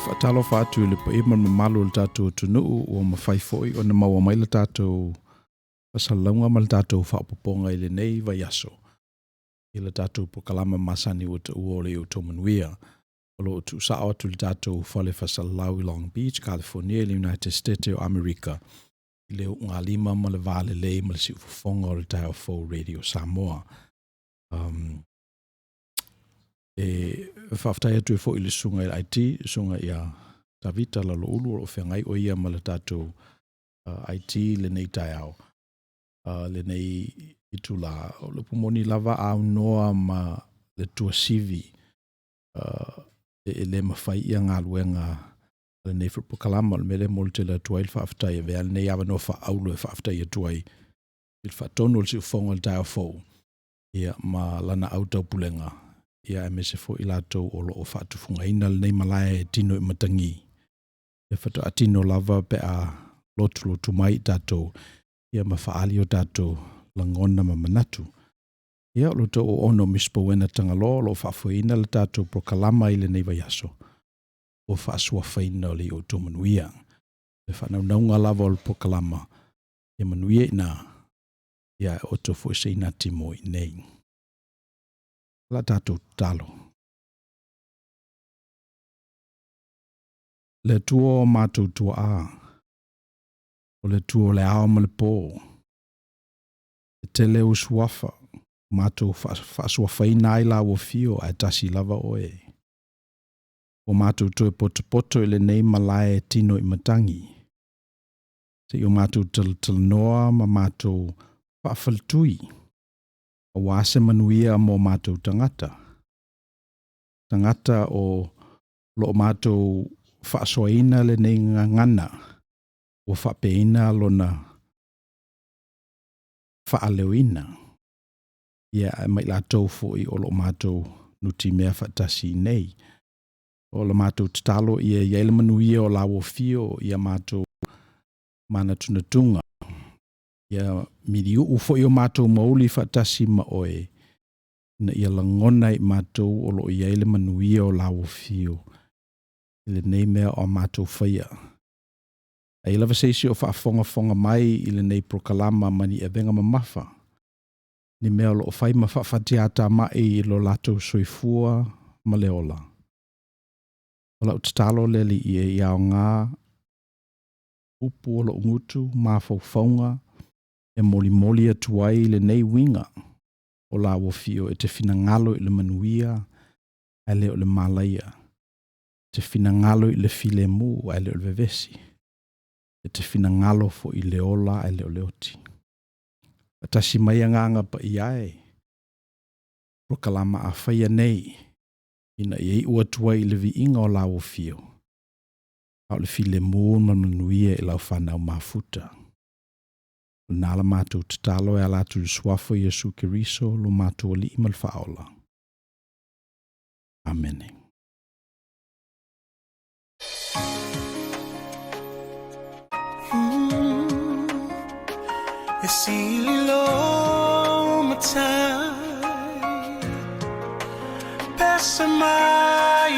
Faatalofa atu i le paia ma le mamalu o le tatou atunuu ua mafai foi ona maua mai le tatou faasalalauga ma le tatou faaopoopoga i lenei vaiaso i le tatou polokalama masani ua taua o le Outou Manuia. O lo o tuusao atu i le tatou fale faasalalau i Long Beach, California i le United States o Amerika i le ugalima ma le va lelei ma le siufofoga o le Taeao Fou Radio Samoa. E faafetai atu ai foi i le susuga i le IT, le susuga ia Tavita Laloulu o lo o feagai o ia ma le tatou IT i lenei taeao, lenei itula. O le upu moni lava a aunoa ma le tuasivi e le mafai ia galuega a lenei foi polokalama. O le mea lea e momoli tele atu ai le faafetai e avea lenei avanoa faaauro e faafetai atu ai i le faatonu o le siufofoga o le taeao fou ia ma lana au taupulega ia aemaise foi i latou o lo o faatufugaina lenei malae e tino i matagi e faatoa tino lava pe a lotulotu mai i tatou ia ma faaali o tatou lagona ma manatu. Ia, o lo outou auauna o Miss Powena Tagaloa o lo o faafoeina le tatou polokalama i lenei vaiaso ua faasuafaina o le outou manuia. Le faanaunauga lava o le polokalama, ia manuia i ina, ia e oto foi se inati mo i inei. O le a tatou tatalo. Le Atua o matou tuaa, o le Atua o le ao ma le po, e tele ou suafa, Matou faasuafaina ai la ua fio ae tasi lava oe. Ua matou toe potopoto i lenei malae e tino i matagi. Se i o matou talatalanoa ma matou faafaletui aua se manuia mo matou tagata. Tagata o lo o matou faasoaina lenei gagana ua faapeina lona faaleoina. Ia, ae ma i latou foi o lo o matou nutimea faatasi i inei. O la matou tatalo ia i ai le manuia o la ua fio i a matou manatunatuga. Ia miliuu foi o matou mauili faatasi ma oe, ina ia lagona e i matou o lo o i ai le manuia o la ua fio i lenei mea o a matou faia. A i ai lava se isi o faafogafoga mai i lenei polokalama ma ni avega mamafa, ni mea o lo o fai ma faafatiatamai i lo latou soifua ma le ola, o lau tatalo lea Alii ia aoga upu o lou gutu, mafaufauga e molimoli atu ai lenei uiga o la ua fio e te finagalo i le manuia ae le o le malaia, e te finagalo i le filemu ae le o le vevesi, e te finagalo foi i le ola ae le o le oti. Faatasi mai Agaga Paia e, o polokalama a faia nei, ina ia iu atu ai i le viiga o la ua fio, a o le filemu ma le manuia i lau fanau mafuta. O lena la matou tatalo e ala atu i le Suafa o Iesu Keriso lo matou Alii ma le Faaola. Amene. E sili lo matai pese mai.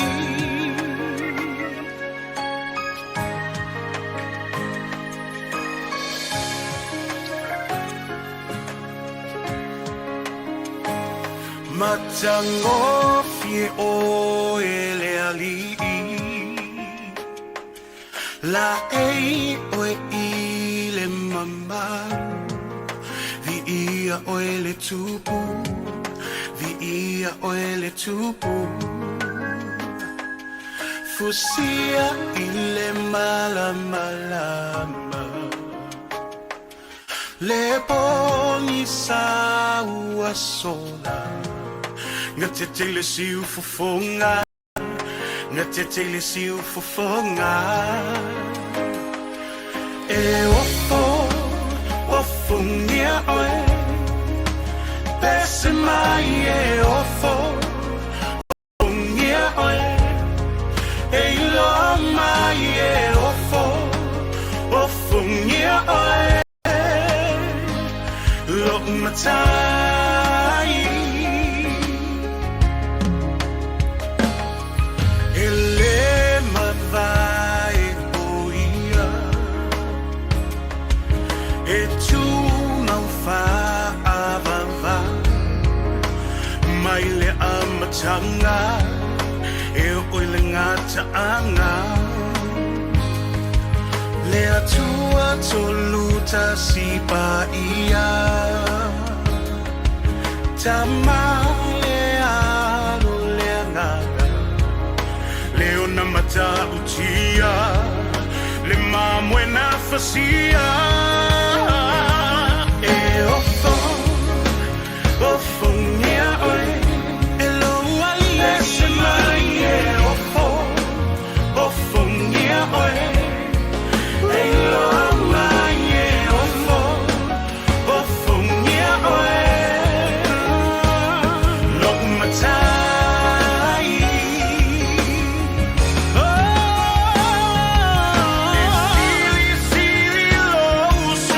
Matagofie oe le alii, Laei oe i le mamalu, Viia oe le tupu, viia oe le tupu. Fusia i le malamalama, Le pogisa ua sola, Gatete le siufofoga, gatete le siufofoga. E ofo, ofogia oe, pese mai e ofo, ofogia oe, e iloa mai e ofo, ofogia oe, lou matai. E le mavae o ia, e tumau faavavau, mai le amataga e oo i le gataaga. Le Atua tolu tasi paia, Tama le Alo le Agaga, le ona matautia, le mamoe na fasia. E ofo, ofogia oe, e lou alii pese mai e ofo, ofogia oe, e iloa mai e ofo, ofogia oe, lou matai. Oh, e silisili lou.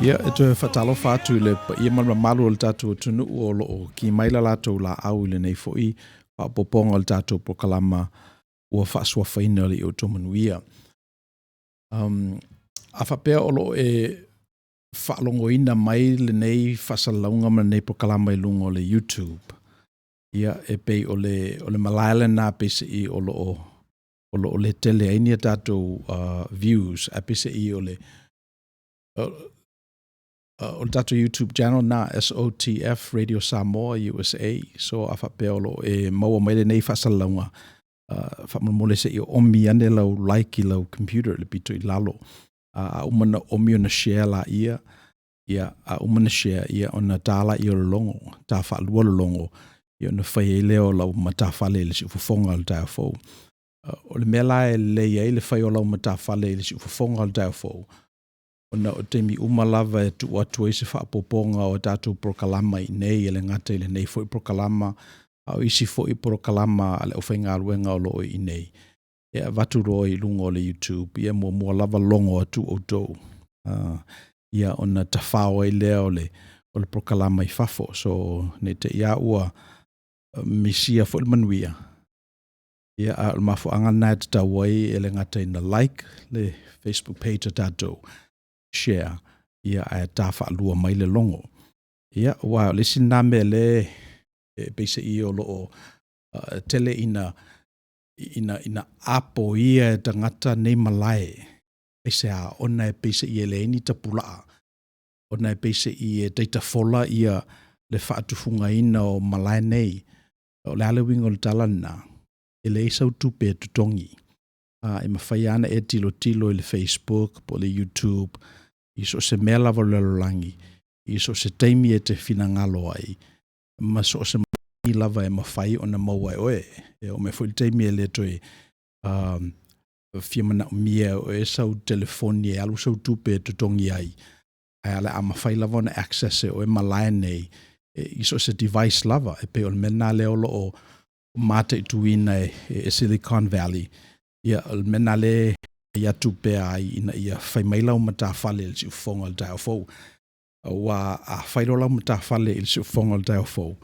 Ia, e toe faatalofa atu i le paia ma le mamalu o le tatou atunuu o lo o ki mai la latou laau i lenei foi faaopoopoga o le tatou polokalama ua faasuafaina i lo outou manuia. A faapea o lo o e faalogoina mai lenei faasalalauga ma lenei polokalama i luga o le YouTube, ia, e pei o le malae lena peiseai o lo o le tele ai ni a tatou views, ae peiseai o le tatou YouTube channel lena, SOTF Radio Samoa USA. So a faapea o lo o e maua mai lenei faasalalauga, faamolemole se i oomi ane lau like i lau computer i le pito i lalo. A uma ona oomi ona share laia, ia, a uma ona share, ia ona ta lea o le logo, ta faalua le logo, ia ona fai ai lea o lau matafale i le siufofoga o le taeao fou. O le mea la e lelei ai le fai o lau matafale i le siufofoga o le taeao fou, ona o taimi uma lava e tuu atu ai se faaopoopoga o tatou polokalama i inei, e le gata i lenei foi polokalama, a o isi foi polokalama a le aufaigaluega o lo o i inei, e avatu loa i luga o le YouTube, ia e muamua lava logo atu outou, ia ona tafao ai lea o le polokalama i fafo. So, ne i te i lava ua misia foi le manuia, ia a o le mafuaaga lena e tatau ai e le gata ina like le Facebook page a tatou, share, ia ae ta faalua mai le logo. Ia, aua o le isi lena mea o lea e peiseai o lo o tele ina apoia e tagata nei malae. Aisea? Ona e peiseai e leai ni tapulaa, ona e peiseai e data fola le faatufugaina o malae nei. O le a le uiga o le tala lena? E leai sau tupe e totogi. E mafai lava ona e tilotilo i le Facebook po o le YouTube i so o se mea lava o le lalolagi, i so o se taimi e te finagalo ai, ma so o se lava e mafai ona maua e oe. E oo mai foi le taimi e le toe fia manaomia e oe sau telefoni e alu sau tupe e totogi ai, ae o le a mafai lava ona access e oe malae nei i so o se device lava. E pei o le mea lena lea o lo o mataituina e Silicon Valley, ia o le mea lena lea e fai atu pea ai ina ia fai mai lau matafale i le siufofoga o le taeao fou. Aua a fai loa lau matafale i le siufofoga o le taeao fou,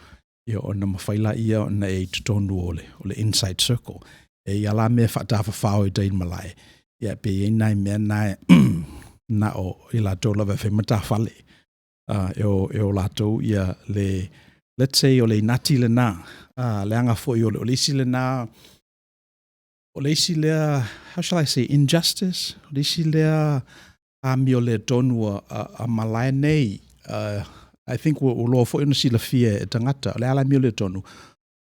ia ona mafai lea ona e i totonu o le inside circle. E i ai la mea e faatafafao i tai i le malae, ia pe i ai nai mea na na o i latou lava e fai matafale. E o latou ia le, let's say o le inati lena, leaga foi o le isi lena, o le isi lea, how shall I say, injustice? O le isi lea amioletonu a malae nei, I think ua loa foi ona silafia e tagata, o le a le amioletonu,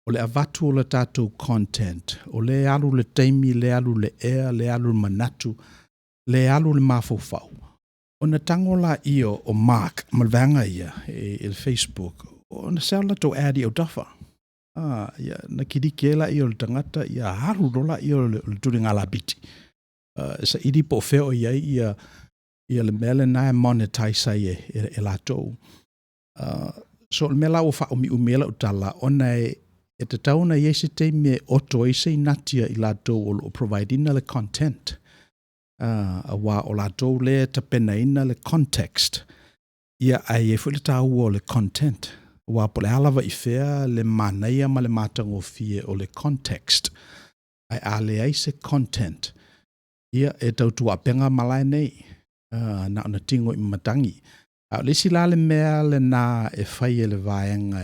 o le avatu o le tatou content, o le alu le taimi, le alu le ea, le alu le manatu, le alu le mafaufau, ona tago laia o Mark ma le vaega ia i le Facebook, ona sell latou ad i autafa. Ia, na kiliki ai laia o le tagata, ia alu loa laia o le tuliga lapiti. E saili po o fea o i ai ia le mea lena e monetize ai e latou. So o le mea la ua faaumiumi ai lau tala, ona e tatau ona i ai se taimi e oto ai se inati a i latou o lo o provide ina le content. Aua o latou lea e tapenaina le context, ia ae i ai foi le taua o le content. Aua po o le a lava i fea le manaia ma le matagofie o le context, ae a leai se content, ia e tautuaupega malae nei, na ona tigo i matagi. A o le isi la le mea lena e fai e le vaega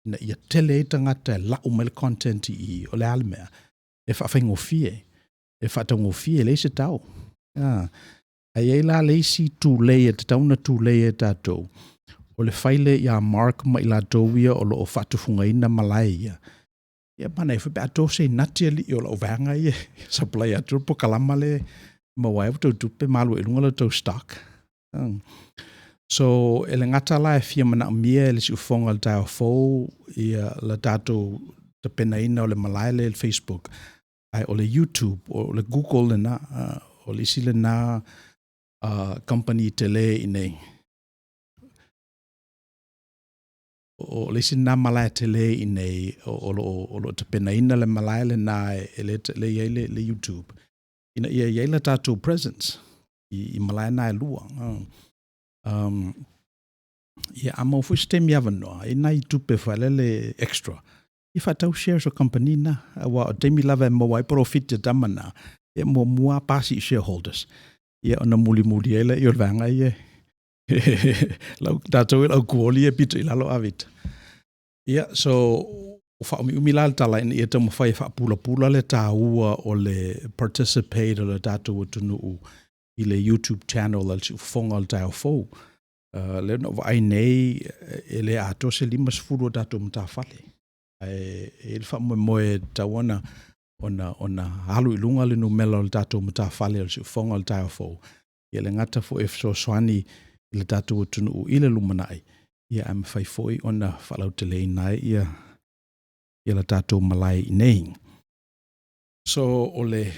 ina ia tele ai tagata e lau mai le content i i, o le a le mea? E faafaigofie, e faataugofie, e leai se tau. Ae i ai la le isi tulei e tatau ona tulei e tatou, o le fai lea ia Mark ma i latou ia o lo o faatufugaina malae ia, ia manaia foi pe a to se inati alii o lau vaega ia e supply atu le polokalama lea e maua ai a outou tupe ma alu ai i luga la outou stock. So, e le gata la e fia manaomia e le siufofoga o le taeao fou ia le tatou tapenaina o le malae lea i le Facebook, ae o le YouTube, o le Google lena, o le isi lena company tele i inei. O le isi lena malae tele i inei o lo o tapenaina le malae lena e le i ai le YouTube, ina ia i ai le tatou presence i malae na e lua. Ia, a maua foi se taimi avanoa, i nai tupe foi lele extra, ia faatau shares o kamupani na, aua o taimi lava e maua ai polofiti a tama na, e muamua lava pasi i shareholders, ia ona mulimuli ai lea o le vaega ia lau tatou ia le au kuoli e pito i lalo a Vita. Ia, so ua faaumiumi la le tala ina ia taumafai e faapulapula le taua o le participate o le tatou atunuu i le YouTube channel a le Siufofoga o le Taeao Fou. Lea na ou vaai nei e le atoa se 50 o tatou matafale, ae e i ai le faamoemoe e tatau ona alu i luga le numera o le tatou matafale o le Siufofoga o le Taeao Fou, e le gata foi e fesoasoani i le tatou atunuu i le lumanai, ae mafai foi ona faalauteleina ai le tatou malae i inei. So, o le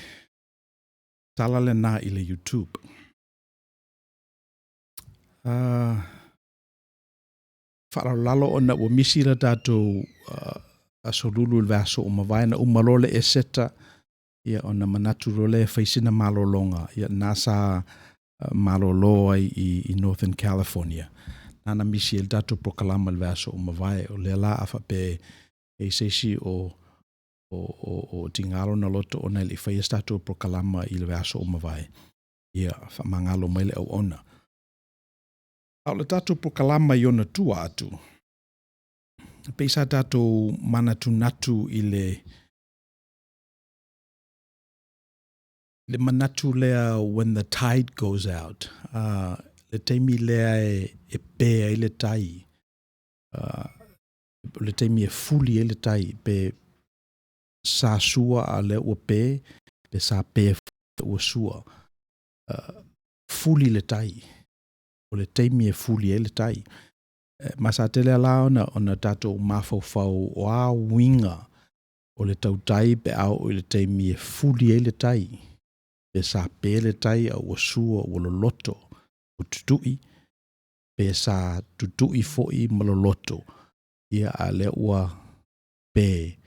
tala lena i le YouTube. Faalalolalo ona ua misi le tatou Aso Lulu i le vaiaso ua mavae, na uma loa le Eseta, ia ona manatu loa lea e fai sina malologa, ia lena sa malolo ai i Northern California, lena na misi ai le tatou polokalama i le vaiaso ua mavae. O lea la a faapea e i ai se isi o tiga lona loto ona e le i faia se tatou polokalama i le vaiaso ua mavae, ia faamagalo mai le auauna. A o le tatou polokalama i ona tua atu, e pei sa tatou manatunatu i le manatu lea when the tide goes out, le taimi lea e pe ai le tai, o le taimi e fuli ai le tai, pe sa sua a o lea ua pe, pe sa pe foi ua sua. Fuli le tai, o le taimi e fuli ai le tai. Ma sa tele lava la ona tatou mafaufau o a uiga o le tautai pe a oo i le taimi e fuli ai le tai, pe sa pe le tai a ua sua ua loloto ua tutui, pe sa tutui foi ma loloto, a o lea ua pe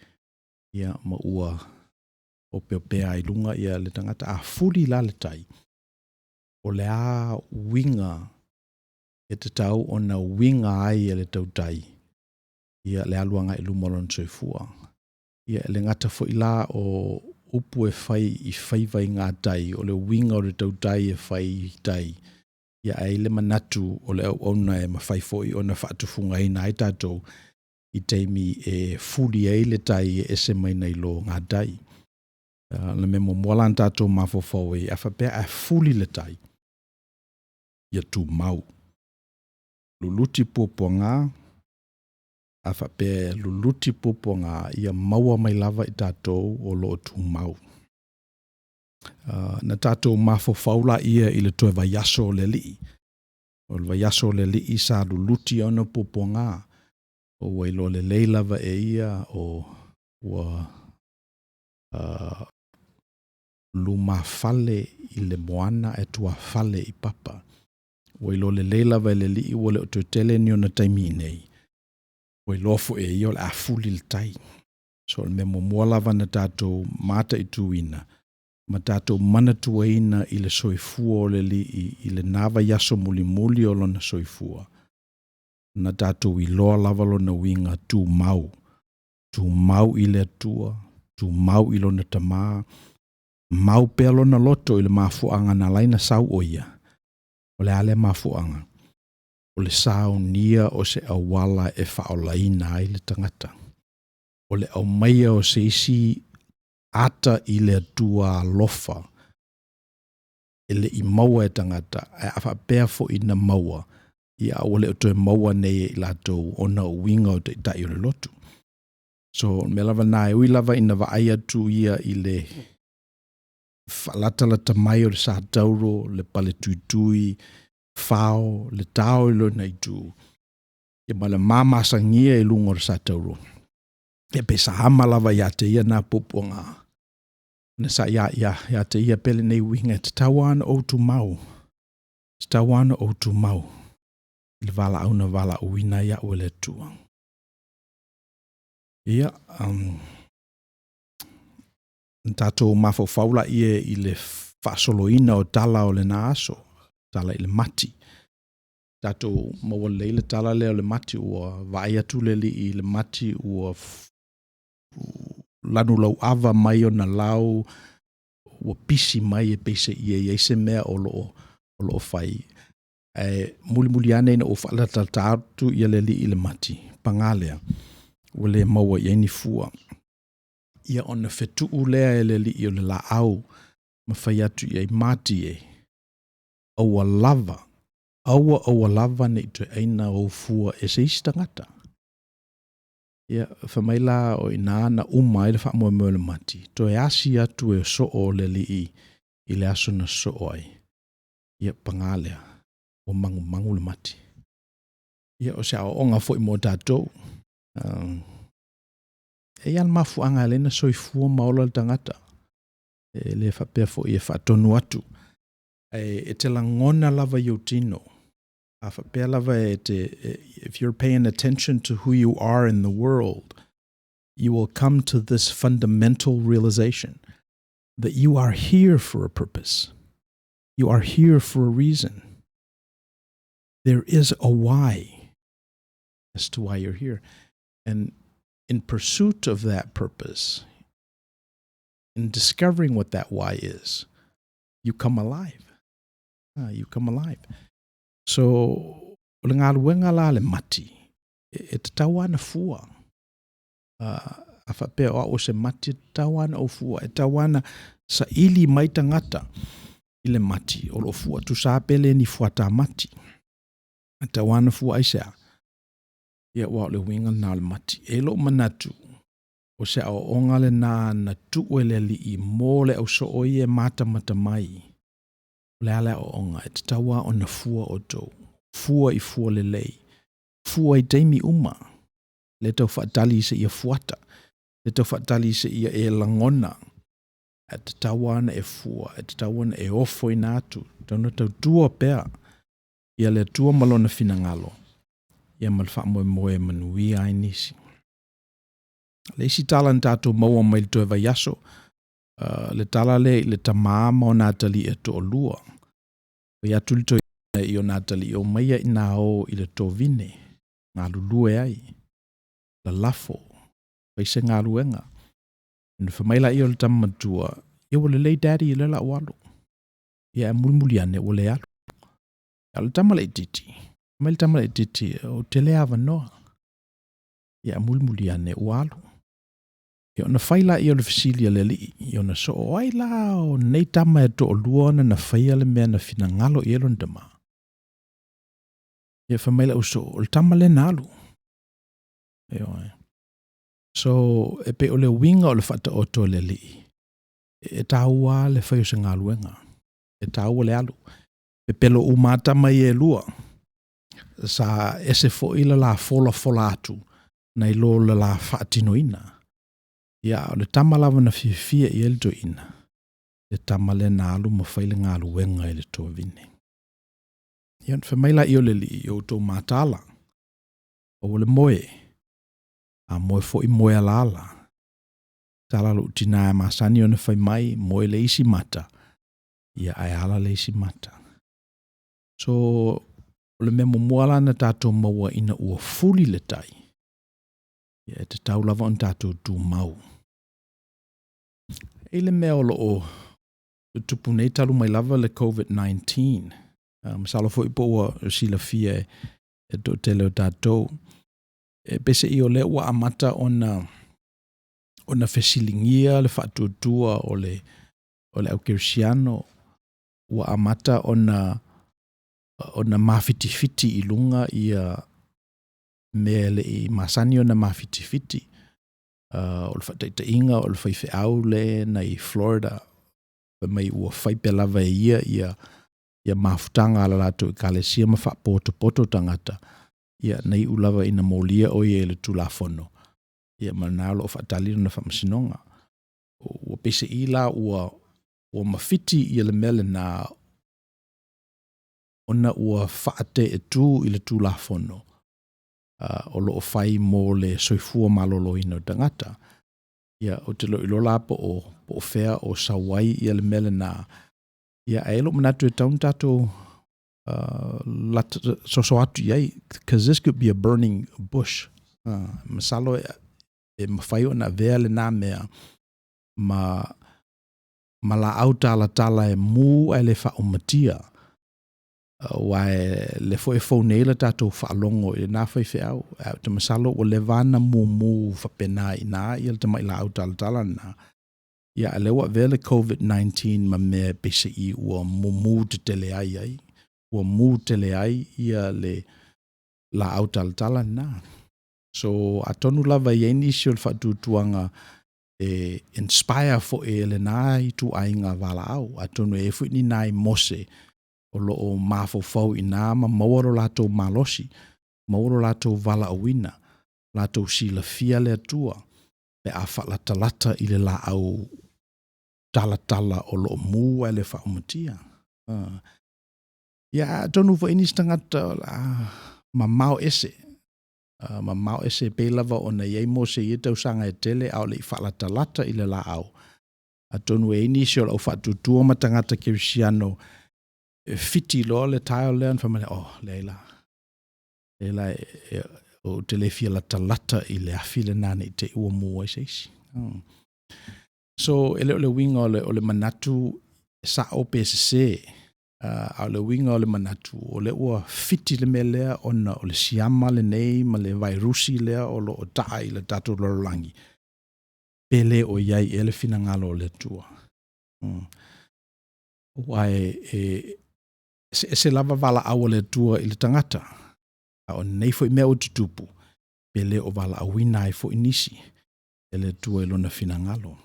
ma ua opeopea ai i luga le tagata. A fuli la le tai, o le a uiga e tatau ona uiga ai e le tautai le alu agai i luma o lona soifua? Ia e le gata foi la o upu e fai i faiva i gatai, o le uiga o le tautai e fai i tai, ae i ai le manatu o le auauna e mafai foi ona faatufugaina ai tatou i taimi e fuli ai le tai e ese mai nai lo gatai. O le mea muamua la na tatou mafaufau ai, a faapea a fuli le tai, ia tumau, luluti puapuaga, a faapea e luluti puapuaga, ia maua mai lava i tatou o lo o tumau. Na tatou mafaufau laia i le toe vaiaso o le Alii. O le vaiaso o le Alii sa luluti ona puapuaga, ua iloa lelei lava e ia o ua lumafale i le moana ae tuafale i papa. Ua iloa lelei lava e le Alii ua le o toe tele ni ona taimi i inei, ua iloa foi e ia o le a fuli le tai. So o le mea muamua lava na tatou mataituina ma tatou manatuaina i le soifua o le Alii i lena vaiaso mulimuli o lona soifua, na tatou iloa lava lona uiga tumau, tumau i le Atua, tumau i lona Tama, mau pea lona loto i le mafuaaga na ala ai ona sau o ia. O le a lea mafuaaga? O le saunia o se auala e faaolaina ai le tagata. O le aumaia o se isi ata i le Atua alofa e le i maua e tagata, ae a faapea foi na maua, ia a ua le o toe maua nei e i latou ona o uiga o taitai o le lotu. So, o le mea lava lena, e ui lava ina vaai atu ia i le faalatalata mai o le sa tauro, le pale tuitui, fao, le tao i lona itu, ia ma le mamasagia i luga o le sa tauro, ia pe sa ama lava ia te ia na puapuaga, na sa ia te ia pea lenei uiga, e tatau lava ona ou tumau, e tatau lava ona ou tumau i le valaau na valaauina ai au e le Atua. Ia, na tatou mafaufau laia i le faasoloina o tala o lena aso, tala i le mati. Tatou maua lelei le tala lea o le mati ua vaai atu le alii i le mati ua lanulauava mai ona lau, ua pisi mai e pei seia i ai se mea o lo o fai. Ae mulimuli ane ina ua faalatalata atu le alii i le mati, paga lea, ua le maua i ai ni fua. Ia ona fetuu lea e le alii o le laau ma fai atu i ai, mati e, aua lava, aua aua lava ne i toe aina ou fua e se isi tagata. Ia, fai mai la o i ina na uma ai le faamoemoe o le mati, toe asi atu e soo le alii i le aso na sosoo ai, ia paga lea, ua magumagu le mati. Ia o se aoaoga foi mo tatou. E i ai lava le mafuaaga e ala ai ona soifua ma ola le tagata, e le faapea foi e faatonu atu, ae e te lagona lava i ou tino, a faapea lava e te, if you're paying attention to who you are in the world, you will come to this fundamental realization that you are here for a purpose. You are here for a reason. There is a why as to why you're here. And in pursuit of that purpose, in discovering what that why is, you come alive. You come alive. So, o le galuega la a le mati, e tatau lava ona fua. A faapea o au o se mati, e tatau lava ona ou fua, e tatau lava ona saili mai tagata i le mati o lo o fua, tusa lava pe le ni fuata mati. E tatau lava ona fua aisea? Ia aua o le uiga lena o le mati. E i ai lou manatu, o se aoaoga lena na tuu e le Alii mo le au soo ia e matamata mai. O le a le aoaoga? E tatau lava ona fua outou. Fua i fua lelei. Fua i taimi uma. Le tau faatali seia fuata. Le tau faatali seia e lagona. Ae tatau lava ona e fua, e tatau ona e ofoina atu, tatau ona tautua pea ia le Atua ma Lona finagalo, ia ma le faamoemoe e manuia ai nisi. Le isi tala na tatou maua mai le toe vaiaso, le tala lea i le tama ma ona atalii e toalua. Fai atu le toeaina i ona atalii, omaia ina o i le tovine, galulue ai, lalafo, fai se galuega. Ona fai mai lea o le tama matua, ia ua lelei daddy o lea o le a ou alu. Ia ae mulimuli ane ua le alu. A o le tama laitiiti, fai mai le tama laitiiti, ou te le avanoa. Ia ae mulimuli ane ua alu. Ia ona fai lea o le fesili a le alii i ona soo, o ai la o nei tama e toalua ona na faia le mea na finagalo i ai lona tama? Ia fai mai le au soo, o le tama lea na alu. Ioe. So, e pei o le uiga o le faataoto a le Alii, e taua lava le fai o se galuega, e taua le alu. Pepelo uma lava tama ia e lua, sa ese foi le la folafola atu nai lo le la faatinoina. Ia, a o le tama lava na fiafia i ai le toeaina, le tama lea na alu ma fai le galuega i le tovine. Ia, ona fai mai laia o le Alii, i outou mataala, aua le moe, a moe foi moe alaala. Tala lou tina e masani ona fai mai, moe le isi mata, ia ae ala le isi mata. So, o le mea muamua la na tatou maua ina ua fuli le tai, ia e tatau lava ona tatou tumau. E i le mea o lo o tupu nei talu mai lava le COVID-19, masalo foi po ua silafia e le toatele o tatou, e peiseai o lea ua amata ona ona fesiligia le faatuatua o le o le aukerisiano, ua amata ona ona mafitifiti i luga ia mea e le i masani ona mafitifiti. O le faataitaiga o le faifeau le na i Florida, fai mai ua fai pea lava e ia ia ia mafutaga a le latou ekalesia ma faapotopoto tagata, ia na iu lava ina molia o ia i le Tulafono, ia ma o lena o lo o faatali lona faamasinoga. Ua peiseai la ua ua mafiti ia le mea lena ona ua faateetu i le Tulafono o lo o fai mo le soifua maloloina o tagata. Ia, ou te le o iloa la po o fea o sau ai le mea lena, ia ae i ai lou manatu e tatau ona tatou Lata soso atu i ai, cause this could be a burning bush. Masalo e mafai ona avea lenā mea ma ma laau talatala e mu ae le faaumatia. Aua o lea foi e fou nei le tatou faalogo i lena faifeau, ae ou te masalo ua leva lava ona mumu faapena i ina le tamai laau talatala lena, a o lea ua avea le Covid-19 ma mea peiseai ua mumu tetele ai, ua mu tele ai le laau talatala lena. So, atonu lava e i ai nisi o le faatuatuaga e inspire foi e lena ituaiga valaau, atonu e i ai foi ni nai mose o lo o mafaufau i ina ma maua lo latou malosi, maua lo latou valaauina, latou silafia le Atua pe a faalatalata i le laau talatala o lo o mu ae le faaumatia. Ia, atonu foi e i ai nisi tagata o le a mamao ese, mamao ese e pei lava ona i ai Mose i ia tausaga e tele a o le i faalatalata i le laau, atonu e i ai nisi o le au faatuatua ma tagata kerisiano e fiti loa le tile lea ona fai mai lea, oh, leai la, leai la, ou te le fia latalata i le afi lena ne i te i ua mu ai se isi. So, e le o le uiga o le manatu e sao pe sese, a o le uiga o le manatu, o lea ua fiti le mea lea ona o le siama lenei ma le vairusi lea o lo o taa i le tatou lalolagi, pe le o i ai ea le finagalo o le Atua. Aua e eseese lava valaau a le Atua i le tagata, a o nei foi mea ua tutupu, pe le o valaauina ai foi nisi e le Atua i Lona finagalo.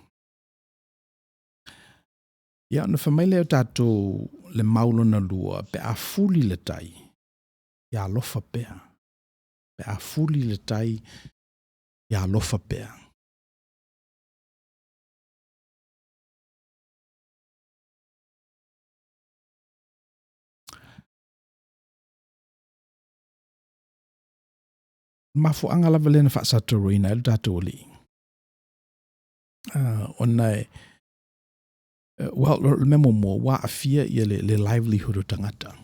Ia ona fai mai lea o tatou le mau lona lua, pe a fuli le tai, ia alofa pea. Pe a fuli le tai, ia alofa pea. O le mafuaaga lava lea na faasatauaina ai lo tatou Alii, ona e, well, o le mea muamua ua aafia le livelihood o tagata.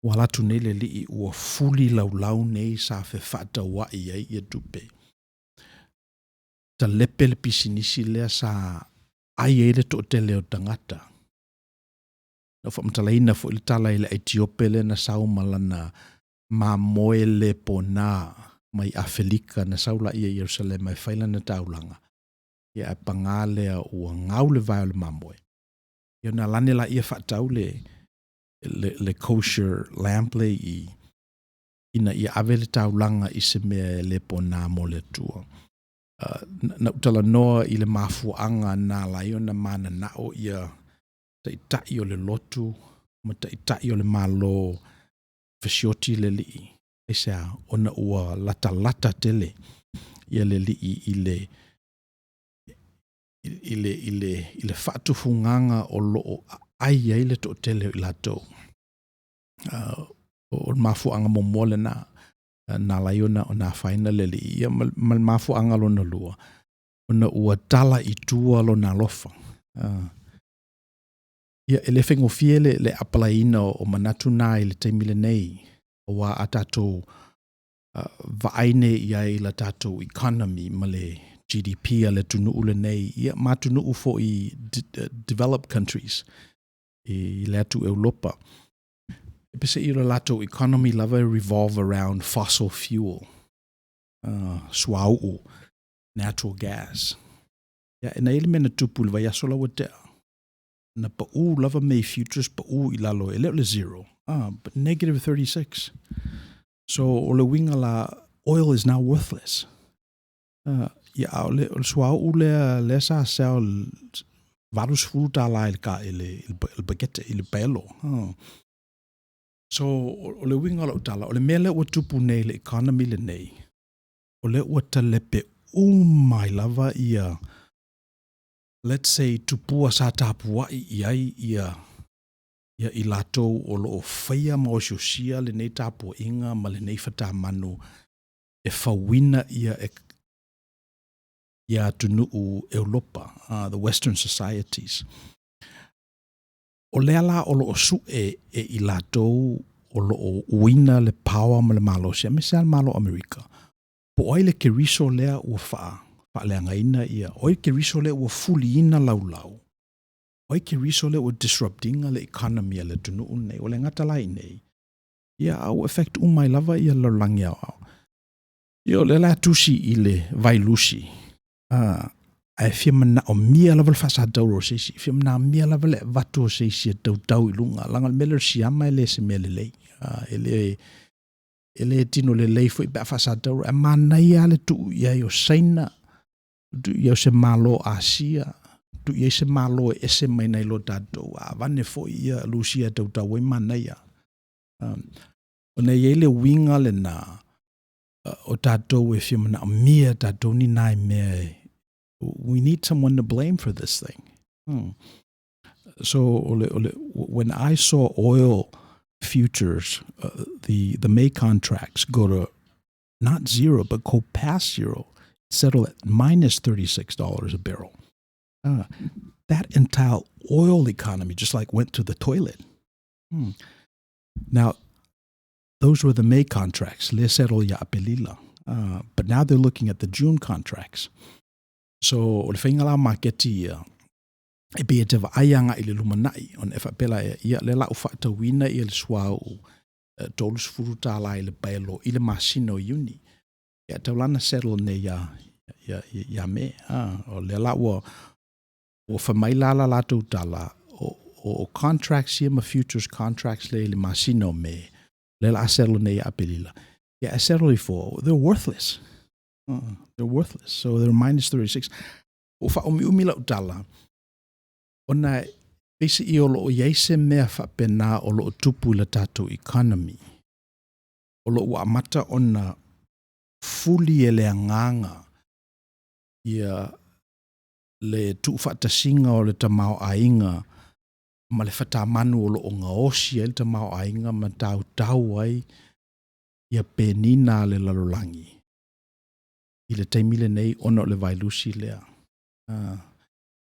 Ua alu atu nei le Alii ua fuli laulau nei sa fefaatauai ai tupe, talepe le pisinisi lea sa ai ai le toatele o tagata. Na ou faamatalaina foi le tala i le Aitiope lea na sau ma lana mamoe le pona mai Afelika na sau lea i Ierusalema e fai lana taulaga, ia ae paga lea ua gau le vae o le mamoe, ia ona alu ane lea faatau le kosher lamb lea e i i, ina ia ave le taulaga i se mea e le pona mo le Atua. Na ou talanoa i le mafuaaga na ala ai ona mananao taitai o le lotu ma taitai o le Malo fesioti le Alii. Aisea? Ona ua latalata tele le Alii i le faatufugaga o lo o aai ai le toatele o i latou. O le mafuaaga muamua lena na ala ai ona afaina le Alii, ia ma le mafuaaga lona lua, ona ua tala i tua lona alofa. Ia, e le faigofie le apalaiina o manatu na i le taimi lenei, aua a tatou vaai nei i ai i le tatou economy ma le GDP a le atunuu lenei, ia ma atunuu foi developed countries i le atu Europa, peiseai o le latou economy lava e revolve around fossil fuel, suauu, natural gas. Ia, na i ai le mea na tupu i le vaiaso la ua tea, na pau lava mea i futures, pau i lalo, e le o le zero, but negative 36. So, o le uiga la, oil is now worthless. Ia, a o le suauu lea, lea sa sell $80 i le, i le pakete, i le paelo. So, o le uiga o lau tala, o le mea lea ua tupu nei i le economy lenei, o lea ua talepe uma ai lava ia, let's say, tupua sa tapuai i ai ia i latou o lo o faia ma osiosia lenei tapuaiga ma lenei fatamanu e fauina ia atunuu Europa, the Western societies. O lea la o loo su'e e i latou o loo uina le power ma le malosi, aemaise lava le Malo o Amerika, po o ai le Keriso lea ua faaleagaina ia, o ai le Keriso lea ua fuliina laulau, o ai Keriso lea ua disrupt ina le economy a le atunuu lenei. Ua le gata la i inei, ia a ua affect uma ai lava ia le lalolagi aoao. Ia o lea la e tusi i le vailusi, ae fia manaomia lava le faasatauro o se isi, fia manaomia lava le avatu o se isi e tautau i luga, leaga o le mea lea o le siama e le o se mea lelei. E le tino lelei foi pe a faasatauro, ae manaia lava le tuu i ai o Saina, tuu i ai o se Malo o Asia, tuu i ai se Malo e ese mai nai lo tatou, a aveane foi ia Rusia e tautau ai, manaia. Ona e i ai le uiga lena o tatou e fia manaomia e tatou ni nai mea e, we need someone to blame for this thing. So when I saw oil futures, the May contracts go to not zero, but go past zero, settle at minus $36 a barrel. That entire oil economy just like went to the toilet. Now, those were the May contracts, le settle ia Apelila. But now they're looking at the June contracts. So, o le faiga la maketi ia, e pei e te vaai agai i le lumanai, ona e faapea lea, ia le la u faatauina ia le suauu $30 i le paelo i le masina o Iuni. Ia taulana settle nei ia Me. O lea la ua fai mai la la latou tala, o contracts ia ma futures contracts le i le masina o Me, le la settle nei ia Apelila. Ia e settle ifo, they're worthless. They're worthless. So they're minus 36. O faaumiumi lau tala, ona peiseai o loo i ai se mea faapena o loo tupu i le tatou economy. O loo ua amata ona fuli e le agaga ia le tuufaatasiga o le tamaoaiga ma le fatamanu o loo gaosi ai le tamaoaiga ma tautau ai ia penina a le lalolagi i le taimi lenei ona o le vailusi lea.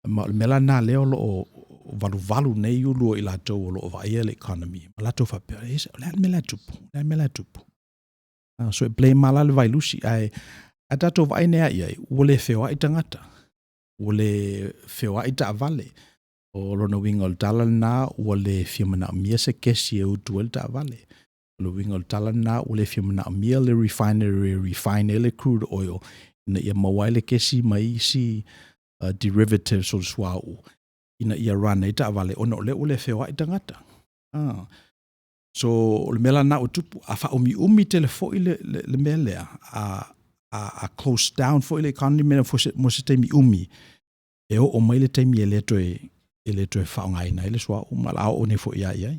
Ma o le mea la lea o loo valuvalu nei ulu o i latou o loo vaaia le economy. Ma latou faapea, o le a le mea la e tupu? O le a le mea la e tupu? So e blame la le vailusi, ae a tatou vaai nei i ai, ua le feoai tagata, ua le feoai taavale. O lona uiga o le tala lena, ua le fia manaomia se kesi e utu ai le taavale. O le uiga o le tala lena, ua le fia manaomia le refinery e refine ai le crude oil ina ia maua ai le kesi mai isi derivatives o le suauu ina ia run ai taavale, ona o lea ua le feoai tagata. So o le mea la na ua tupu, a faaumiumi tele foi le mea lea, a close down foi le economy mea mo se taimi umi, e oo mai le taimi e le toe faaaogaina ai le suauu ma la oo nei foi ia i ai.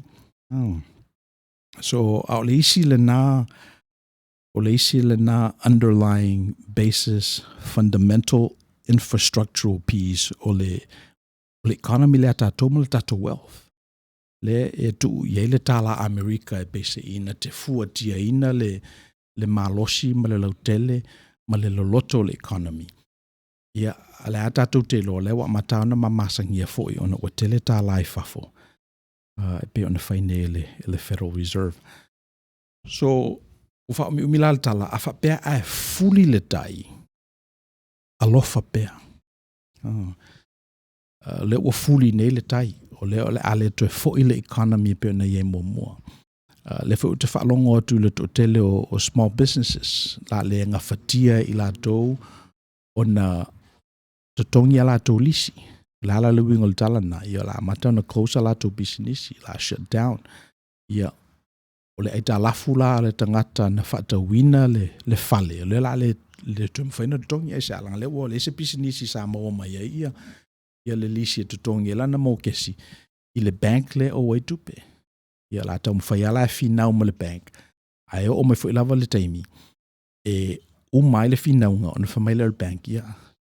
So a o le isi lena underlying basis fundamental infrastructural piece o le economy lea tatou ma le tatou wealth. Le e tuu i ai le tala Amerika e peiseai te fuatiaina le malosi ma le lautele ma le loloto o le economy. Ia, a le a tatou te iloa, lea ua amata ona mamasagia foi ona ua tele tālā i fafo, e pei ona fai nei e le Federal Reserve. So, ua faaumiumi la le tala, a faapea ae fuli le tai, alofa pea. Lea ua fuli nei le tai, o lea o le a le toe foi le economy e pei ona i ai muamua. Lea foi ou te faalogo atu i le toatele o small businesses, la le gafatia i latou ona totogi a latou lisi. O le ala le uiga o le tala na, ia o le a amata ona close a latou pisinisi, la shut down. Ia, o le aitalafu la a le tagata na faatauina le fale, o lea la le toe mafai ona totogi ai se alaga lea ua leai se pisinisi sa maua mai ai ia le lisi e totogi e lana mokesi i le bank lea o ai tupe. Ia la taumafai lava la e finau ma le bank, ae oo mai foi lava le taimi e uma ai le finauga ona fai mai lea o le bank, ia,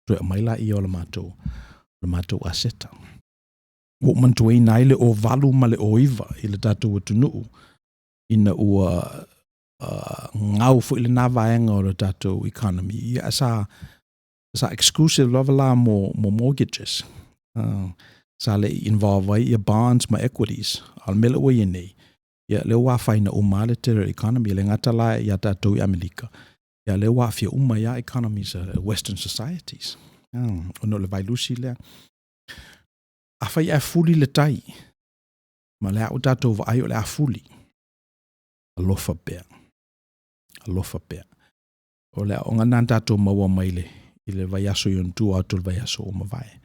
toe aumai la ia o le matou aseta. Ua ou manatuaina ai le 08 ma le 09 i le tatou atunuu ina ua gau foi lena vaega o le tatou economy. Ia sa exclusive lava la mo mortgages. Sa le i involve ai ia bonds ma equities. A o le mea lea ua i ai nei, ia lea ua afaina uma lava le tele o le economy, e le gata la ia tatou i Amerika, ia lea ua aafia uma ai lava economies a western societies ona o le vailusi lea. Afai ae fuli le tai, ma o lea ua tatou vaai o le a fuli, alofa pea, alofa pea. O le aoga lena na tatou maua mai le, i le vaiaso i ona tua atu o le vaiaso ua mavae.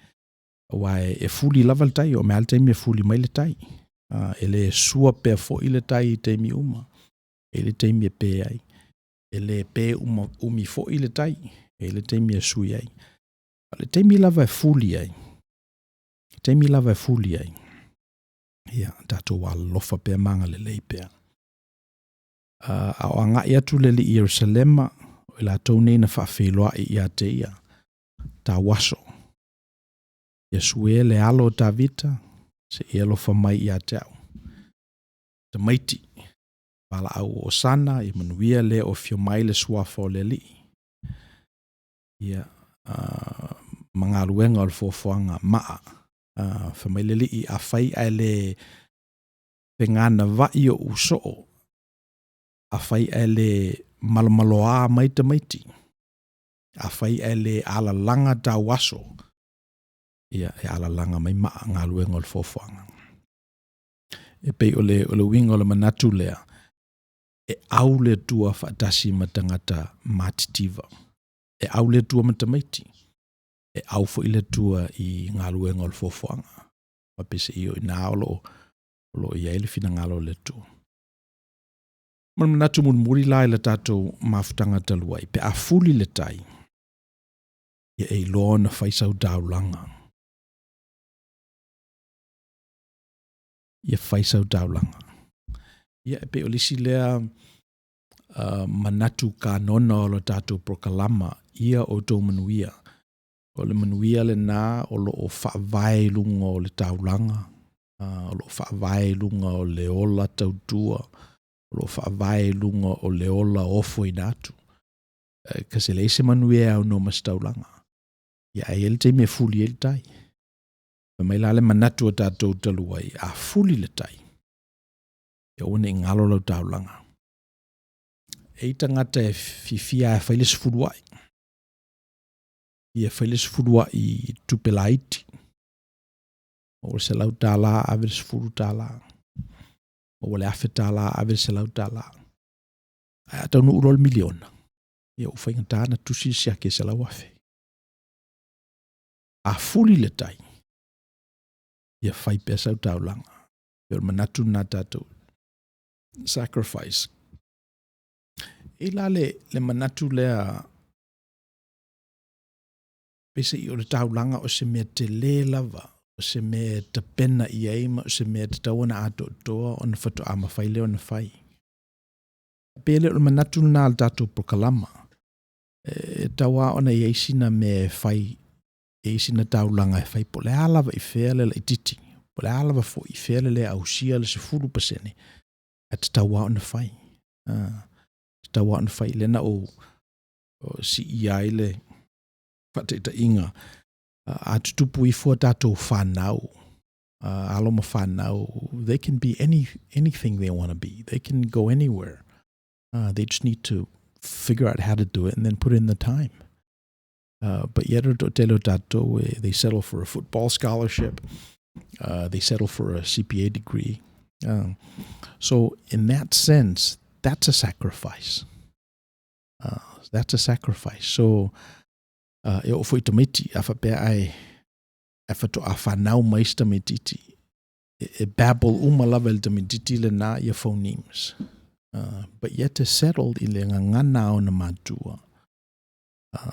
Aua e fuli lava le tai, oo mai lava le taimi e fuli mai le tai. E le sua pea foi le tai i taimi uma, e i ai le taimi e pe ai. E le pe uma, umi foi le tai, e i ai le taimi e sui ai. A o le taimi lava e fuli ai, le taimi lava e fuli ai, ia, tatou alolofa pea ma agalelei pea. A o agai atu le alii i Ierusalema, o i latou nei na faafeiloai ia te ia, tauaso. Iesu e le alo o Tavita, se i alofa mai ia te au. Tamaiti, valaau Osana, ia manuia le o afio mai le suafa o le Alii. Ia, ma galuega o le foafoaga maa. Fai mai le Alii, afai ae le feganava'i o'u soo, afai ae le malomaloā mai tamaiti, afai ae le alalaga tauaso, ia e alalaga mai maa galuega o le foafoaga. E pei o le, o le uiga o le manatu lea, e au le Atua faatasi ma tagata matitiva. E au le Atua ma tamaiti. E au foi le Atua i galuega o le foafoaga. Peiseai o i ina o lo o i ai le finagalo o le Atua. Ma le manatu mulimuli la i le tatou mafutaga talu ai, pe a fuli le tai, ia e iloa ona fai sau taulaga. Ia fai sau taulaga. Ia e pei o le isi lea manatu kanona o le tatou polokalama, ia outou manuia. O le manuia lena o lo o faavae i luga o le taulaga, o lo o faavae i luga o le ola tautua, o lo o faavae i luga o le ola ofoina atu. 'Cause e leai se manuia e aunoa ma se taulaga. Ia ae i ai le taimi e fuli ai le tai. Fai mai la le manatu o tatou talu ai, a fuli le tai, ia aua ne i galo lau taulaga. E i ai tagata e fiafia lava e fai le sefuluai, ia fai le sefuluai i tupe laiti, maua le $100 ave le $10, maua le $1000 ave le $100. Ae a taunuu loa le miliona, ia ua faigata ona tusi le siaki e $100,000. A fuli le tai, ia fai pea sau taulaga. O le manatu lena tatou sacrifice. E i la le, le manatu lea, peiseai o le taulaga o se mea telē lava, o se mea e tapena i ai ma o se mea e tatau ona atoatoa ona faatoa mafai lea ona fai. Pe le o le manatu lena o le tatou polokalama, e tatau lava ona i ai sina mea e fai, e i ai sina taulaga e fai, po o le a lava i fea le laitiiti, po o le a lava foi i fea le le ausia le 10%, ae tatau lava ona fai. Tatau lava ona fai. Lea na ou siia ai le faataitaiga, a tutupu ifo a tatou fanau, alo ma fanau, they can be any, anything they want to be. They can go anywhere. They just need to figure out how to do it and then put in the time. But yet, o toatele o tatou, they settle for a football scholarship, they settle for a CPA degree. So in that sense, that's a sacrifice. That's a sacrifice. So, e oo foi i tamaiti, a faapea ae, ae faatoa fanau mai se tamaitiiti, e babble uma lava e le tamaitiiti lena ia phonemes. But yet to settle i le gagana a ona matua.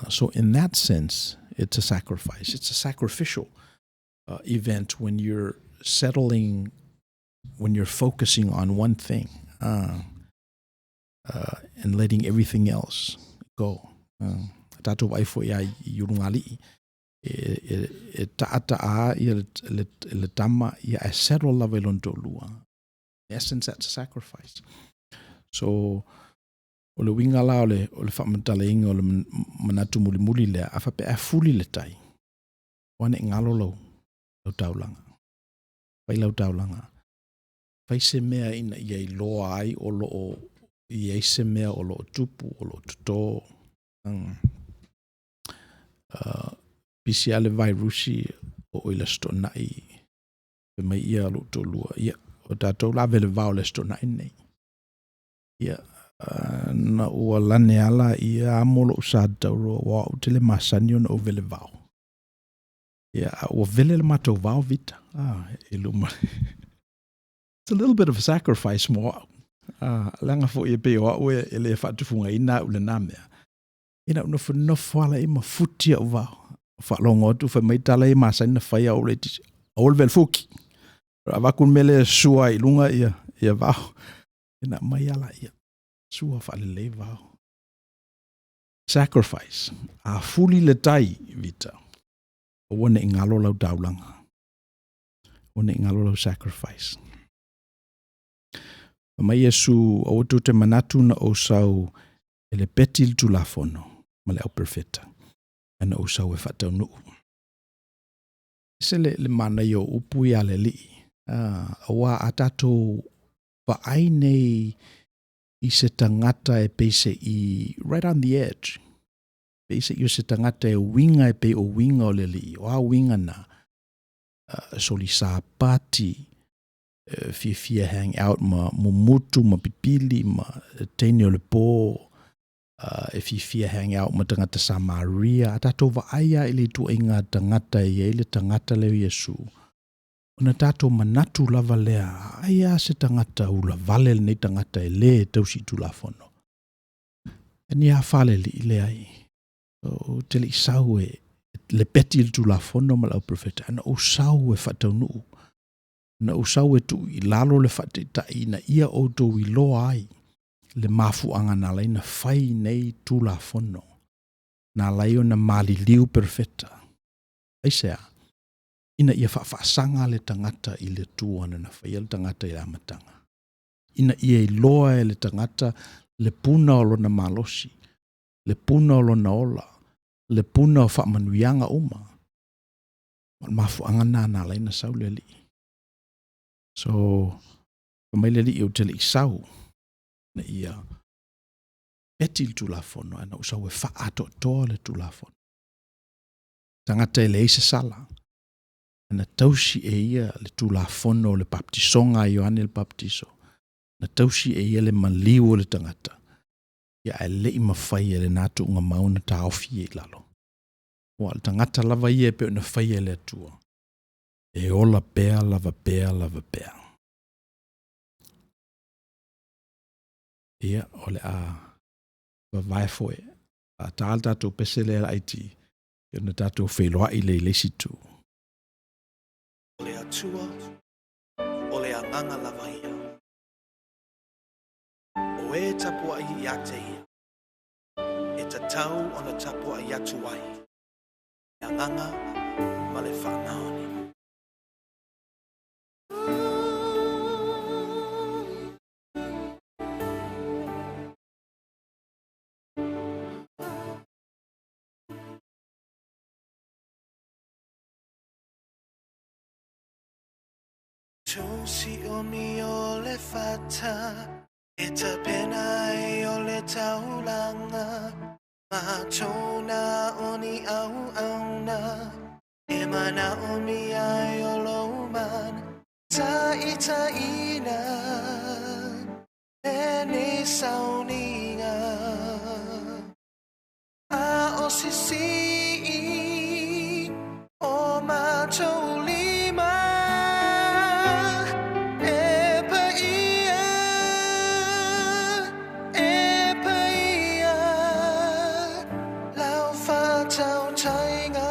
So in that sense, it's a sacrifice. It's a sacrificial event when you're settling, when you're focusing on one thing and letting everything else go. Tatou vaai foi a i ulugalii, e taataa ia le, le tama ia ae settle lava i lona toalua. In essence, that's a sacrifice. So, o le uiga la o le, o le faamatalaina o le manatu mulimuli lea, a faapea e fuli le tai, aua ne i galo lau, lau taulaga. Fai lau taulaga. Fai se mea ina ia iloa ai o lo o i ai se mea o lo o tupu, o lo o totō. Pisi lava le vairusi oo i le Aso Toonai, fai mai ia lou toalua, ia, o tatou o le a vele vao i le Aso Toonai lenei. Ia, na ou alane lava lea, amo lou sa tauro aua o au ou te le masani ona ou vele vao. Ia, a ua vele le matou vao Vita, i luma. It's a little bit of a sacrifice mo au. Leaga foi e pei o au e le faatufugaina au i lena mea. Ina ou nofonofo lava laia ma futi au vao. Faalogo atu fai mai tala ia e masani ona fai a oo i le eletise, aua le vele fuki. Avatu le mea lea e sua ai i luga ia vao. Ona aumai lava laia, sua faalelei vao. Sacrifice. A fuli le tai, Vita, aua ne i galo lau taulaga. Aua ne i galo lau sacrifice. Fai mai Iesu, aua tou te manatu na ou sau e lepeti le Tulafono ma le auperofeta, ae na ou sau e faataunuu. E ese le manaia o upu ia a le Alii, aua a tatou vaai nei i se tagata e pei se i right on the edge, pei se i o se tagata e uiga e pei o uiga o le Alii, o a uiga na? Solisapati, fiafia hang out ma mumutu ma pipili ma teine o le po, e fiafia hang out ma tagata Samaria. A tatou vaai lava i le ituaiga tagata e i ai le tagata lea o Iesu, ona tatou manatu lava lea, ai lava se tagata ulavale lenei tagata e le tausi i Tulafono. E ni a falealii, leai. Ou te le i sau e lepeti le Tulafono ma le auperofeta, ae na ou sau e faataunuu. Na ou sau e tuu i lalo le faataitai ina ia outou iloa ai le mafuaaga na ala ai ona fai nei Tulafono, na ala ai ona maliliu perofeta. Aisea? Ina ia faafaasaga le tagata i le Atua na na faia le tagata i le amataga. Ina ia iloa e le tagata le puna o lona malosi, le puna o lona ola, le puna o faamanuiaga uma. O le mafuaaga lena na ala ai ona sau le Alii. So, fai mai le Alii ou te le i sau ina ia peti le Tulafono, ae na ou sau e faaatoatoa le Tulafono. Tagata e leai se sala, na tausi e ia le Tulafono o le baptisoga a Ioane le Papatiso, na tausi e ia le maliu o le tagata, ia ae le i mafai e lena tuugamau ona taofi ia i lalo. Aua o le tagata lava ia e pei ona faia e le Atua, e ola pea lava pea lava pea. Ia, o le a vavae foi, a ta le tatou pese lea laiti, ona tatou feiloai lea i le isi itu. O le Atua, o le Agaga lava ia. O e tapuai ia te ia, e tatau ona tapuai atu ai, le agaga ma le faamaoni. Tusi o mi o le fata e tapena ai o le taulaga matou na o ni auauna e manaomia ai o lou mana taitaiina lenei sauniga a o sisii o matou lima e paia, e paia lau faatautaiga.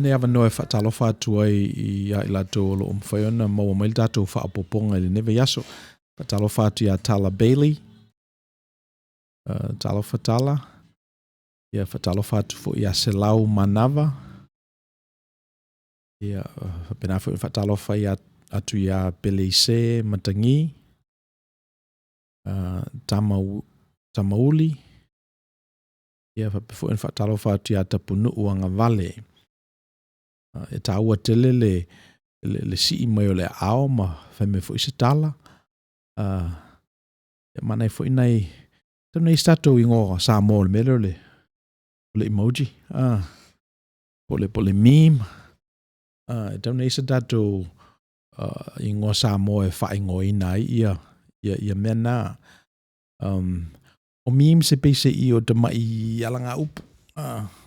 lenei avanoa e faatalofa atu ai ia i latou o lo o mafai ona maua mai le tatou faaopoopoga i lenei vaiaso. Faatalofa atu ia Tala Bailey, talofa Tala. Ia faatalofa atu foi ia Selau Manava. Ia faapena foi ona faatalofa atu ia Peleise Matagi, Tamauli. Ia faapea foi ona faatalofa atu ia Tapunuu Agavale. E taua tele le sii mai o le aao ma fai mai foi se tala. Ia manaia foi nai, tau ina i ai se tatou igoa Samoa o le mea lea o le emoji, po o le meme. E tau ina i ai se tatou igoa Samoa e faaigoaina ai ia mea na. O memes e pei se i o tamai alagaupu,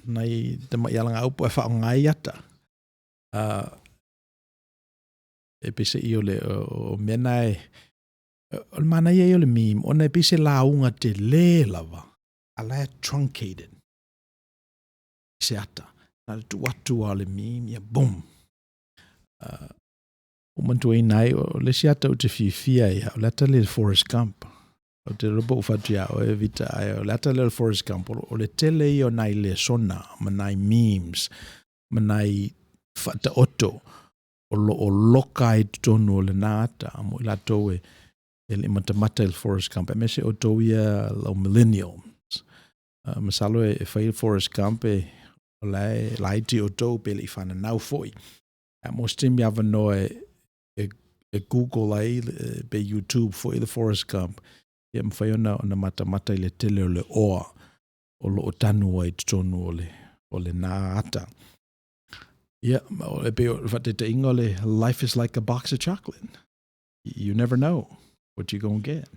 nai tamai alagaupu e faaaoga ai ata. E pei se i o le o mea na e, o le manaia ia o le meme, ona e pei se lauga tele lava, a o la e truncated i se ata. Na o le tuu atu lava o le meme, ia boom. Ua ou manatuaina ai, o le isi ata ou te fiafia ai au, o le ata lea i le Forrest Gump. Ou te iloa po ua ou fai atu ia oe Vita, ae o le ata lea o le Forrest Gump, o le tele ia o nai lesona ma nai memes ma nai faataoto o lo o loka ai i totonu o lena ata mo i latou e le i matamata i le Forrest Gump, aemaise outou ia le au millennials. Masalo e fai le Forrest Gump e o la e laiti outou pe le i fananau foi. Ae mo se taimi avanoa e Google ai pe YouTube foi le Forrest Gump, ia mafai ona matamata i le tele o le oa o lo o tanu ai i totonu o lena ata. Ia, e pei o le faataitaiga o le life is like a box of chocolate. You never know what you're gonna get.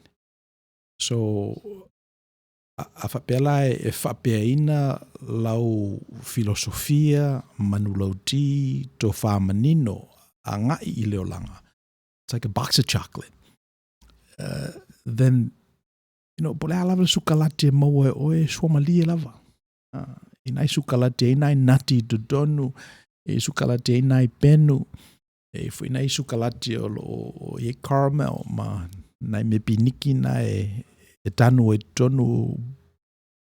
So, a faapea la e faapeaina lau filosofia, manulauti, tofa manino, agai i le olaga, it's like a box of chocolate. Then, you know, po o le a lava le sukalati e maua e oe, e suamalie lava. I nai sukalati e i ai nai nati i totonu, e sukalati e i ai nai penu, e i ai foi nai sukalati o lo o i ai caramel ma nai mea piniki na e tanu ai i totonu.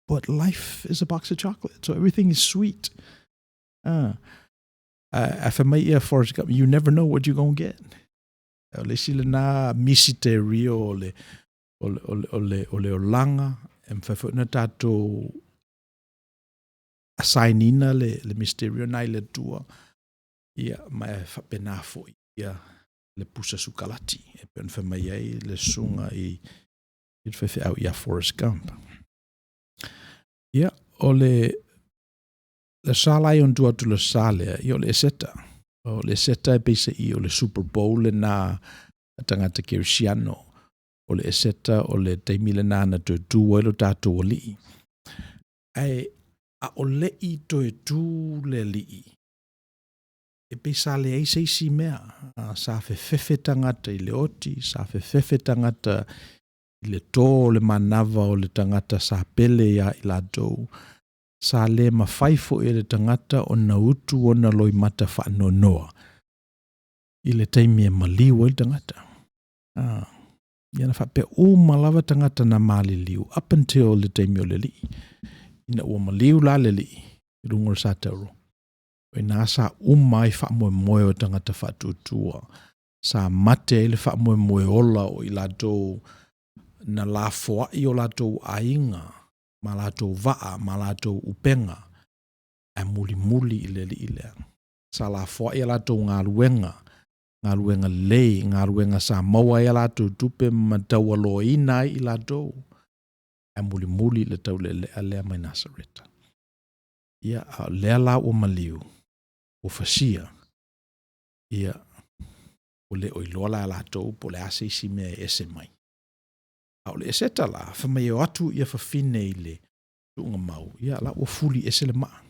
But life is a box of chocolate, so everything is sweet. Ae fai mai ia Forrest Gump, you never know what you're gonna get. O le isi lena misiterio o le, o le, o le, o le, o le olaga, e mafai foi ona tatou assign-ina le misterio na i le Atua, ia, ma e faapena foi ia le pusa sukalati, e pei ona fai mai ai le susuga i le faifeau ia Forrest Gump. Ia, o le sa la i ona tua atu le sa lea, ia o le Eseta. O le Eseta e pei se i o le Super Bowl lena a tagata kerisiano. O le Eseta o le taimi lena na toe tu ai lo tatou alii. Ae a o le i toe tu le alii, e pei sa leai se isi mea. Sa fefefe tagata i le oti, sa fefefe tagata i le tō o le manava o le tagata sa pele iā i latou. Sa le mafai foi e le tagata ona utu ona loimata faanoanoa i le taimi e maliu ai le tagata. Ia na faapea uma lava tagata na maliliu up until le taimi o le alii. Ina ua maliu la le alii i luga o le satauro, o i ina sa uma ai faamoemoe o tagata faatuatua, sa mate ai le faamoemoe ola o i latou na lafoai o latou aiga ma latou vaa ma latou upega ae mulimuli i le alii lea. Sa lafoai a latou galuega, galuega lelei, galuega sa maua ai a latou tupe ma taualoaina ai i latou, ae mulimuli i le taulealea lea mai Nasareta. Ia, a o lea la ua maliu, ua fasia, ia, ua le o iloa la e latou po o le a se isi mea e ese mai. A o le Eseta la, fai mai e o atu ia fafine i le tuugamau, ia la ua fuli ese le maa.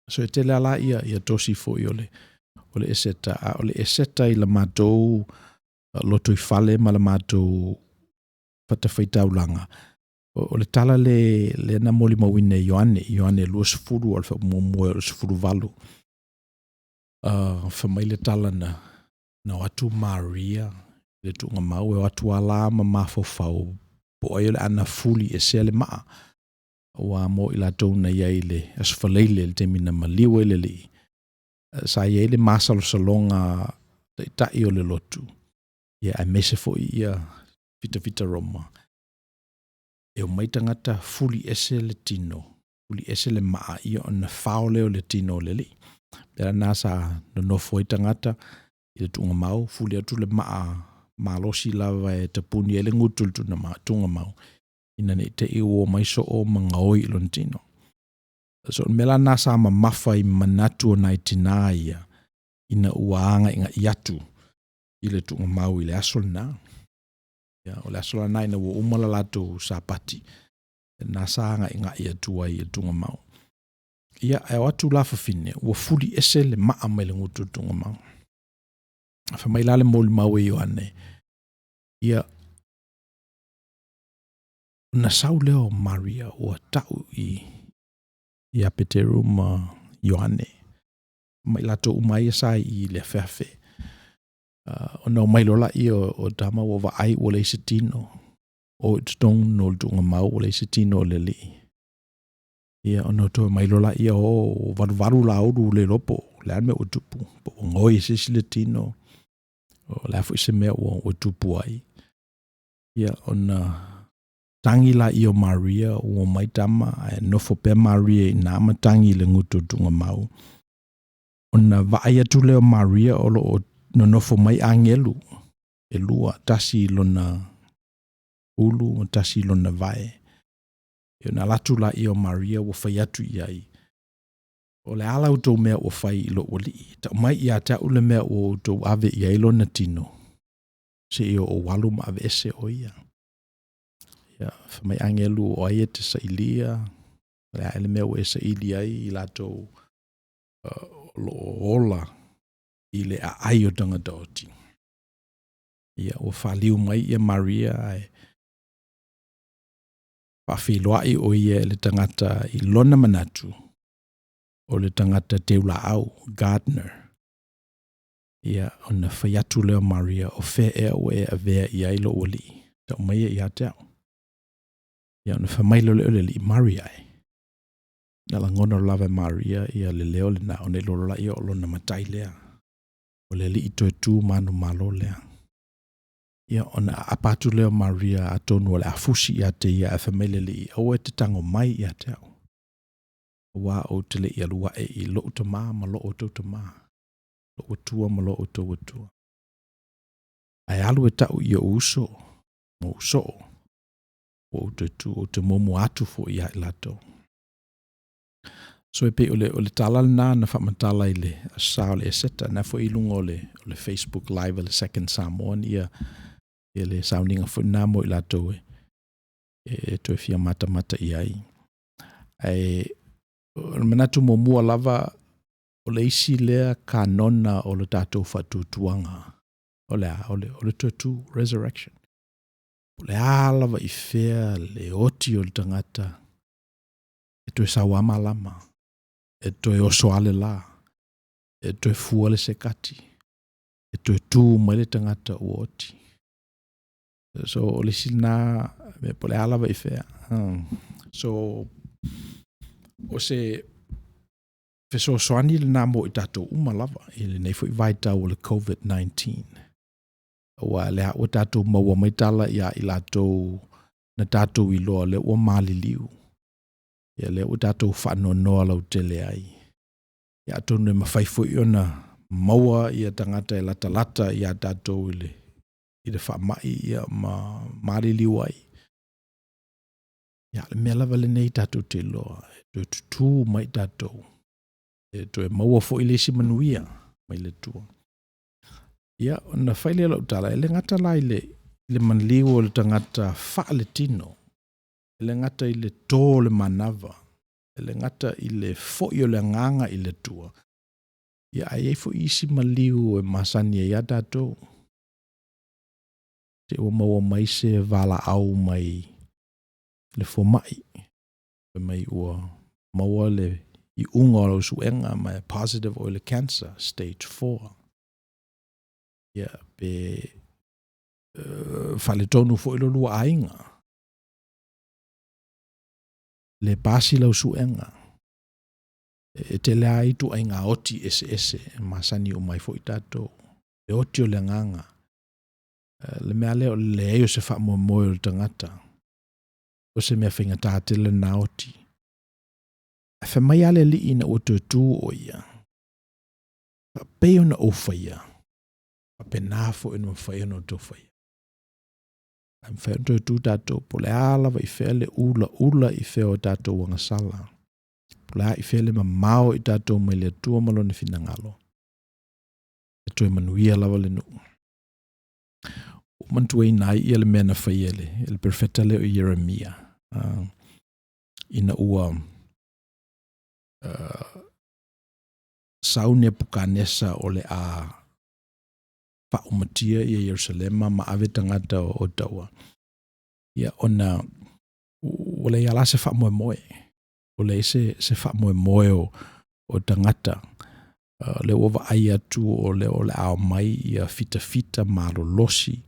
So e tele lava ia tosi foi o le Eseta, a o le Eseta i la matou lotoifale ma la matou fatafaitaulaga, O le tala le lea na molimauina e Ioane, Ioane 20 o le faamuamua o le 18. Fai mai le tala na o atu Maria i le tuugamau e o atu lava la ma mafaufau po o ai o le a na fuliesea le maa, aua mo i latou na i ai i le Aso Faraile i le taimi na maliu ai le Alii, sa i ai le masalosaloga a taitai o le lotu, aemaise foi fitafita Roma, e omai tagata fuliese le tino, fuliese le maa, ia ona fao lea o le tino o le Alii. O le mea la lena sa nonofo ai tagata i le tuugamau fuli atu le maa malosi lava e tapuni ai le gutu o le tuugamau, ina ne i te i ua omai soo ma gaoi i lona tino. So o le mea la lena sa mamafa i manatu o nai tina ia, ina ua agaigai atu i le tuugamau i le aso lena. Ia, o le aso la lena ina ua uma le latou Sapati, lena sa agaigai atu ai i le tuugamau. Ia, ae o atu la fafine, ua fuliese le maa mai le gutu o le tuugamau. Fai mai la le molimau a Ioane, ia, ona sau lea o Maria ua tau ia Peteru ma Ioane, ma i latou uma ia sa i i le afeafe. Ona omai loa lea o tama ua vaai ua leai se tino, o i totonu o le tuugamau ua leai se tino o le Alii. Ia ona toe omai loa lea o valuvalu laulu ua le iloa po o le a le mea ua tupu, po ua gaoi e se isi le tino, o le a foi se mea ua tupu ai. Ia ona tagi lea o Maria ua omai tama ae nofo pea Maria i ina ma tagi i le gutu o le tuugamau. Ona vaai atu lea o Maria o lo o nonofo mai agelu e lua, tasi i lona ulu ma tasi i lona vae. Ia ona alu atu lea o Maria ua fai atu i ai, o le a la outou mea ua fai i lou Alii? Tau mai ia te au le mea ua outou ave i ai lona tino, se i ou alu ma aveese o ia. Ia, fai mai agelu, o ai e te sailia, o le a ea le mea ua e saili ai i latou o lo o ola i le aai o tagata oti. Ia, ua faaliu mai Maria ae faafeiloai o ia i le tagata i lona manatu, o le tagata teulaau, gardener. Ia, ona fai atu lea o Maria, o fea ea ua e avea i ai lou Alii, tau maia ia te au. Ia ona fai mai loa lea o le Alii, Maria e. Na lagona lava e Maria ia le leo lena, ona iloa loa lea o lona Matai lea, o le Alii toe tu manumalo lea. Ia ona aapa atu lea o Maria atonu o le a fusi ia te ia, ae fai mai le Alii, aua e te tago mai ia te au, aua ou te le i alu ae i lou Tama ma lo outou Tama, lou Atua ma lo outou Atua. Ae alu e tau i ou uso ma ou soo, ua ou toe tu, ou te muamua atu foi ia i latou. So e pei o le tala lena na faamatala i le Aso Sa o le Eseta, na foi i luga o le Facebook Live a le Second Samoan ia le sauniga foi lena mo i latou e toe fia matamata i ai. Ae o le manatu muamua lava, o le isi lea kanona o le tatou faatuatuaga, o le a? O le toe tu, resurrection. O le a lava i fea le oti o le tagata, e toe sau lava malama, e toe oso lava le la, e toe fua le sekati, e toe tu mai le tagata ua oti. So, o le isi lena mea po o le a lava i fea. So, o se fesoasoani lena mo i tatou uma lava i lenei foi vaitau o le COVID-19. Aua o lea ua tatou maua mai tala ia i latou na tatou iloa lea ua maliliu, ia lea ua tatou faanoanoa lautele ai. Ia atonu e mafai foi ona maua tagata e latalata ia tatou i le faamai ma maliliu ai. Ia, o le mea lava lenei tatou te iloa, e toe tutū mai tatou, e toe maua foi le isi manuia mai le Atua. Ia, ona fai lea o lau tala, e le gata la i le maliu o le tagata faaletino, e le gata i le tō o le manava, e le gata i le foi o le agaga i le Atua, ia ae i ai foi isi maliu e masani ai lava tatou. Te i ua maua mai se valaau mai Le fomaʻi fai mai ua maua le iuga o lau suʻega ma e positive oe i le cancer stage 4. Ia pe faaletonu foi lo lua aiga. Le pasi lau suʻega. E tele lava ituaiga oti eseese e masani uma ai foi tatou. Le oti o le agaga, le mea lea o le leai o se faamoemoe o le tagata, o se mea faigata tele lena oti. Ae fai mai lava le Alii ina ua toe tu o ia, faapei ona ou faia, faapena foi ona mafai ona outou faia. Ae mafai ona toe tu tatou, po o le a lava i fea le ulaula i fea o tatou agasala, po o le a i fea le mamao i tatou mai le Atua ma Lona finagalo, e toe manuia lava le nuu. Ua ou manatuaina ai ia le mea na faia e le perofeta lea o Ieremia, ina ua sau Nepukanesa o le a faaumatia ia Ierusalema ma ave tagata o taua, ia ona ua leai lava la se faamoemoe, ua leai se faamoemoe o tagata. O lea ua vaai atu o lea o le a omai ia fitafita malolosi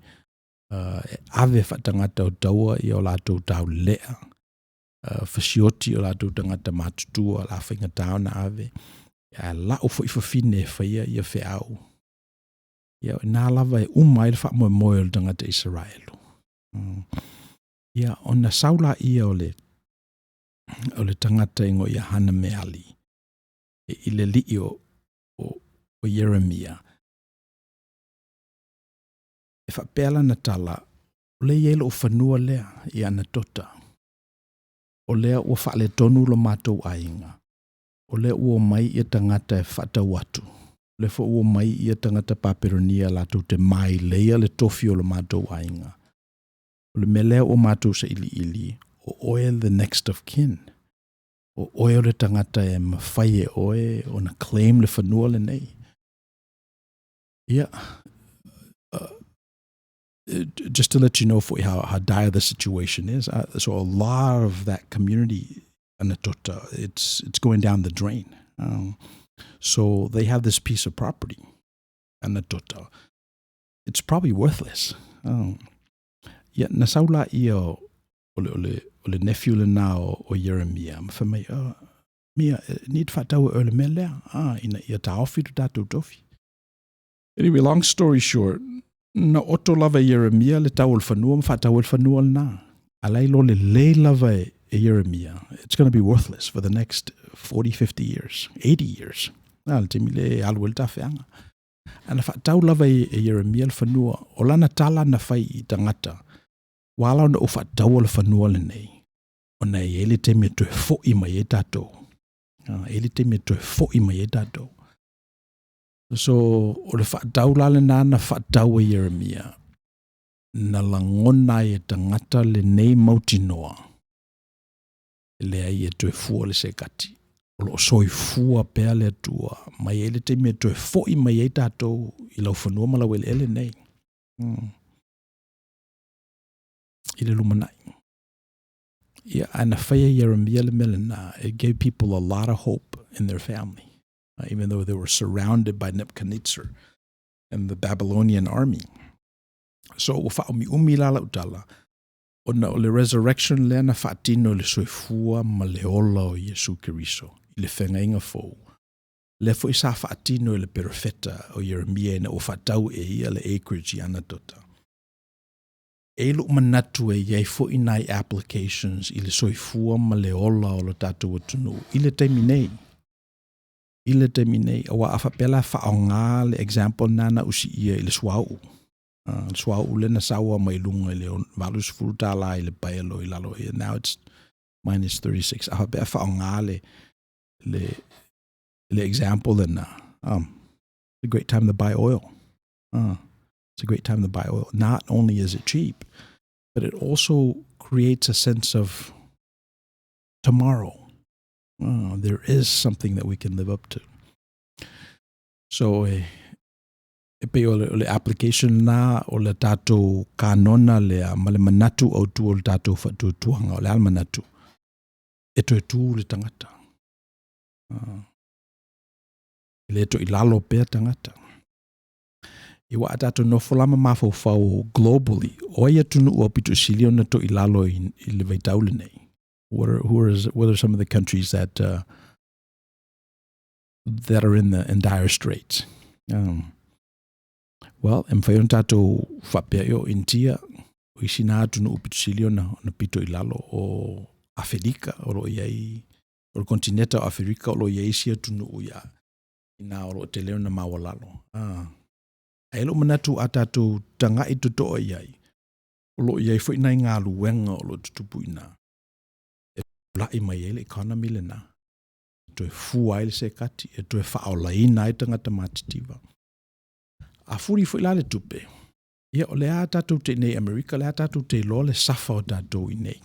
e ave faatagata o taua ia o latou taulelea, fasioti o latou tagata matutua o le a faigata ona ave, ae lau foi fafine e faia ia feau. Ia o i ina lava e uma ai le faamoemoe o le tagata Isaraelu. Ia, ona sau laia o le tagata e igoa ia Hanameali i le alii o Ieremia, e faapea lana tala, o lea e i ai lou fanua lea i Anatota, o lea ua faaletonu lo matou aiga, o lea ua omai ia tagata e faatau atu, o lea foi ua omai ia tagata Papelonia latou te maileia le tofi o lo matou aiga. O le mea lea ua matou sailiili, o oe the next of kin. O oe o le tagata e mafai e oe ona claim le fanua lenei. Ia, just to let you know for how dire the situation is, so a lot of that community, Anatota, it's going down the drain. So they have this piece of property, Anatota. It's probably worthless. Ia, na sau laia o le nephew lena o Ieremia, ma fai mai, Mia, need faatau e oe le mea lea, ina ia taofi lo tatou tofi. Anyway, long story short, na oto lava e Ieremia le tau o le fanua ma faatau ai le fanua lena. A la e iloa lelei lava e Ieremia, it's going to be worthless for the next 40, 50 years, 80 years. A le taimi lea e alu ai le tafeaga. Ae na faatau lava e Ieremia le fanua, o lana tala na fai i tagata, ua ala ona ou faataua le fanua lenei, ona e i ai le taimi e toe foi mai ai tatou. E i ai le taimi e toe foi mai ai tatou. So, o le faatau la lena na faatau e Ieremia, na lagona ai e tagata lenei mautinoa, e leai e toe fua le sekati. O lo o soifua pea le Atua, ma e i ai le taimi e toe foi mai ai tatou i lau fanua ma lau eleele nei. I le lumanai. Ia, ae na faia e Ieremia le mea lena, it gave people a lot of hope in their family, even though they were surrounded by Nebuchadnezzar and the Babylonian army. So, ua faaumiumi la lau tala, ona o le resurrection lea na faatino i le soifua ma le ola o Iesu Keriso i le feagaiga fou, lea foi sa faatino e le perofeta o Ieremia ina ua faatau e ia le acreage i Anatota. E i ai lou manatu e i ai foi nai applications i le soifua ma le ola o lo tatou atunuu i le taimi nei. I le taimi nei, aua a faapea la e faaaoga le example lena na usiia i le suauu. Le suauu lea na sau lava mai luga i le $80 i le paelo i lalo, now it's minus 36. A faapea e faaaoga le example lena, it's a great time to buy oil. It's a great time to buy oil. Not only is it cheap, but it also creates a sense of tomorrow. There is something that we can live up to. So, E pei o le application lena o le tatou kanona lea ma le manatu autu o le tatou faatuatuaga, o le a le manatu? E toe tu le tagata. E le toe i lalo pea tagata. Ia aua a tatou nofo la ma mafaufau globally, o ai atunuu aupito sili ona toilalo i le vaitau lenei? What are some of the countries that are in dire straits? Well, e mafai ona tatou faapea, o Initia, o isi na atunuu pito sili ona pito i lalo, o Aferika, o lo o i ai, o le kontineta o Aferika o lo o i ai isi atunuu ia, ina o lo o tele ona maualalo. Ae lou manatu a tatou tagai totoa i ai, o lo o i ai foi nai galuega o lo o tutupu i ina, e tulai mai ai le economy lena, e toe fua ai le sekati, e toe faaolaina ai tagata matitiva. A fuli foi la le tupe, ia o lea tatou te i inei i Amerika, o lea tatou te iloa le safa o tatou i inei.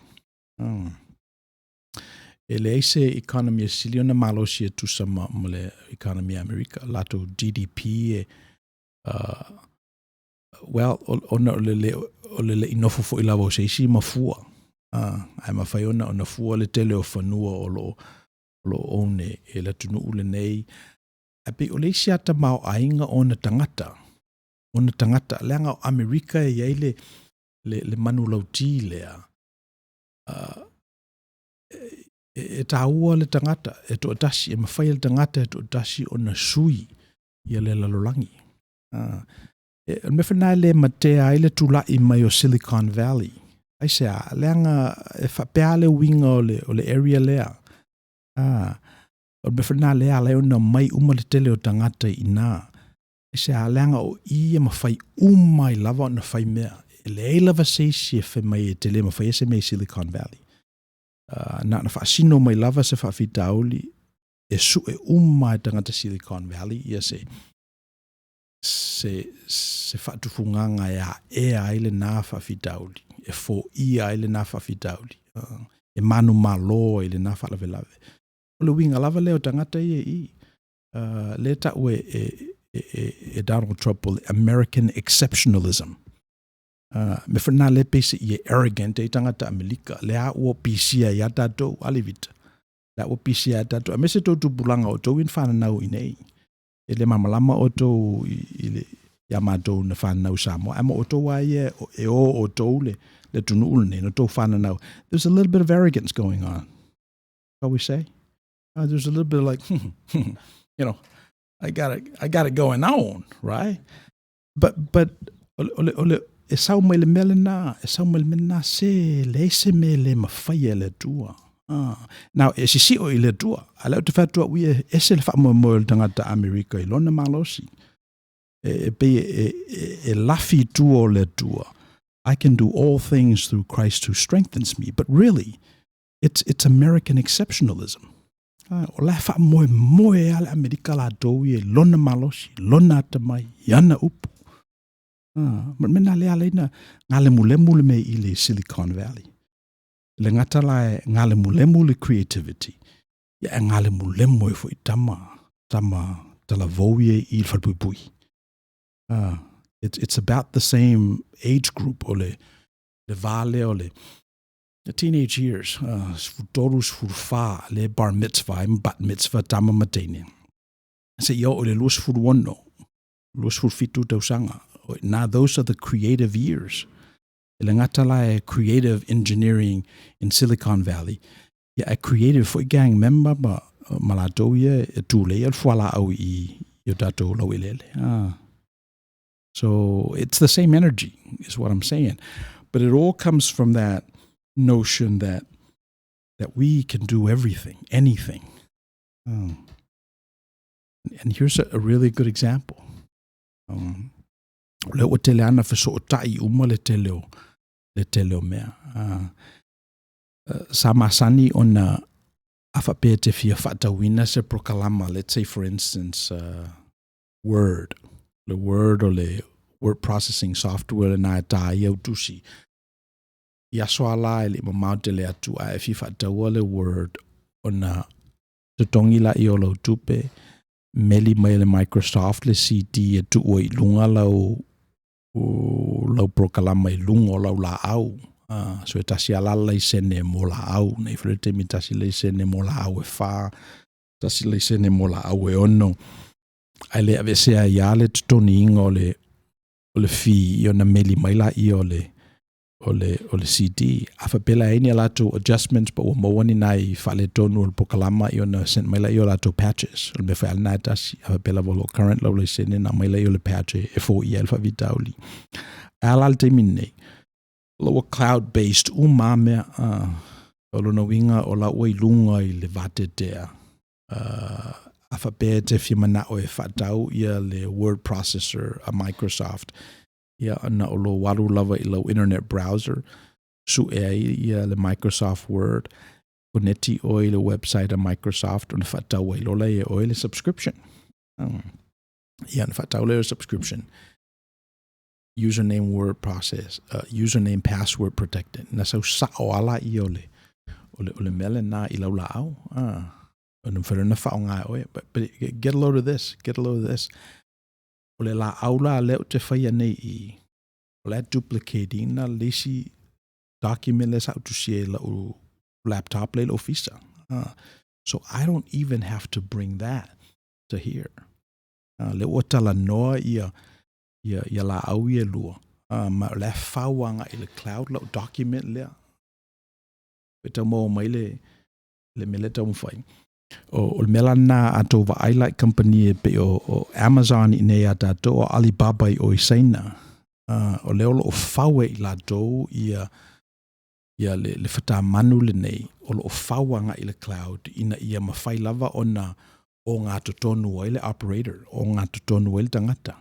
E leai se economy e sili ona malosi e tusa ma le economy a Amerika, latou GDP e, well, ona o le le i nofo foi lava o se isi ma fua. Ae mafai ona fua le tele o fanua o lo o own e le atunuu lenei. Ae pei o le isi lava tamaoaiga o ona tagata, leaga o Amerika e i ai le manulauti lea, e taua le tagata e toatasi, e mafai e le tagata e toatasi ona sui ia le lalolagi. O le mea foi lena e le matea ai le tulai mai o Silicon Valley. Aisea? Leaga e faapea le uiga o le area lea. O le mea foi lena lea e ala ai ona omai uma le tele o tagata i ina. Aisea? Leaga o i e mafai uma ai lava ona fai mea. E leai lava se isi e fai mai e te le mafaia se mea i Silicon Valley. Na ona faasino mai lava se faafitauli e sue uma e tagata Silicon Valley ia se faatufugaga e aea ai lena faafitauli, e foia ai lena faafitauli, e manumalo ai lena faalavelave. O le uiga lava lea o tagata ia i i. Lea tau e Donald Trump o le American exceptionalism. Mea foi lena lea pei se i e arrogant ai tagata Amerika, lea ua pisia ia tatou, a Levita. Lea ua pisia ia tatou. Aemaise tou tupulaga o outou ia na fananau i inei. E le malamalama outou i le ia matou na fananau i Samoa. Ae mo outou lava ia e o outou le atunuu lenei, na outou fananau. There's a little bit of arrogance going on. Shall we say? There's a little bit of like, I got it going on, right? But o le, e sau mai le mea lena, e sau mai le mea lena, se leai se mea le mafai e le Atua. Now, e sisio i le Atua, a lea ou te fai atu au ia, ese le faamoemoe o le tagata Amerika i lona malosi. E pei e lafi i tua o le Atua. I can do all things through Christ who strengthens me. But really, it's American exceptionalism. O la faamoemoe a le Amerika latou ia i lona malosi, lona atamai, i ana upu. Ma le mea lena lea ala ai ona galemulemu le mea i le Silicon Valley. Le gata la e galemulemu le creativity, ia e galemulemu ai foi tama talavou ia i le falepuipui. It's about the same age group o le va lea o le teenage years, 13, 14, le bar mitzvah ai ma bat mitzvah tama ma teine. Se i oo i le 26, 27 tausaga. Now those are the creative years. E le gata la e creative engineering in Silicon Valley, ia e creative foi gang member ma latou ia e tulei le fualaau i o tatou lauelele. So it's the same energy is what I'm saying. But it all comes from that notion that we can do everything, anything. And here's a really good example. O lea ua tele ana fesootai uma le tele o mea. Sa masani ona a faapea te fia faatauina se prokalama, let's say for instance, Word. Le Word o le word processing software lena e tā ai au tusi. I aso ala e le i mamao tele atu a e fia faataua le Word ona totogi laia o lau tupe, meli mai e le Microsoft le CD e tuu ai i luga lau lau polokalama i luga o lau laau. So e tasi lava la le laisene mo laau, nei foi le taimi tasi laisene mo laau e fa, tasi laisene mo laau e ono, ae le aveesea ai lava le totogiina o le o le fee ia ona meli mai laia o le o le o le CD. A faapea la e i ai ni a latou adjustments po ua maua ni nai faaletonu o le polokalama ia ona send mai lea o latou patches. O le mea foi lava lena e tasi. A faapea lava o lo o current lau laisene ona aumai lea o le patch e foia ai le faafitauli. Ae a la le taimi lenei? O lo o ua cloud based uma lava mea. O lona uiga o la ua i luga i le vateatea. A faapea e te fia manao e faatau ia le word processor a Microsoft, ia na o lou alu lava i lau internet browser, sue ai ia le Microsoft Word, koneti oe i le website a Microsoft ona faatau ai loa lea e oe le subscription. Ia ona faatau lea o le subscription. Username word process, username password protected. Na sau sao lava lea o le, o le, o le mea lena i lau laau. Ona mafai loa ona faaaoga e oe. But get a load of this, get a load of this. O le laau la lea ou te faia nei i i, o la e duplicate ina le isi document lea sa ou tusia i lau laptop lea i le ofisa. So I don't even have to bring that to here. Lea ua talanoa ia, ia, ia laau ia e lua, ma o la e fau agai i le cloud lau document lea. Pe tau maua mai le, le mea lea e taumafai. O, o le mea la lena a tou vaai la i kamupani e pei o, o Amazon i inei ia tatou, o Alibaba i o i Saina, o lea o lo o fau e i latou ia, ia le, le fatamanu lenei, o lo o fau agai i le cloud ina ia mafai lava ona ogatotonu ai le operator, ogatotonu ai le tagata.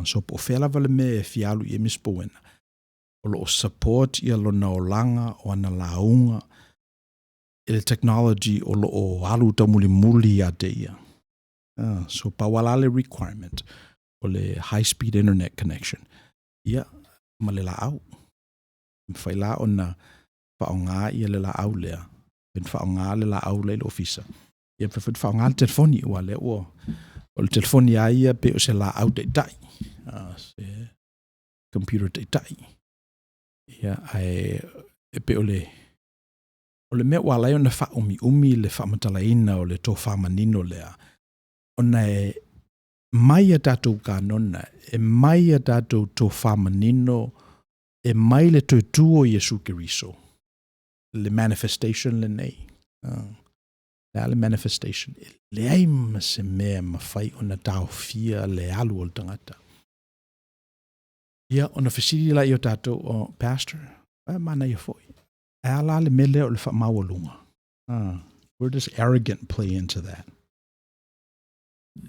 So po o fea lava le mea e fia alu i ai Miss Bowena, o lo o support ia lona olaga, o ana lauga, i le technology o lo o alu taumulimuli ia te ia. So pau lava la le requirement o le high speed internet connection, ia, ma le laau. E mafai la ona faaaoga ia le laau lea, pe faaaoga le laau lea i le ofisa, ia mafai foi ona faaaoga le telefoni, aua o lea ua, o le telefoni lava ia pei o se laau taitai, se computer taitai. Ia, ae e pei o le O le mea ua ala ai ona faaumiumi le faamatalaina o le tofa manino lea, ona e mai a tatou kanona, e mai a tatou tofa manino, e mai le toe tu o Iesu Keriso, le manifestation lenei. Le a le manifestation? E leai ma se mea e mafai ona taofia le alu o le tagata. Ia, ona fesili laia o tatou, oh, Pastor, e manaia foi. Ae a la le mea lea o le faamaualuga? Where does arrogant play into that?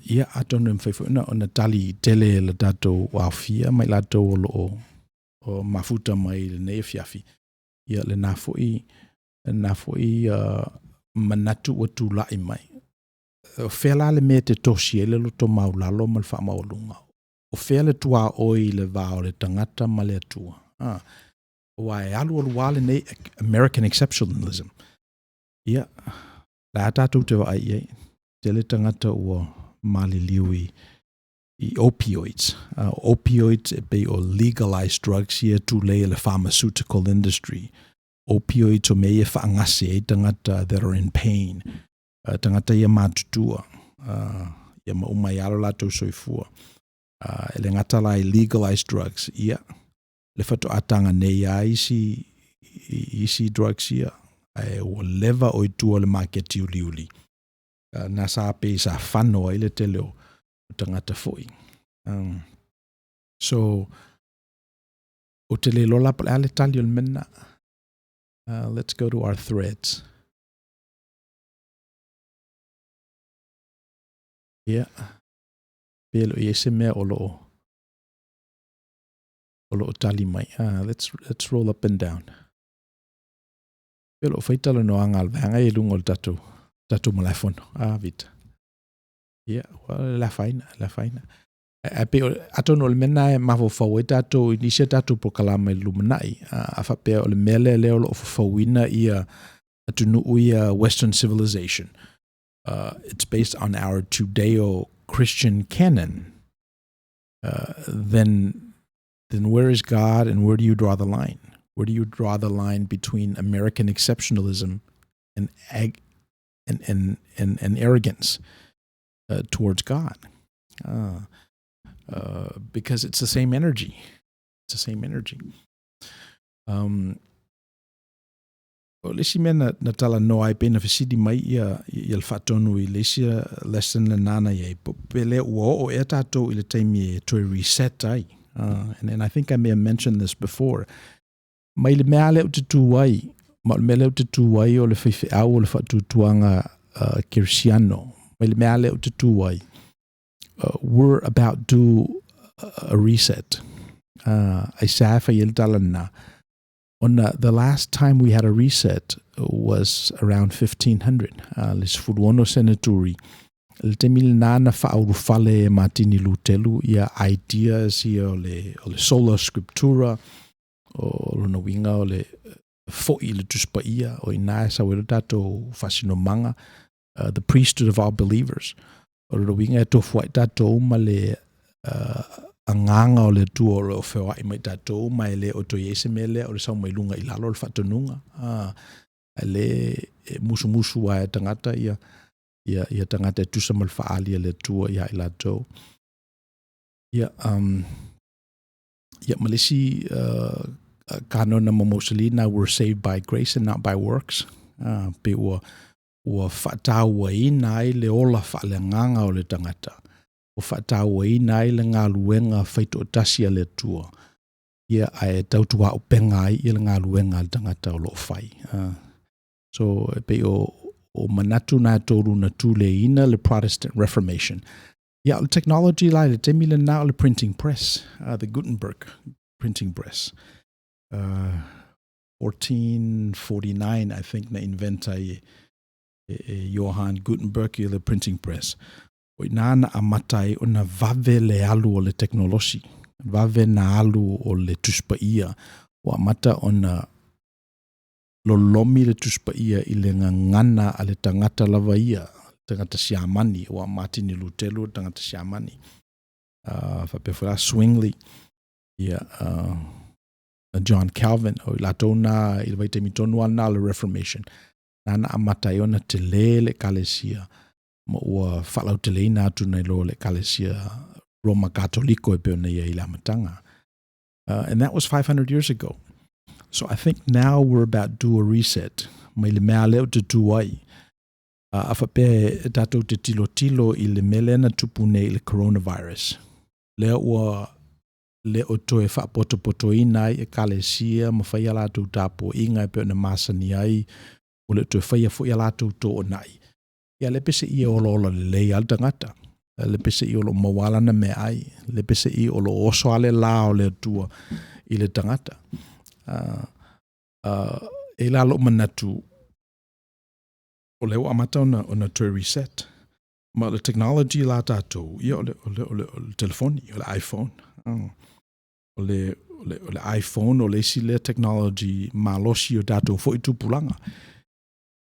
Ia, atonu e mafai foi ona, ona tali tele e le tatou aofia ma i latou o lo o, o mafuta mai i lenei afiafi. Ia, lena foi, lena foi manatu ua tulai mai. O fea la le mea e te tosi ai le loto maulalo ma le faamaualuga? O fea le tuaoi i le va o le tagata ma le Atua? Aua e alualu lava lenei American exceptionalism. Ia, la a tatou te vaai i ai, tele tagata ua maliliu i, i opioids. Opioids e pei o legalized drugs ia tulei e le pharmaceutical industry. Opioids o mea ia e faagase ai tagata that are in pain. Tagata ia matutua, ia ma uma ai lava lo latou soifua. E le gata la i legalized drugs, ia, le faatoa taga nei lava isi, isi drugs ia, ae ua leva o i tua o le maketi uliuli. Na sa pei sa fano ai le tele o tagata foi. So, ou te le iloa la po o le a le tali o le mea lena. Let's go to our threads. Ia, pe le o i ai se mea o lo o o lo o tali mai. Let's, let's roll up and down. Pe o lo o fai talanoaga a le vaega i luga o le tatou, tatou malaefono. Ah, Vita. Ia, ua le afaina, le afaina. Ae pei o, atonu o le mea lena e mafaufau ai tatou i nisi a tatou polokalama i le lumanai, a faapea o le mea lea lea o lo o fofauina ia atunuu ia Western civilization. It's based on our Judeo Christian canon, then where is God and where do you draw the line? Where do you draw the line between American exceptionalism and arrogance towards God? Because it's the same energy. It's the same energy. O le isi mea na talanoa ai pei na fesili mai ia ia le Faatonu i le isi lesson lena na i ai, pe le ua oo ea tatou i le taimi e toe reset ai. And I think I may have mentioned this before. Mai le mea lea ou te tu ai, ma o le mea lea ou te tu ai o le faifeau o le faatuatuaga kerisiano, mai le mea lea ou te tu ai, we're about due a reset. Aisea e fai ai le tala lena? Ona the last time we had a reset was around 1500, le 16 seneturi. Le taimi lena na faaulufale e Matini Lutelu ia ideas ia o le, o le sola scriptura, o lona uiga o le fo'i i le Tusi Paia, o i ina e sau ai lo tatou faasinomaga, the priesthood of all believers. O lona uiga e tofu ai tatou ma le agaga o le Atua o lo o feoai mai tatou, ma e le o toe i ai se mea lea o le sau mai luga i lalo o le faatonuga. A le e musumusu lava e tagata ia, ia, ia tagata e tusa ma le faaali a le Atua ia i latou. Ia, ia ma le isi kanona ma mausali na, we're saved by grace and not by works. Pe ua, ua faatauaina ai le ola faaleagaga o le tagata, ua faatauaina ai le galuega faitoatasi a le Atua, ia ae tautuaupega ai ia le galuega a le tagata o lo o fai. So e pei o, o manatu na e tolu na tuleiina le Protestant Reformation. Ia, o le technology la i le taimi lena o le printing press, the Gutenberg printing press. 1449, I think, na invent ai e, e Johann Gutenberg i le printing press. O ina na amata ai ona vave le alu o le teknolosi, vave na alu o le Tusi Paia, ua amata ona lolomi le Tusi Paia i le gagana a le tagata lava ia, tagata Siamani, ua Matini Lutelu le tagata Siamani. Faapea foi la Zwingli, ia, John Calvin, o i latou na i le vaitaimi tonu lava lena o le Reformation, na na amata ai ona tele le ekalesia ma ua faalauteleina atu nai lo le ekalesia Roma Katoliko e pei ona i ai i le amataga. And that was 500 years ago. So I think now we're about due a reset mai le mea lea ou te tu ai. A faapea e tatou te tilotilo i le mea lea na tupu nei i le coronavirus, lea ua le o toe faapotopotoina ai ekalesia ma fai a latou tapuaiga e pei ona masani ai, ua le o toe faia foi a latou toonai. Ia le pese i e olaola lelei lava le tagata, le pese i o lo o maua lava lana meaai, le pese i o lo o oso lava le la o le Atua i le tagata. E la lou manatu, o lea ua amata ona, ona toe reset. Ma o le technology la tatou, ia o le, o le, o le, o le telefoni, o le iPhone. O le, o le, o le iPhone o le isi lea technology malosi o tatou foi tupulaga.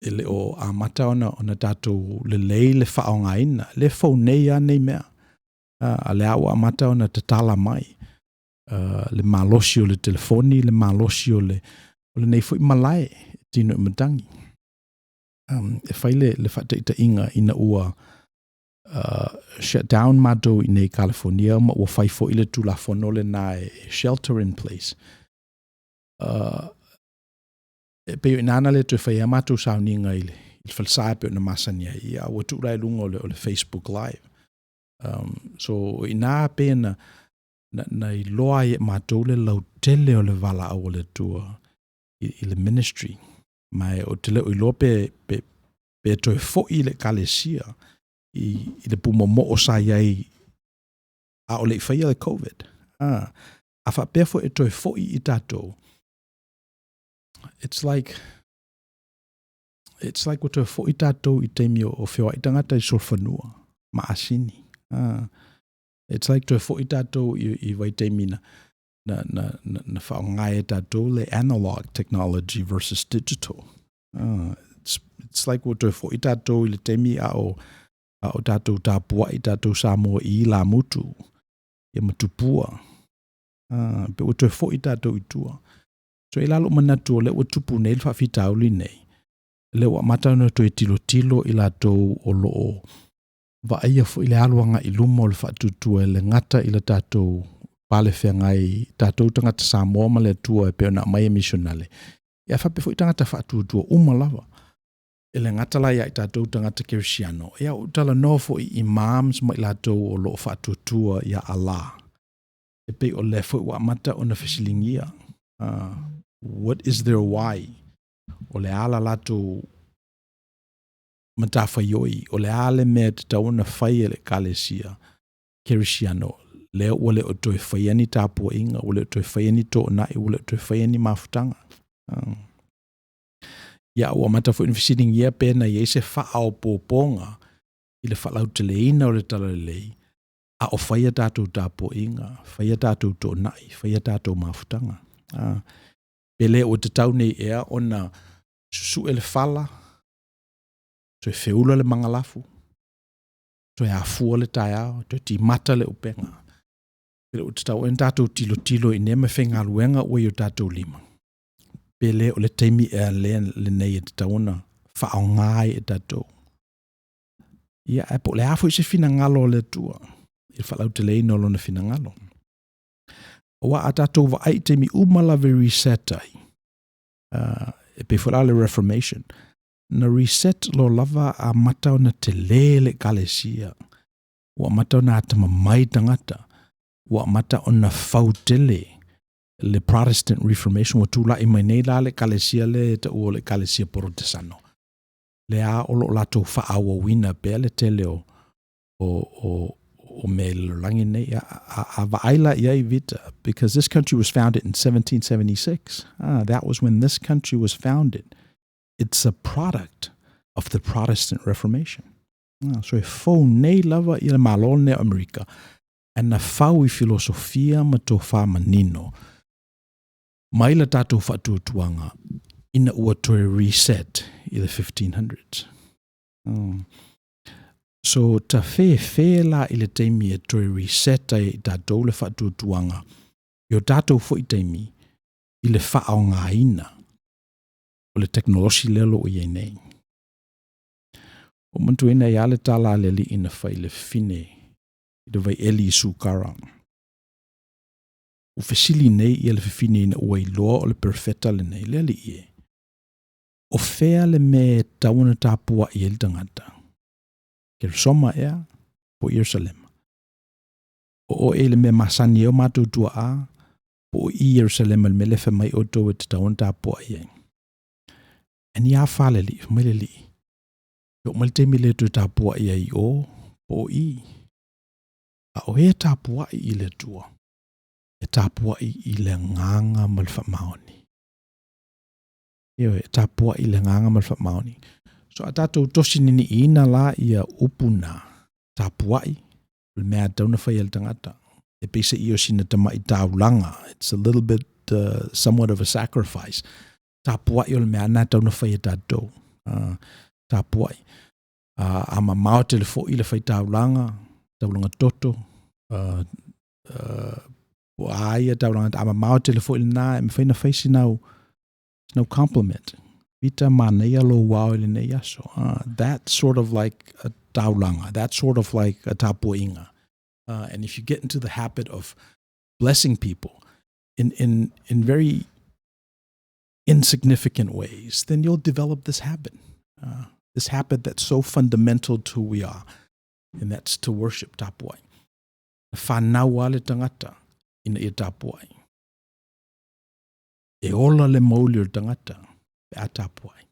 E le o amata ona, ona tatou lelei le faaaogaina. Le fou nei lava nei mea. A lea ua amata ona tatala mai. Le malosi o le telefoni, le malosi o le, o lenei foi malae e tino i matagi. E fai le, le faataitaiga ina ua shut down matou i nei California ma ua fai foi le tulafono lena e shelter in place. E pei o i ina na le toe fai ai a matou sauniga i le, i le falesa e pei ona masani ai, ia ua tuu la i luga o le, o le Facebook Live. So o i ina pei na, na, na iloa ai e matou le lautele o le valaau a le Atua i, i le ministry. Ma e ou te le o iloa pe, pe, pe toe foi le ekalesia i, i le pūmomoo sa i ai a o le i faia le COVID. A faapea foi e toe foi i tatou, it's like, it's like ua toe foi tatou i taimi o, o feoai tagata i solofanua ma asini. It's like toe foi tatou i, i vaitaimi na, na, na, na, na faaaoga ai e tatou le analog technology versus digital. It's, it's like ua toe foi tatou i le taimi a o, A o tatou tapua'i tatou Samoa i ilamutu ia ma tupua, pe ua toe fo'i tatou i tua. So e i ai la lou manatu o lea ua tupu nei le faafitauli nei, lea ua amata ona toe tilotilo i latou o lo o vaaia foi le alu agai i luma o le faatuatua e le gata i le tatou palefeagai tatou tagata Samoa ma le Atua e pei ona aumai e misionale, ae faapea foi tagata faatuatua uma lava. E le gata la ia i tatou tagata kerisiano, ia ua ou talanoa foi i imams ma i latou o lo o faatuatua ia Allah. E pei o lea foi ua amata ona fesiligia, what is their why? O le a la latou matafaioi, o le a le mea e tatau ona fai e le Ekalesia Kerisiano, lea ua le o toe faia ni tapuaiga, ua le o toe faia ni toonai, ua le o toe faia ni mafutaga. Ia, ua amata foi ona fesiligia pe na i ai se faaopoopoga i le faalauteleina o le talalelei, a o fai a tatou tapuaiga, fai a tatou toonai, fai a tatou mafutaga. Pe le ua tatau nei ea ona susue le fala, toe feula le magalafu, toe afua le taeao, toe timata le upega. Pe le ua tatau ea ona tatou tilotilo i nea meafaigaluega ua i o tatou lima, pe le o le taimi ea lea lenei e tatau ona faaaoga ai e tatou. Ia, ae po o le a foi se finagalo o le Atua i le faalauteleina o lona finagalo. Aua a tatou vaai i taimi uma lava e reset ai, e pei foi la le Reformation, na reset loa lava amata ona tele le ekalesia, ua amata ona atamamai tagata, ua amata ona fautele le Protestant Reformation, ua tulai mai nei la le ekalesia lea e taua o le ekalesia Porotesano, lea o lo o latou faaauauina pea le tele o mea i le lalolagi nei. A vaai la i ai Vita, because this country was founded in 1776. That was when this country was founded. It's a product of the Protestant Reformation. So e fou nei lava ia le Malo lenei o Amerika, ae na fau i filosofia ma tofā manino mai le tatou faatuatuaga ina ua toe reset i le 1500s. So ta fefe la i le taimi e toe reset ai e tatou le faatuatuaga i o tatou foi taimi i le faaaogaina o le tekonolosi lea o lo o i ai nei. Ua ou manatuaina ai lava le tala a le alii na fai i le fafine i le vaieli i Sukara. Ua fesili nei ia le fafine ina ua iloa o le perofeta lenei, le alii e, o fea le mea e tatau ona tapuai ai le tagata? Keresoma ea, po o Ierusalema? O oe i le mea masani ai o matou tuaa, po o i Ierusalema i le mea lea e fai mai outou e tatau ona tapuai ai? Ae ni afa le alii, fai mai le alii, e oo mai le taimi e le toe tapuai ai i o, po o i. A o e tapuai i le Atua, e tapuai i le agaga ma le faamaoni. Ioe, e tapuai i le agaga ma le faamaoni. So a tatou tosi niniiina la ia upu na, tapuai, o le mea e tatau ona fai e le tagata. E pei se i o sina tamai taulaga, it's a little bit somewhat of a sacrifice. Tapuai o le mea na e tatau ona fai e tatou. Tapuai. A mamao tele foi le faitaulaga, taulaga toto, po o a ia taulaga, a mamao tele foi lena, e mafai ona fai sinau, sinau compliment. Vita manaia lou ao i lenei aso. That's sort of like a taulaga, that's sort of like a tapuaiga. And if you get into the habit of blessing people in very insignificant ways, then you'll develop this habit. This habit that's so fundamental to who we are, and that's to worship tapuai. Na whanau a le tangata ina ia tapuai. E ola le mauli o le tangata pe a tapuai.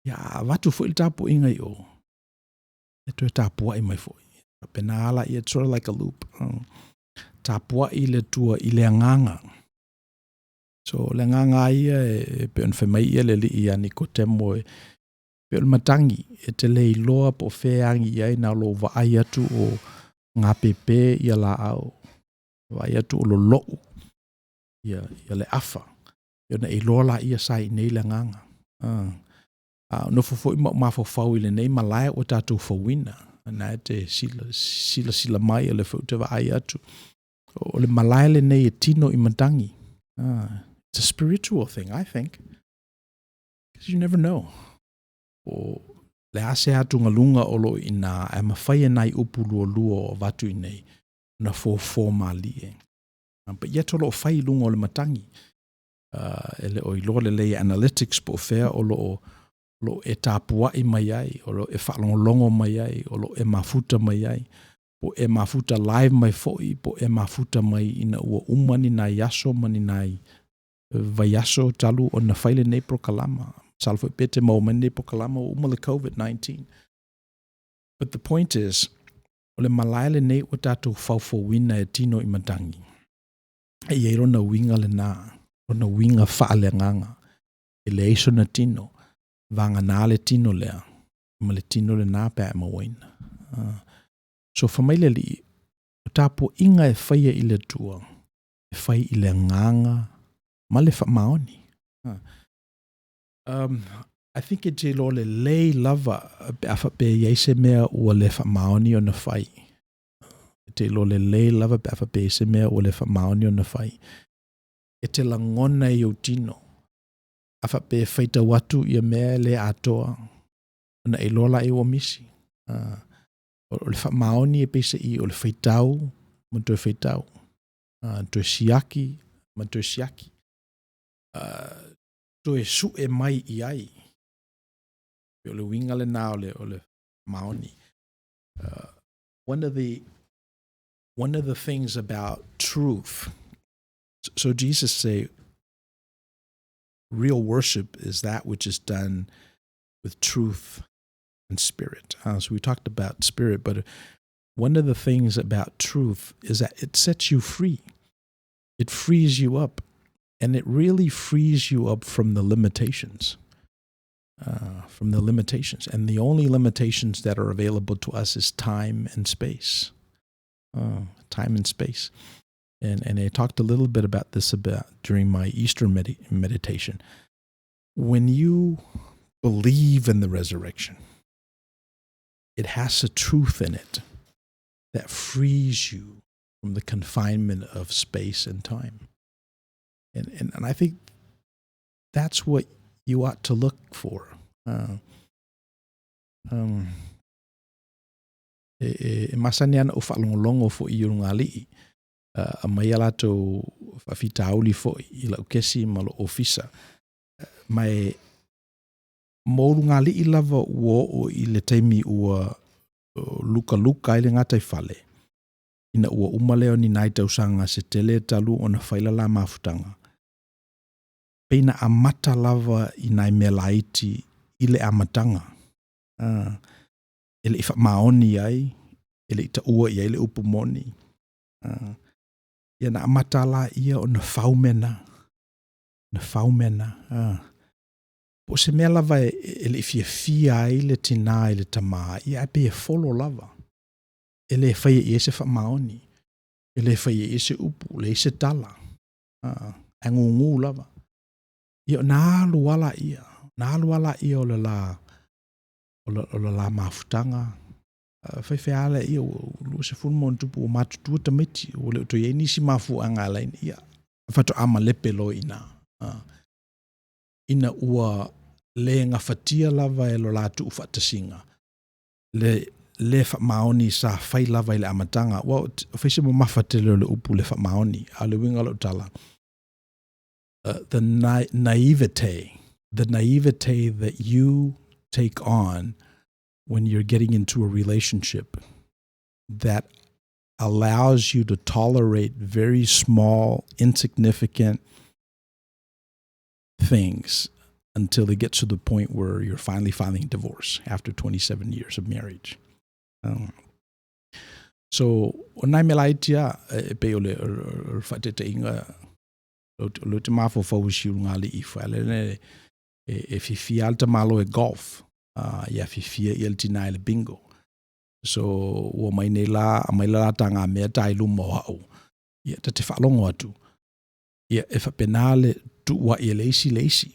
Ia, a avatu foi le tapuaiga i o, e toe tapuai mai foi. Pena ala ia, it's sort of like a loop. Tapuai le Atua i le agaga. So, o le agaga lava ia e pei ona fai mai ia le alii ia Nikotemo e pei o le matagi e te le iloa po o fea e agi i ai na o lou vaai atu o gapepe ia laau, vaai atu o lolou ia le afa, ia ona e iloa laia sa i inei le agaga. A ou nofo foi ma ou mafaufau i lenei malae ua tatou fauina, na e te silasila mai o lea foi ou te vaai atu. O le malae lenei e tino i matagi. It's a spiritual thing, I think. Because you never know. O le a se atugaluga o lo o i ina, ae mafai e nai upu lualua o avatu i inei ona fofo malie. But yet o lo o fai i luga o le matagi. E le o iloa lelei e analytics po o fea o lo o lo o e tapuai mai ai, o lo o e faalogologo mai ai, o lo o e mafuta mai ai, po o e mafuta live mai foi, po o e mafuta mai ina ua uma ni nai aso ma ni nai vaiaso talu ona fai lenei polokalama. Masalo foi pe te maua mai lenei polokalama ua uma le COVID-19. But the point is, o le malae lenei ua tatou faufauina e tino i matagi, e i ai lona uiga lena, lona uiga faaleagaga, e leai sona tino, vagana le tino lea, ma le tino lena pe a e mauaina. So fai mai le Alii, o tapuaiga e faia i le Atua, e fai i le agaga ma le faamaoni. I think e te iloa lelei lava pe a faapea e i ai se mea ua le faamaoni ona fai. E te iloa lelei lava pe a faapea e i ai se mea ua le faamaoni ona fai. E te lagona i ou tino, a faapea e faitau atu ia mea e le atoa, ona e iloa lea ua misi. O le faamaoni e peiseai o le faitau ma toe faitau, toe siaki ma toe siaki. Toe sue mai i ai. O le uiga lena o le maoni. One of the things about truth, so Jesus say, real worship is that which is done with truth and spirit. So we talked about spirit, but one of the things about truth is that it sets you free. It frees you up, and it really frees you up from the limitations. From the limitations. And the only limitations that are available to us is time and space. Time and space. And I talked a little bit about this about during my Easter meditation. When you believe in the resurrection, it has a truth in it that frees you from the confinement of space and time. And I think that's what you ought to look for. E masani ana ou faalogologo foi i ulugalii aumai a latou faafitauli foi i lau kesi ma lou ofisa. Ma e mo ulugalii lava ua oo i le taimi ua lukaluka ai le gataifale, ina ua uma lea o ni nai tausaga se tele talu ona fai le la mafutaga, pei na amata lava i nai mea laiti i le amataga. E le i faamaoni ai, e le i taua i ai le upu moni. Ia na amata lea ona fau mea na. Na fau mea na. Po o se mea lava e le i fiafia ai le tinā i le tamā, ia ae pei e folo lava. E le faia i ai se faamaoni, e le faia i ai se upu, leai se tala. Ae gugu lava. Ia ona alu lava lea, ona alu lava lea o le la, o le la mafutaga, faifea lea ua 20 ma ona tupu ua matutua tamaiti, ua le o toe i ai nisi mafuaaga e ala ai, ia, faatoa malepe loa i ina. Ina ua le gafatia lava e lo la tuufaatasiga le le faamaoni sa fai lava i le amataga. Ua fai se mamafa tele o le upu le faamaoni, a o le uiga o lau tala, the naivete, the naivete that you take on when you're getting into a relationship that allows you to tolerate very small, insignificant things until it gets to the point where you're finally filing divorce after 27 years of marriage. So, o nai mea laiti lava, e pei o le faataitaiga, o lea ou te mafaufau i si ulugalii foi lele e fiafia lava le tamaloa e golf, ia fiafia ia le tinā i le bingo. So, ua mai nei la, aumai le la tagamea ta i luma o au, ia ta te faalogo atu, ia e faapena le tuuai e le isi le isi,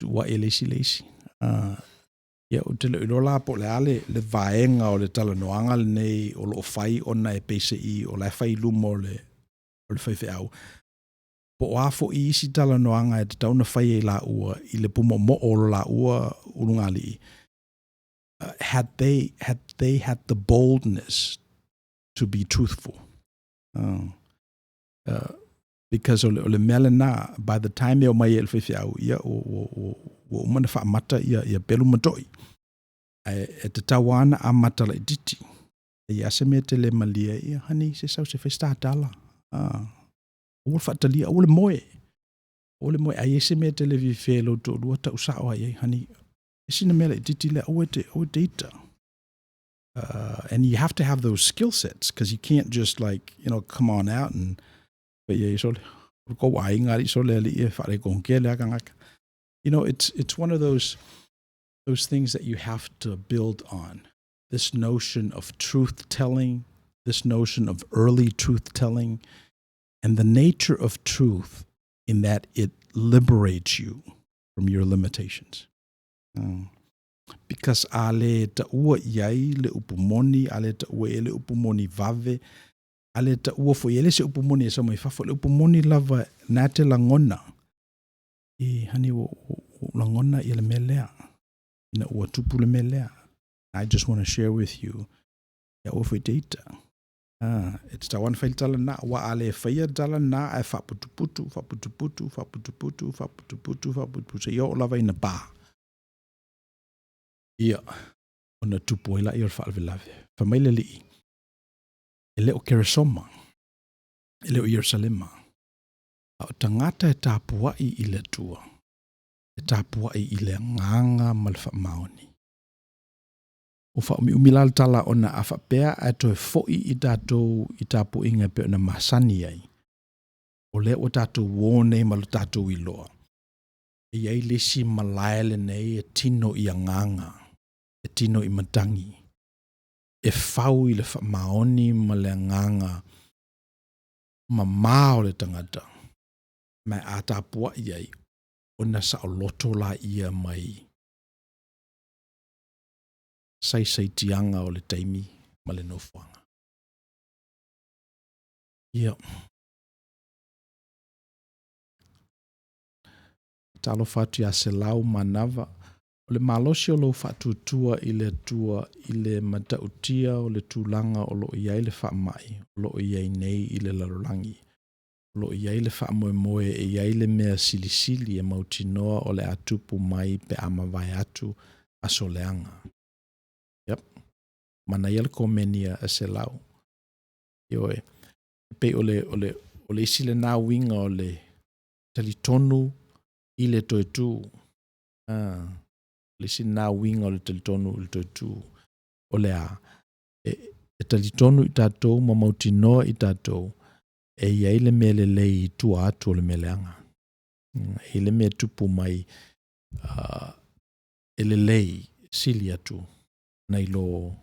tuuai e le isi le isi. Ia, ou te le o iloa la po o le a le, le vaega o le talanoaga lenei o lo o fai ona e peiseai o la e fai i luma o le, o le faifeau, po o a foi isi talanoaga e tatau ona fai e i laua i le pumoomoo o lo laua ulugalii, had they, had they had the boldness to be truthful. Because o le, o le mea lena, by the time e omai ai i le faifeau, ia, ua, ua, ua, ua uma ona faamata ia, ia pelu ma toi. Ae e tatau lava ona amata laitiiti. E i ai se mea e te le malie ai, ia, honey, se sau se i fai se ta tala. Aua le faatalia, aua le moe. Aua le moe, a i ai se mea e te le fiafia ai i lou toalua, tau sao lava i ai, honey, e sina mea laitiiti lea, aua e te, aua e te ita. And you have to have those skill sets, because you can't just like, you know, come on out and fai i ai, sole, o le kou aiga alii sole alii e faalekonkele lava tagata. You know, it's, it's one of those, those things that you have to build on. This notion of truth telling, this notion of early truth telling, and the nature of truth in that it liberates you from your limitations. Because a le taua i ai le upu moni, a le taua i ai le upu moni vave, a le taua foi i ai le isi upu moni e sau mai fafo, le upu moni lava na te lagona, e honey, ua, ua, ua lagona ia le mea lea, ina ua tupu le mea lea. I just want to share with you, ia aua foi te ita. Ah, e tatau ona fai le tala lena, aua a le faia le tala lena ae faaputuputu, faaputuputu, faaputuputu, faaputuputu, faaputuputu, seia oo lava ina pa. Ia, ona tupu ai lea o le faalavelave. Fai mai le Alii, e le o Keresoma, e le o Ierusalema, a o tagata e tapuai i le Atua, e tapuai i le agaga ma le faamaoni. Ua faaumiumi la le tala ona a faapea ae toe foi i tatou i tapuaiga e pei ona masani ai, o lea ua tatou o nei ma lo tatou iloa, e i ai le isi malae lenei e tino i agaga, e tino i matagi, e fau i le faamaoni ma le agaga mamā o le tagata, ma a tapuai ai, ona saoloto laia mai saisaitiaga o le taimi ma le nofoaga. Ia. Talofa atu ia Selau Manava, o le malosi o lou faatuatua i le Atua i le matautia o le tulaga o lo o i ai le faamai o lo o i ai nei i le lalolagi. O lo o i ai le faamoemoe e i ai le mea silisili e mautinoa o le a tupu mai pe a mavae atu aso leaga. Yep. Manaia le komeni a Selau. Ioe. E pei o le, o le, o le isi lena uiga o le talitonu i le toe tū. Ah, le isi lena uiga o le talitonu i le toe tū. O le a? E, e talitonu i tatou ma mautinoa i tatou e i ai le mea lelei i tua atu o le mea leaga. E i ai le mea tupu mai uh, e lelei sili atu nai lo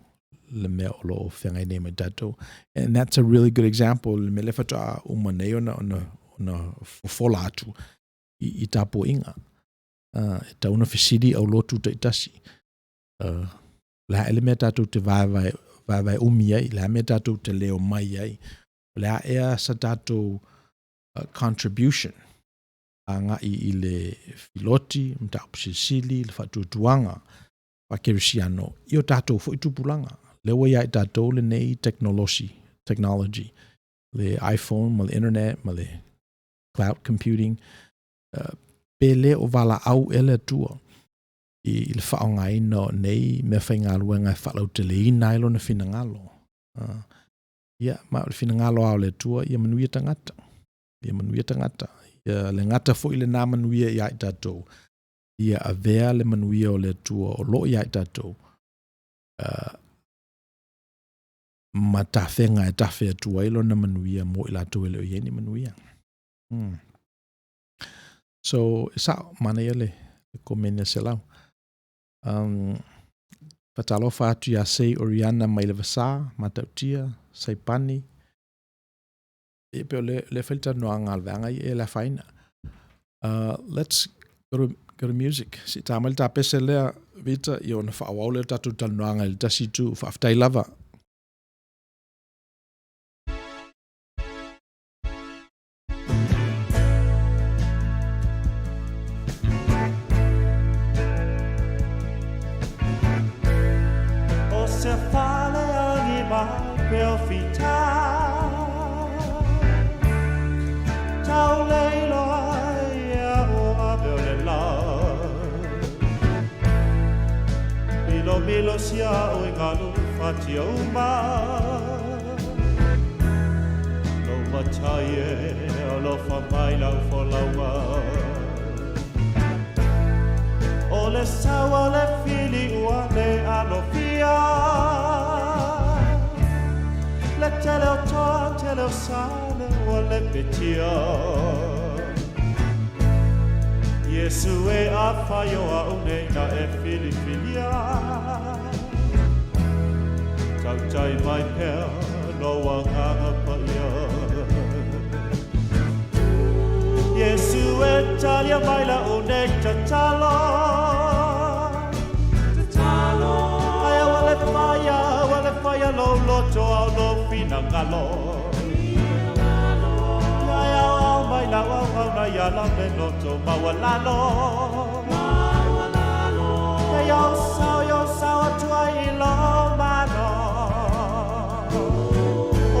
le mea o lo o feagai nei ma tatou. And that's a really good example, le mea lea faatoa uma nei ona, ona, ona fofola atu i, i tapuaiga. Uh, e tatau ona fesili aulotu taitasi. Uh, le a ea le mea tatou te vaevae, vaevae umi ai, le a mea tatou te leo mai ai, o le a ea sa tatou uh, contribution agai i le filoti, mataupu silisili, le faatuatuaga faakerisiano i o tatou foi tupulaga. Lea ua ia i tatou lenei teknolosi, technology, le iPhone ma le internet ma le cloud computing, uh, pe le o valaau ea le Atua i, i le faaaogaina o nei mea faigaluega e faalauteleina ai lona finagalo. Uh, ia, ma o le finagalo lava o le Atua, ia manuia tagata. Ia manuia tagata. Ia le gata foi lena manuia ia i tatou. Ia avea le manuia o le Atua o lo o ia i tatou. Uh, ma tafega e tafe atu ai lona manuia mo i latou e le o i ai ni manuia. Mm. So, e sao, manaia le, le komeni a Selau. Um, fatalofa atu iā Sei Oriana mai le Vasā, Matautia, Saipani. E pe o le, le fai le talanoaga a le vaega ia e le afaina. Uh, let's go to, Go to music. Se i tā mai le tapese lea, Vita, ia ona faaauau lea o le tatou talanoaga i le tasi itu. Faafetai lava. O se fale agi mai pe o fita Tau leilo ai o ave o le la Milo milo sia o i ngalu fatia uma Lo matai e alofa mai lau folauga O le sau a le fili ua le alofia Le tele o toa, tele o sale ua lepetia Iesu e afai o au nei na e filifilia Tautai mai pea lou agaga paia Iesu e talia mai lau nei tatalo Tatalo Ai ua le faia, ua le faia lou loto ao lou finagalo Finagalo Ai ao ao mai lau au au na ia lau le loto maualalo Maualalo Ei au sao, au sao atu ai i lou malo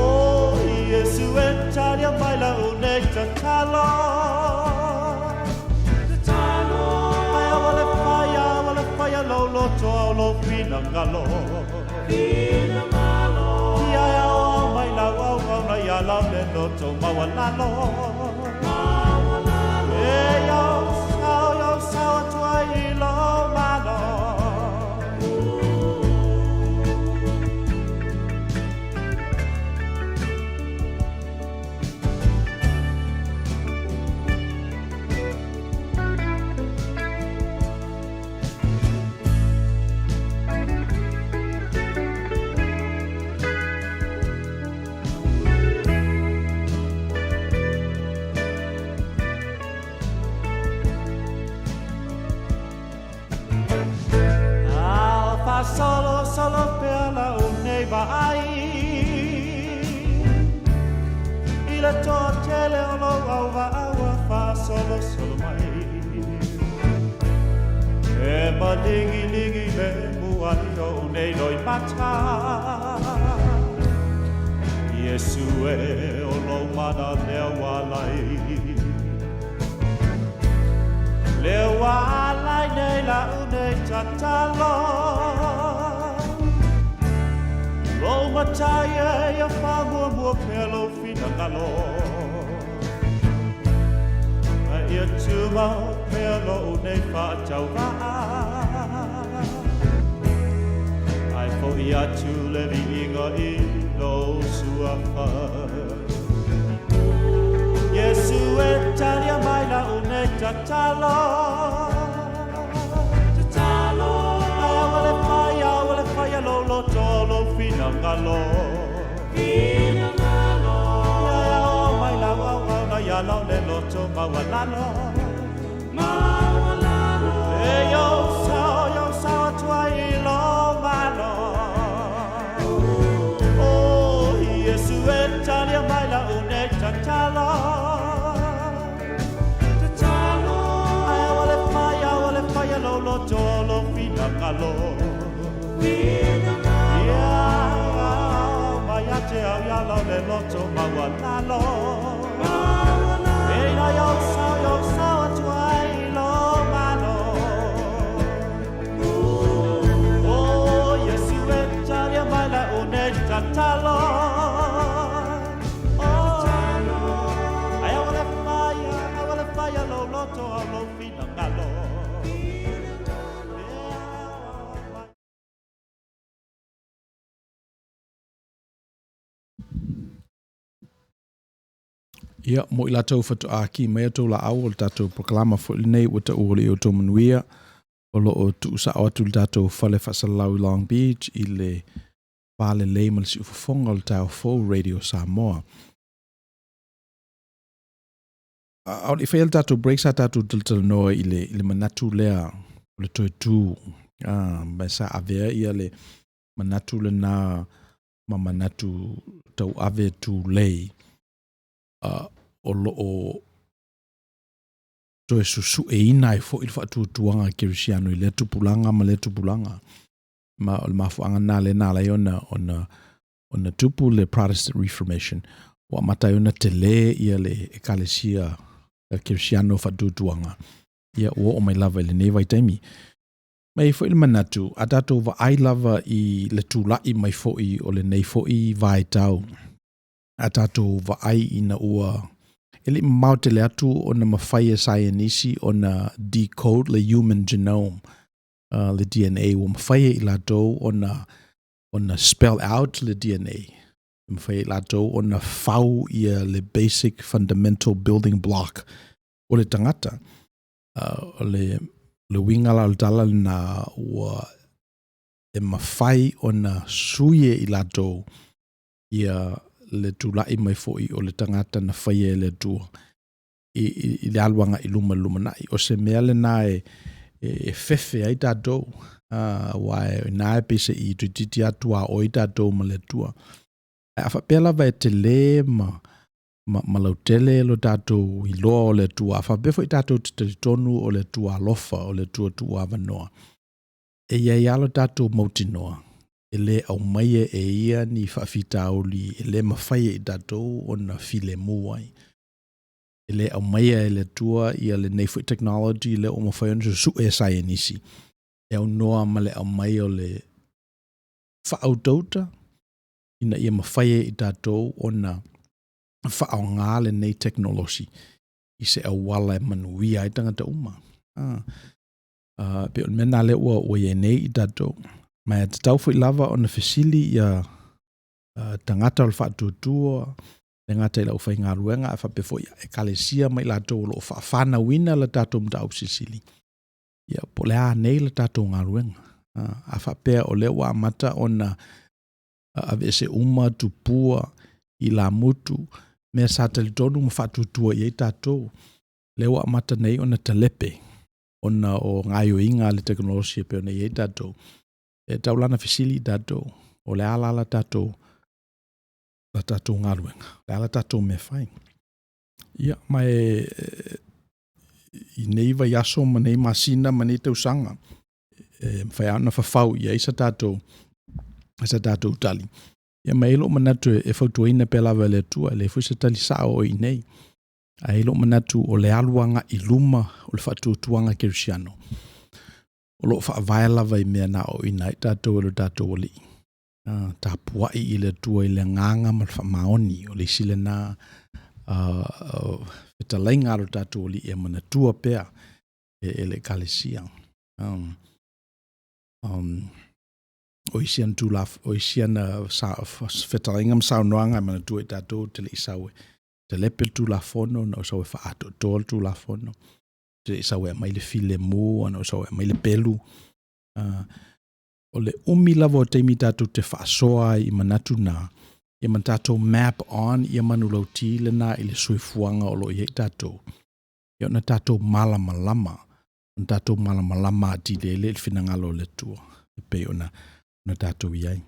O Iesu e talia mai lau nei tatalo Tatalo Ai ua le faia, ua le faia lou loto ao lou finagalo Finagalo Ia e ao ao mai lau au au na ia lau le loto maualalo Maualalo E iau sao, iau sao atu ai i lou malo Alfa solo solo pea lau nei vaai I le toatele o lou auvaa ua faasolosolo mai E maligiligi le muai o nei loimata Iesu e o lou mana lea ua alai Lea ua alai nei lau nei tatalo Lou matai e ia faamuamua pea lou finagalo A ia tumau pea lou nei faatauvaa Ae fo'i atu le viiga i lou suafa Iesu e talia mai lau nei tatalo Tatalo Ai ua le faia, ua le faia lou loto, lou finagalo Finagalo Ia ao mai lau au au na ia lau le loto maualalo Maualalo E iau sao, iau sao atu ai i lou malo O Iesu e talia mai lau nei tatalo Tatalo Ai ua le faia, ua le faia lou loto, lou finagalo Finagalo Ia mai ia te au ia lau le loto maualalo Maualalo E ina iau sao, iau sao atu ai i lou malo O Iesu e talia mai lau nei tatalo Ai ua le faia, ua le faia lou loto ao lou finagalo. Ia, mo i latou faatoa ki mai a outou laau o le tatou polokalama foi lenei ua taua i outou manuia o lo o tuusao atu le tatou fale faasalalau i Long Beach i le va lelei ma le siufofoga o le taeao fou Radio Samoa. A o le i faia le tatou break sa tatou talatalanoa i le, i le manatu lea o le toe tu, ma sa avea ia le manatu lena ma manatu tauave tulei o lo o toe susueina ai foi le faatuatuaga kerisiano i lea tupulaga ma lea tupulaga. Ma o le mafuaaga lena lea na ala ai ona tupu le Protestant Reformation, ua amata ai ona tele ia le ekalesia kerisiano faatuatuaga, ia ua oo mai lava i lenei vaitaimi. Ma e i ai foi le manatu, a tatou vaai lava i le tulai mai foi o lenei foi vaitau, a tatou vaai ina ua e le i mamao tele atu ona mafai e saienisi ona decode le human genome, le DNA, ua mafai e i latou ona spell out le DNA, e mafai e i latou ona fau ia le basic fundamental building block o le tagata. O le uiga la o le tala lena, ua e mafai ona sui e i latou ia le tulai mai foi o le tagata na faia e le Atua i le alu agai i luma i le lumanai. O se mea lena e fefe ai tatou, aua o i ina e peiseai toeitiiti lava tuaoi tatou ma le Atua. Ae a faapea lava e tele ma lautele lo tatou iloa o le Atua, a faapea foi tatou te talitonu o le Atua alofa, o le Atua tuuavanoa, e i ai lava lo tatou mautinoa, e le aumaia e ia ni faafitauli e le mafai e i tatou ona filemu ai. E le aumaia e le Atua ia lenei foi technology lea ua mafai ona susue e saienisi e aunoa ma le aumai o le faautauta ina ia mafai e i tatou ona faaaoga lenei tekonolosi i se auala e manuia ai tagata uma. E pei o le mea lena lea ua i ai nei i tatou. Ma e tatau foi lava ona fesili ia tagata o le faatuatua, e le gata i le aufaigaluega ae faapea foi ekalesia ma i latou o lo o faafanauina le tatou mataupu silisili, ia po o le a nei le tatou galuega. A faapea o lea ua amata ona aveese uma tupua, ilamutu, mea sa talitonu ma faatuatua i ai tatou, lea ua amata nei ona talepe ona o gaoioiga a le tekonolosi e pei ona i ai tatou, e tatau la ona fesili i tatou, o le a la le tatou galuega? O le a le tatou mea e fai? Ia, ma e i nei vaiaso ma nei masina ma nei tausaga, e mafai lava ona fafau i ai se tatou tali. Ia ma e i ai lou manatu e fautuaina pea lava e le Atua, e leai foi se tali sao o i inei. Ae i ai lou manatu o le alu agai i luma o le faatuatuaga kerisiano, o lo o faavae lava i mea na aoaoina ai tatou e lo tatou Alii. Tapuai i le Atua i le agaga ma le faamaoni, o le isi lena fetalaiga a lo tatou Alii e manatua pea e le Ekalesia. O isi ana o isi ana fetalaiga ma saunoaga e manatua i tatou e te le i sau e talepe le Tulafono, na ou sau e faaatoatoa le Tulafono, ou te le i sau e aumai le filemu, ae na ou sau e aumai le pelu. O le umi lava o taimi tatou te faasoa ai i manatu na, ia ma tatou map on ia manulauti na i le soifuaga o lo o i ai tatou, ia ona tatou malamalama, ona tatou malamalama atili ai lea i le finagalo o le Atua e pei ona tatou i ai.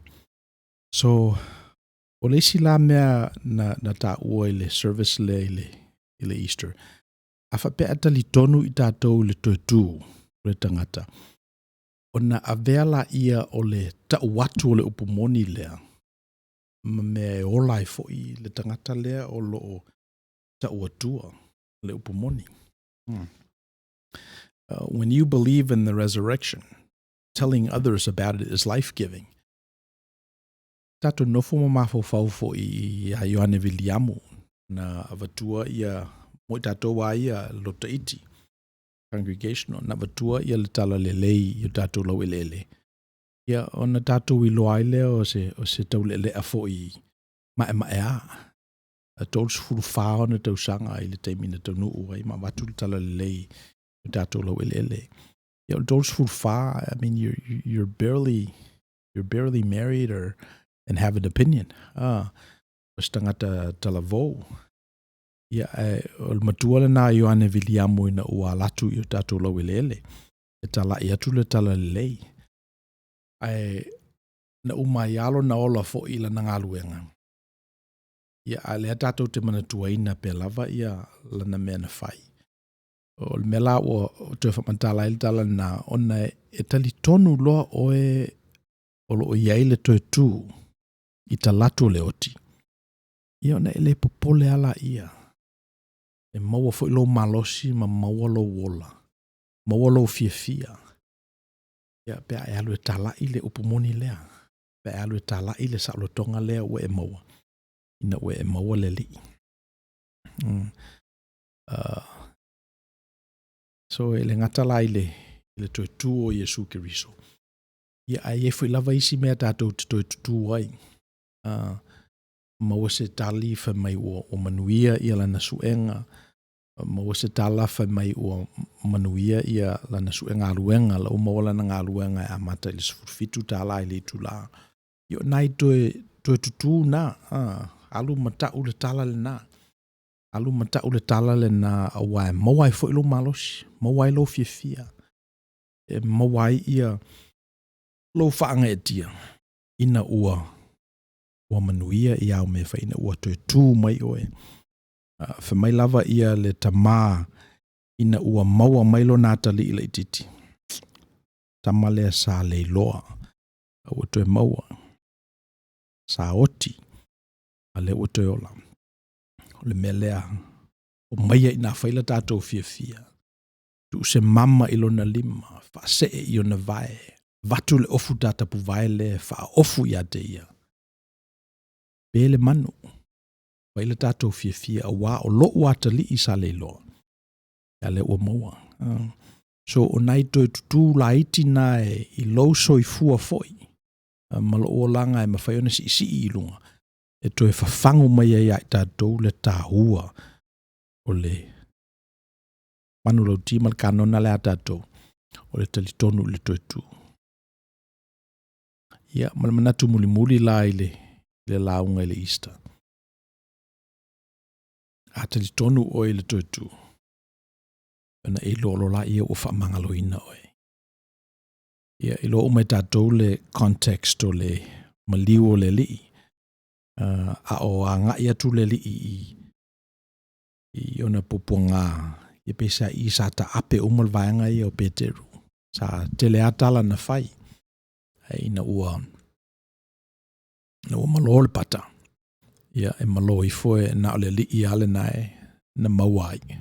So, o le isi la mea na taua i le service lea i le Easter, a faapea e talitonu i tatou i le toe tu o le tagata, ona avea lea o le tau atu o le upu moni lea ma mea e ola ai foi le tagata lea o lo o tau atua le upu moni. When you believe in the resurrection, telling others about it is life-giving. Tatou nofo ma mafaufau foi ia Ioane Viliamu na avatua ia mo i tatou a ia loto iti congregational na avatua ia le tala lelei i o tatou laueleele ia ona tatou iloa ai lea o se taulealea foi maemaea a 34 ona tausaga i le taimi na taunuu ai ma avatu le tala lelei i o tatou laueleele. Ia o le 34, I mean, you're barely married or and have an opinion. O se tagata talavou. Ia, ae o le matua lena a Ioane Viliamo ina ua ala atu i o tatou laueleele e tala'i atu le talalelei. Ae na uma ai lava lona ola foi i lana galuega. Ia, a o lea tatou te manatuaina pea lava ia lana mea na fai. O le mea la ua toe faamatala ai le tala lena, ona e talitonu loa oe o lo o i ai le toe tu i talaatu o le oti, ia ona e le popole lava laia. E maua foi lou malosi ma maua lou ola, maua lou fiafia, ia, pe a e alu e talai le upu moni lea, pe a e alu e talai le saolotoga lea ua e maua, ina ua e maua le Alii. So e le gata la i le, i le toe tu o Iesu Keriso, ia ae i ai foi lava isi mea tatou te toe tutū ai. Maua se tali fai mai ua, ua manuia ia lana suega, maua se tala fai mai ua manuia ia lana sue galuega, la ua maua lana galuega e amata i le $17 i le itulā. Ia o nai toe, toe tutū na, alu ma ta'u le tala lena. Alu ma ta'u le tala lena auā e maua ai foi lou malosi, maua ai lou fiafia, e maua ai ia lou faagaeetia ina ua ua manuia i au mea e fai ina ua toe tu mai oe. Fai mai lava ia le tamā ina ua maua mai lona atalii laitiiti, tama lea sa leiloa, a ua toe maua, sa oti, a lea ua toe ola. O le mea lea, omaia ina fai la tatou fiafia, tuu se mama i lona lima, faasee i ona vae, avatu le ofu tatapuvae lea e faaofu ia te ia, pe le manu, fai le tatou fiafia auā o lo'u atalii sa leiloa, a lea ua maua. So o nai toe tutū laiti na e i lou soifua foi ma lou olaga e mafai ona siisii i luga e toe fafagu mai ai ia i tatou le tāua o le manulauti ma le kanona lea a tatou o le talitonu i le toe tu. Ia, ma le manatu mulimuli la i le, i le lauga i le Easter. A talitonu oe i le toe tu, ona e iloa loa laia ua faamagaloina oe. Ia, iloa uma e tatou le context o le maliu o le Alii, a o agai atu le Alii i, i ona puapuaga, ia peiseai sa taape uma le vaega ia o Peteru. Sa tele lava tala na fai, ae ina ua, ina ua malo le pata, ia e malo ifo e na o le Alii lava lena e na maua ai.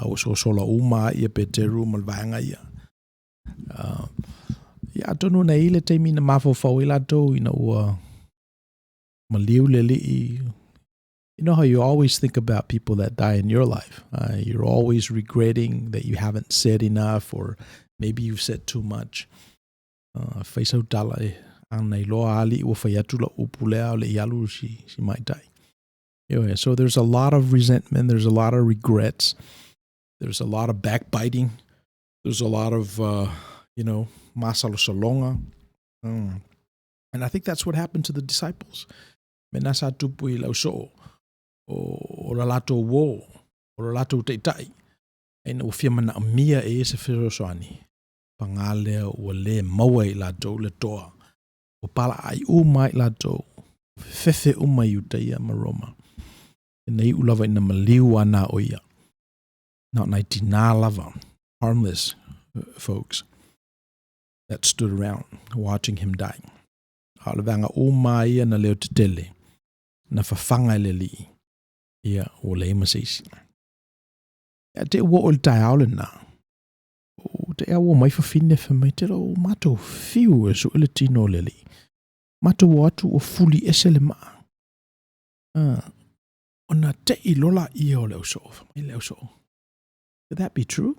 Ua sosola uma lava ia Peteru ma le vaega ia. Ia atonu na i ai le taimi na mafaufau ai latou ina ua maliu le Alii. You know how you always think about people that die in your life. You're always regretting that you haven't said enough or maybe you've said too much. Fai sau tala e ana iloa alii ua fai atu lau upu lea o le i alu si, si maitai. Anyway, so there's a lot of resentment, there's a lot of regrets, there's a lot of backbiting, there's a lot of, you know, masalosaloga. And I think that's what happened to the disciples. Mea na sa tupu i le ausoo o, o la latou uō, o lo latou taitai, ina ua fia manaomia e ia se fesoasoani, pagā lea ua le maua e i latou le toa, ua palaai uma ai i latou, fefefe uma i Iutaia ma Roma. Na iu lava ina maliu ana o ia. Na o nai tinā lava, harmless folks, that stood around watching him die. A o le vaega uma ia na leo tetele, na fafaga e le Alii, ia ua leai ma se isi. Ia te ua oo i le taeao lena, o te ea ua mai fafine fai mai te lo matou fiu e sue le tino o le Alii. Matou o atu ua fuli ese le maa. Ah, ona te'i loa laia o le ausoo, fai mai le ausoo, Could that be true?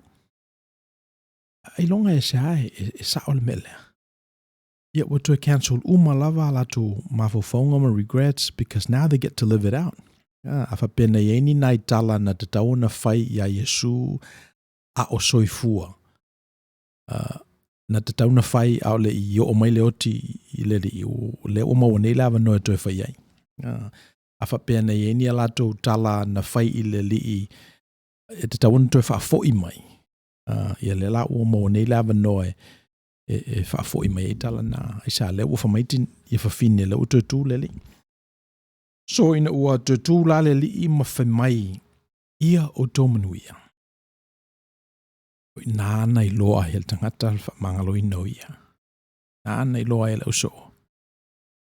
Ailoga e se a e, e sao le mea lea. Ia ua toe cancel uma lava a latou mafaufauga ma regrets because now they get to live it out. A faapea na i ai ni nai tala na tatau ona fai iā Iesu a o soifua, na tatau na fai a o le i oo mai le oti i le alii, o lea ua maua nei le avanoa e toe fai ai. A faapea na i ai ni a latou tala na fai i le Alii e tatau ona toe faafoi mai, ia lea la ua maua nei le avanoa e, e, e faafoi mai ai tala na. Aisea? Lea ua fai mai ia fafine, lea ua toe tu le Alii. So ina ua toe tu la le Alii ma fai mai, ia outou manuia. O i ina na iloa ai e le tagata le faamagaloina o ia. Na na iloa ai e le ausoo,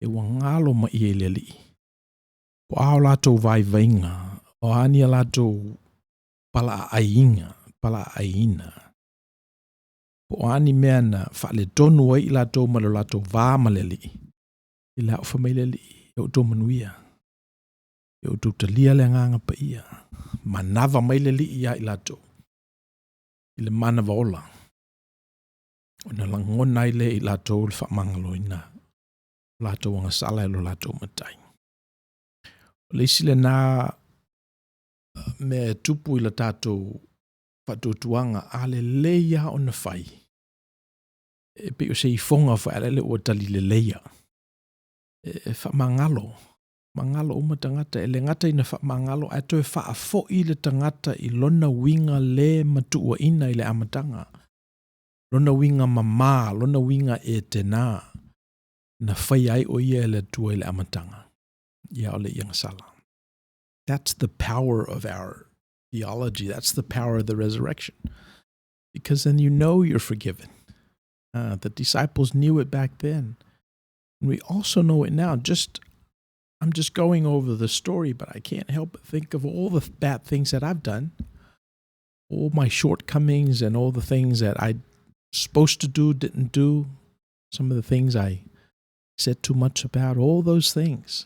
e ua galo mai ia i le Alii. Po o a o latou vaivaiga, o a ni a latou palaaaiga, palaaaiina, po o a ni mea na faaletonu ai i latou ma lo latou va ma le Alii, i le a fai mai le Alii, e outou manuia, e outou talia le Agaga Paia, manava mai le Alii ia i latou, i le manava ola, ona lagona ai lea e i latou le faamagaloina o latou agasala e lo latou Matai. O le isi lena mea e tupu i le tatou faatuatuaga, a lelei lava ona fai, e pei o se ifoga foi lele ua tali leleia, e faamagalo, magalo uma tagata, e le gata ina faamagalo, ae toe faafoi le tagata i lona uiga le matuaina i le amataga, lona uiga mama, lona uiga etena, na faia ai o ia e le Atua i le amataga, ia o le agasala. That's the power of our theology. That's the power of the resurrection. Because then you know you're forgiven. The disciples knew it back then. And we also know it now. Just I'm just going over the story, but I can't help but think of all the bad things that I've done, all my shortcomings and all the things that I supposed to do, didn't do, some of the things I said too much about, all those things.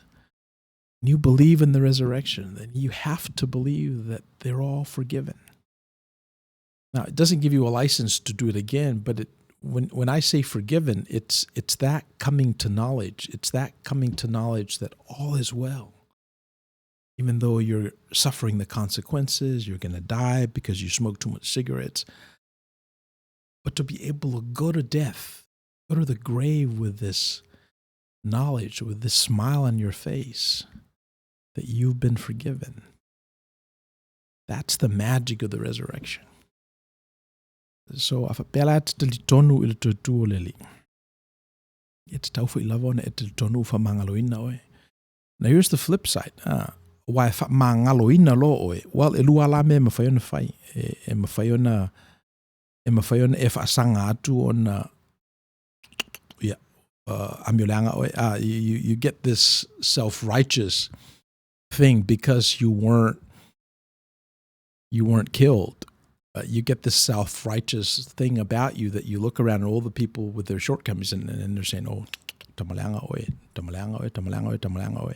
And you believe in the resurrection, then you have to believe that they're all forgiven. Now, it doesn't give you a license to do it again, but it, when I say forgiven, it's that coming to knowledge. It's that coming to knowledge that all is well. Even though you're suffering the consequences, you're going to die because you smoke too much cigarettes. But to be able to go to death, go to the grave with this knowledge, with this smile on your face, that you've been forgiven. That's the magic of the resurrection. So, a faapea la e te talitonu i le toe tu o le Alii, e tatau foi lava ona e talitonu ua faamagaloina oe. Now here's the flip side. Aua e faamagaloina loa oe, well, e lua la mea e mafai ona fai. E, e mafai ona e mafai ona e faasaga atu ona ia amioleaga oe. You get this self-righteous thing because you weren't killed. You get this self-righteous thing about you that you look around at all the people with their shortcomings and they're saying, oh, tamaleaga oe, tamaleaga oe, tamaleaga oe, tamaleaga oe.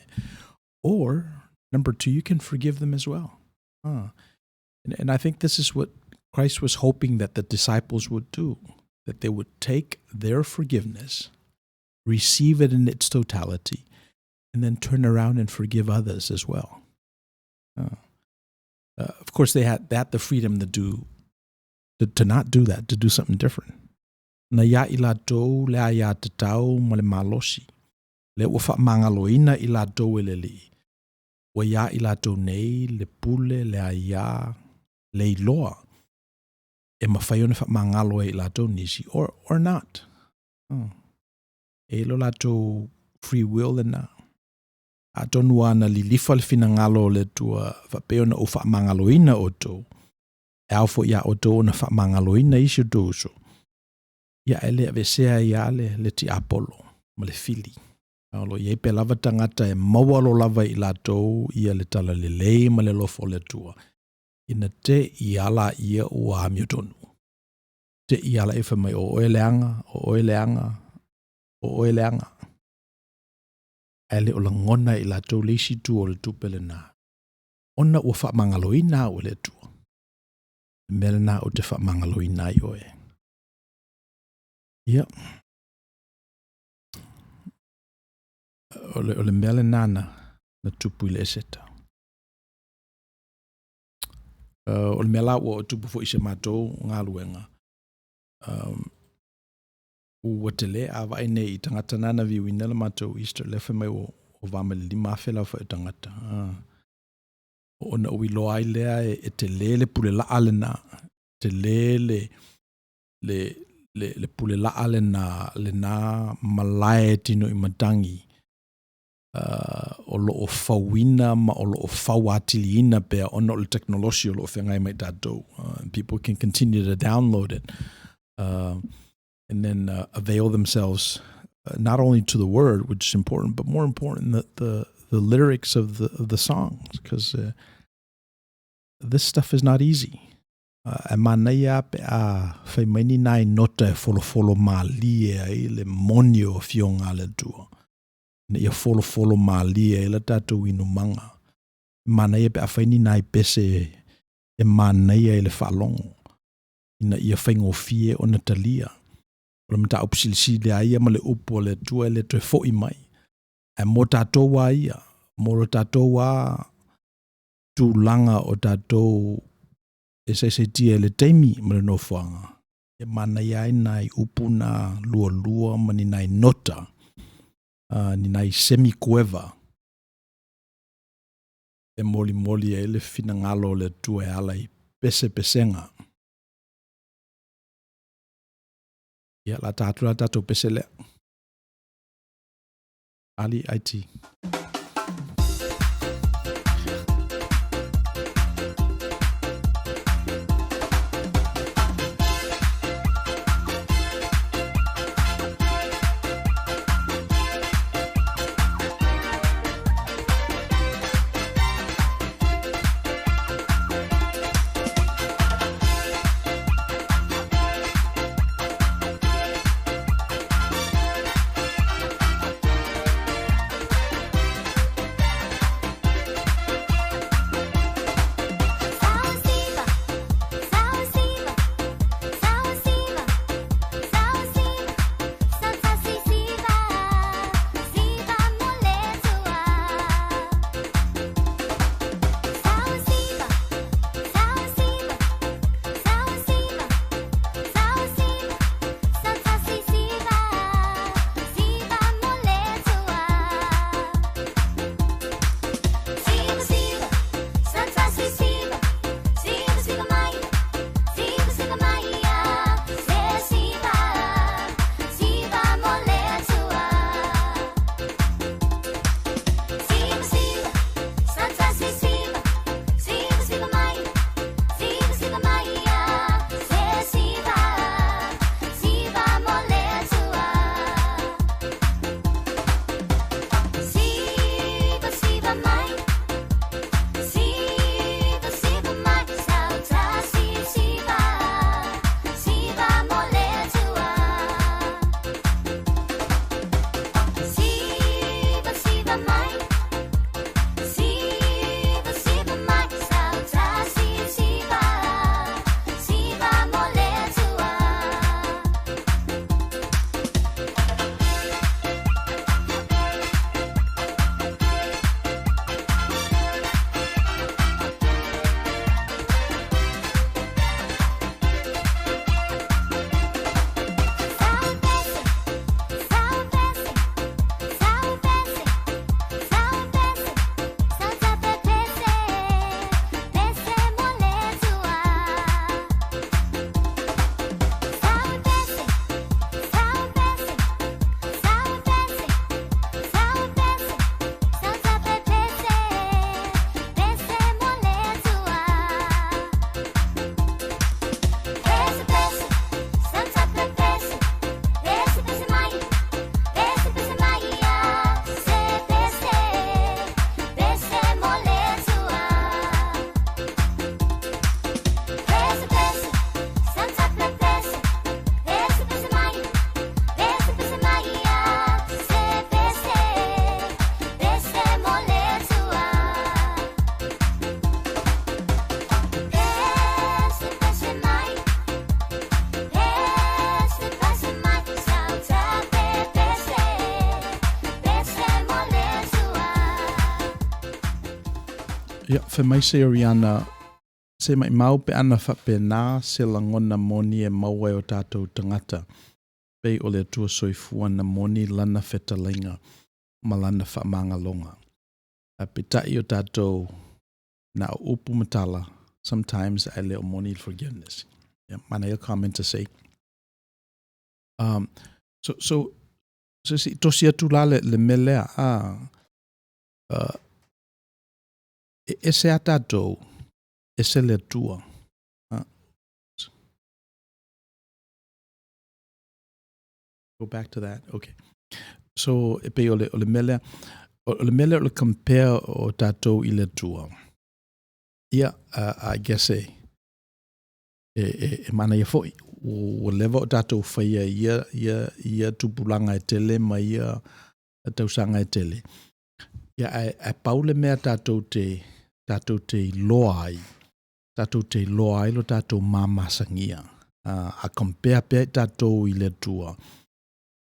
Or, number two, you can forgive them as well. And I think this is what Christ was hoping that the disciples would do, that they would take their forgiveness, receive it in its totality, and then turn around and forgive others as well. Of course, they had that the freedom to not do that, to do something different. Na ia i latou le aiatatau ma le malosi. Le ua faamagaloina i latou e le Alii. Ua ia i latou nei le pule le aia le iloa e mafai ona faamagalo ai i latou nisi or not. E lo latou free will lena. Atonu a na lilifa le finagalo o le Atua faapea ona ou faamagaloina outou, e ao foi ia outou ona faamagaloina isi o outou uso. Ia e le aveesea ai lava le tiapolo ma le fili. O lo o i ai pea lava tagata e maua lava i latou ia le talalelei ma le alofa o le Atua. Ina te i ala ia ua amiotonu. Te i ala e fai mai o oe leaga, o oe leaga, o oe leaga. Ae le o lagona i latou le isi itu o le tupe lena. Ona ua faamagaloina au e le Atua. Le mea lena ou te faamagaloina ai oe. Ia. O le mea lena na tupu i le Eseta. O le mea la ua tupu foi i se matou galuega. Ua tele a vaai nei i tagata nana viuina le matou Easter, lea fai mai ua ova ma le 5,000 le aofai o tagata. Ona ou iloa ai lea e tele le pule laa lena, tele le le le le pule laa lena lena malae tino i matagi o lo o fauina ma o lo o fau atiliina pea ona o le tekonolosi o lo o feagai ma i tatou. People can continue to download it and then avail themselves not only to the word, which is important, but more important, the, the, the lyrics of the, of the songs, because this stuff is not easy. Ae manaia lava pe a fai mai ni nai nota e folofolo malie ai le moni o Afioga a le Atua, ina ia folofolo malie ai le tatou inumaga. E manaia pe a fai ni nai pese e manaia i le faalogo, ina ia faigofie ona talia. O le mataupu silisili lava ia ma le upu a le Atua e le toe foi mai. Ae mo tatou lava ia, mo lo tatou lava tulaga o tatou e saisaitia i le taimi ma le nofoaga, e manaia ai nai upu na lualua ma ni nai nota, ni nai semi kueva e molimoli ai le finagalo o le Atua e ala i pesepesega. Ia, la ta atu la tatou pese lea. Ali IT. Ia, fai mai se Oriana, se maʻimau pe ana faapena se lagona moni e maua e o tatou tagata, pei o le Atua Soifua na moni Lana fetalaiga. Ma lana faamagaloga. Ae peitai o tatou na o upu ma tala, sometimes ae le o moni le forgiveness. Yeah, manaia comment to say. So se i tosi atu la le mea lea, e ese a tatou, ese le Atua. Go back to that. Okay. So, e pei o le mea lea, o le mea lea o le compare o tatou i le Atua. Ia, I guess e manaia foi. Ua leva o tatou faia ia tupulaga e tele ma ia tausaga e tele. Ia, ae pau le mea tatou te iloa ai, tatou te iloa ai lo tatou mamasagia. A compare pea i tatou i le Atua,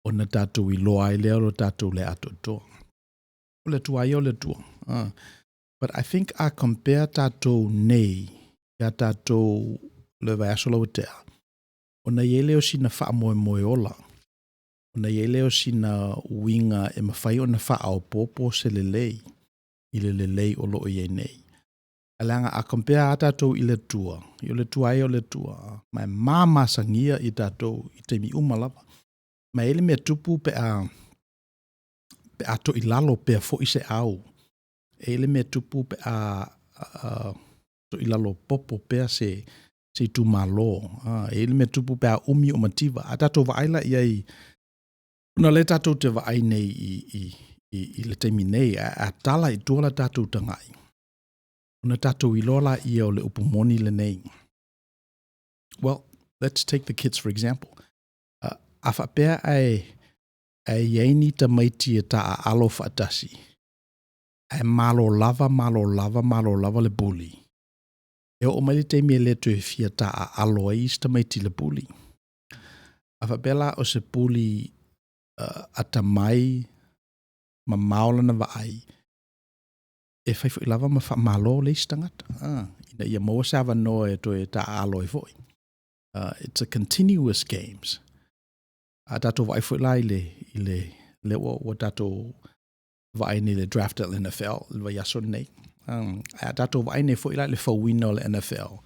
ona tatou iloa ai lea lo tatou le atoatoa. O le Atua ia o le Atua. But I think a compare tatou nei, ia tatou le vaiaso lau tea, ona i ai lea o sina faamoemoe ola, ona i ai lea o sina uiga e mafai ona faaopoopo se lelei i le lelei o lo o i ai nei. Ae leaga a compare a tatou i le Atua, i o le Atua ia o le Atua, ma e mamasagia i tatou i taimi uma lava. Ma e i ai le mea tupu pe a toilalo pea foi se au, e i ai le mea tupu pe a toilalo popo pea se itumalo, e i ai le mea tupu pe a umi o mativa. A tatou vaai la i ai, ona o lea tatou te vaai nei i le taimi nei, a tala i tua la tatou tagai, ona tatou iloa laia o le upu moni lenei. Well, let's take the kids for example. A faapea ae i ai ni tamaiti e taaalo faatasi, ae malo lava, malo lava, malo lava le bully, e oo mai le taimi e le toe fia taaalo ai isi tamaiti i le bully. A faapea la o se bully atamai, mamao lana vaai, e fai foi lava ma faamalo le isi tagata, ina ia maua se avanoa e toe taaalo ai foi. It's a continuous games. A tatou vaai foi la i le lea ua tatou vaai nei i le draft a le NFL le vaiaso lenei. A tatou vaai nei foi la i le fauina o le NFL,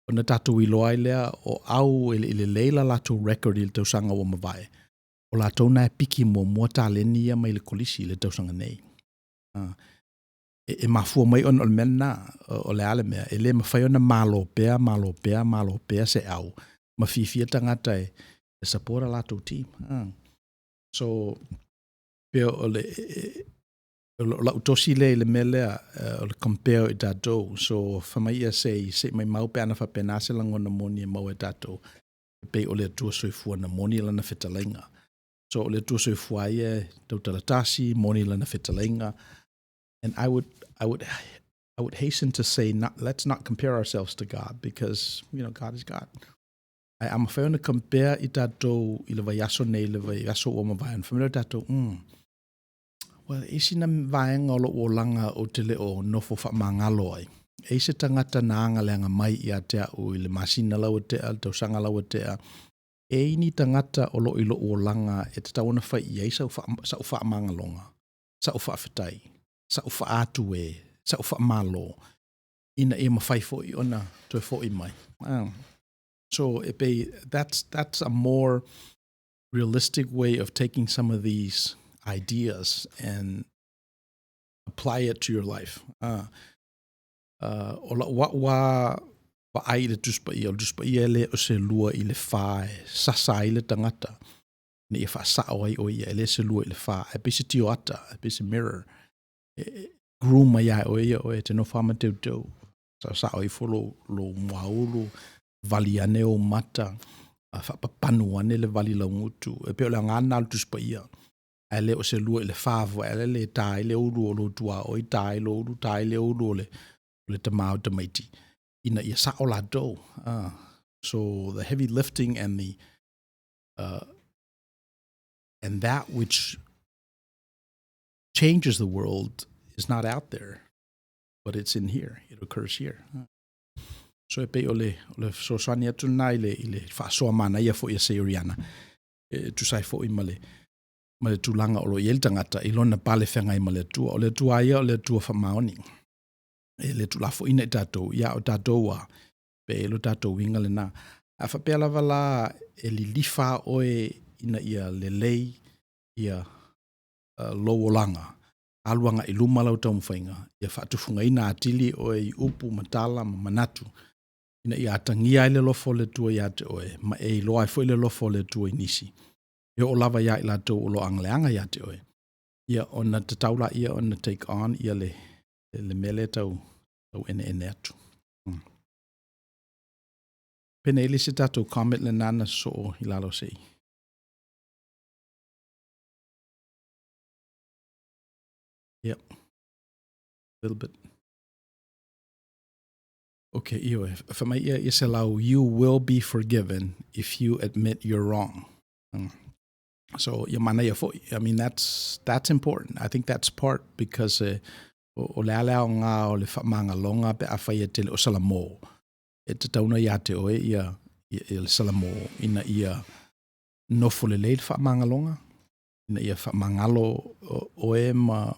ona tatou iloa ai lea o au e le i lelei la latou record i le tausaga ua mavae, o latou na e piki muamua taleni ia mai le kolisi i le tausaga nei. E mafua mai ona o le mea lena, o le a le mea, e le mafai ona malo pea, malo pea, malo pea se au, ma fiafia tagata e support a latou team. So, pei o le o lau tosi lea i le mea lea o le compare i tatou. So, fai mai ia se i maumau pe ana faapena se lagona moni e maua e tatou, e pei o le Atua soifua na moni lana fetalaiga. So, o le Atua soifua ia e tautala tasi, moni lana fetalaiga. And I would hasten to say, not, let's not compare ourselves to God because God is God. Ae a mafai ona compare i tatou i le vaiaso nei, le vaiaso ua mavae, ona fai mai lea o tatou, well, e isi na vaega o lou olaga ou te le o nofo faamagalo ai. E i se tagata na agaleaga mai ia te au i le masina lau tea, le tausaga lau tea, e i ni tagata o lo i lou olaga e tatau ona fai i ai sau faamagaloga, sau faafetai, sau faatu e, sau faamalo, ina ia mafai foi ona toe foi mai. So e pei, that's a more realistic way of taking some of these ideas and apply it to your life. O lau wau vaai i le Tusi Paia, o le Tusi Paia e le o se lua i le whā e sasa ai le tagata, ina ia faasao ai o ia, e le se lua i le whā, e pei se tioata, e pei se mirror, e groom mai ai o ia o e te nofo ama teuteu, sa sao ifo lo muaulu, vali ane o mata, a faapapanu ane le vali laugutu, e pei o le agaga lena o le Tusi Paia. Ae le o se lua i le whā fua, e le tā i le ulu o lo tua oi, tā i lo ulu, tā i le ulu o le tamā o tamaiti. Ina ia sao latou. So the heavy lifting and that which changes the world is not out there, but it's in here. It occurs here. So e pei o le fesoasoani atu lena i le faasoa manaia foi a Seiriana. E tusa ai foi ma le ma le tulaga o lo o i ai le tagata i lona pale feagai ma le Atua. O le Atua lava ia o le Atua faamaoni. E le tuulafoaiina i tatou, ia a o tatou lava, e i ai lo tatou uiga lena. A faapea lava la e lilifa oe ina ia lelei lou olaga, alu agai i luma lau taumafaiga, ia faatufugaina atili oe i upu ma tala ma manatu ina ia atagia ai le alofa o le Atua ia te oe, ma e iloa ai foi le alofa o le Atua i nisi, e oo lava ia i latou o lo o agaleaga ia te oe, ia ona tatau lea ona take on le mea lea e tau eeneene atu. Pe na i ai le isi a tatou comment lena na sosoo i lalo se i… Ia, little bit. Okay, ioe, fai mai ia Selau, you will be forgiven if you admit you're wrong. So, ia manaia foi. I mean, that's important. I think that's part because o le a le aoga o le faamagaloga pe afai e te le o salamo, e tatau ona ia te oe ia le salamo ina ia nofo lelei le faamagaloga, ina ia faamagalo oe ma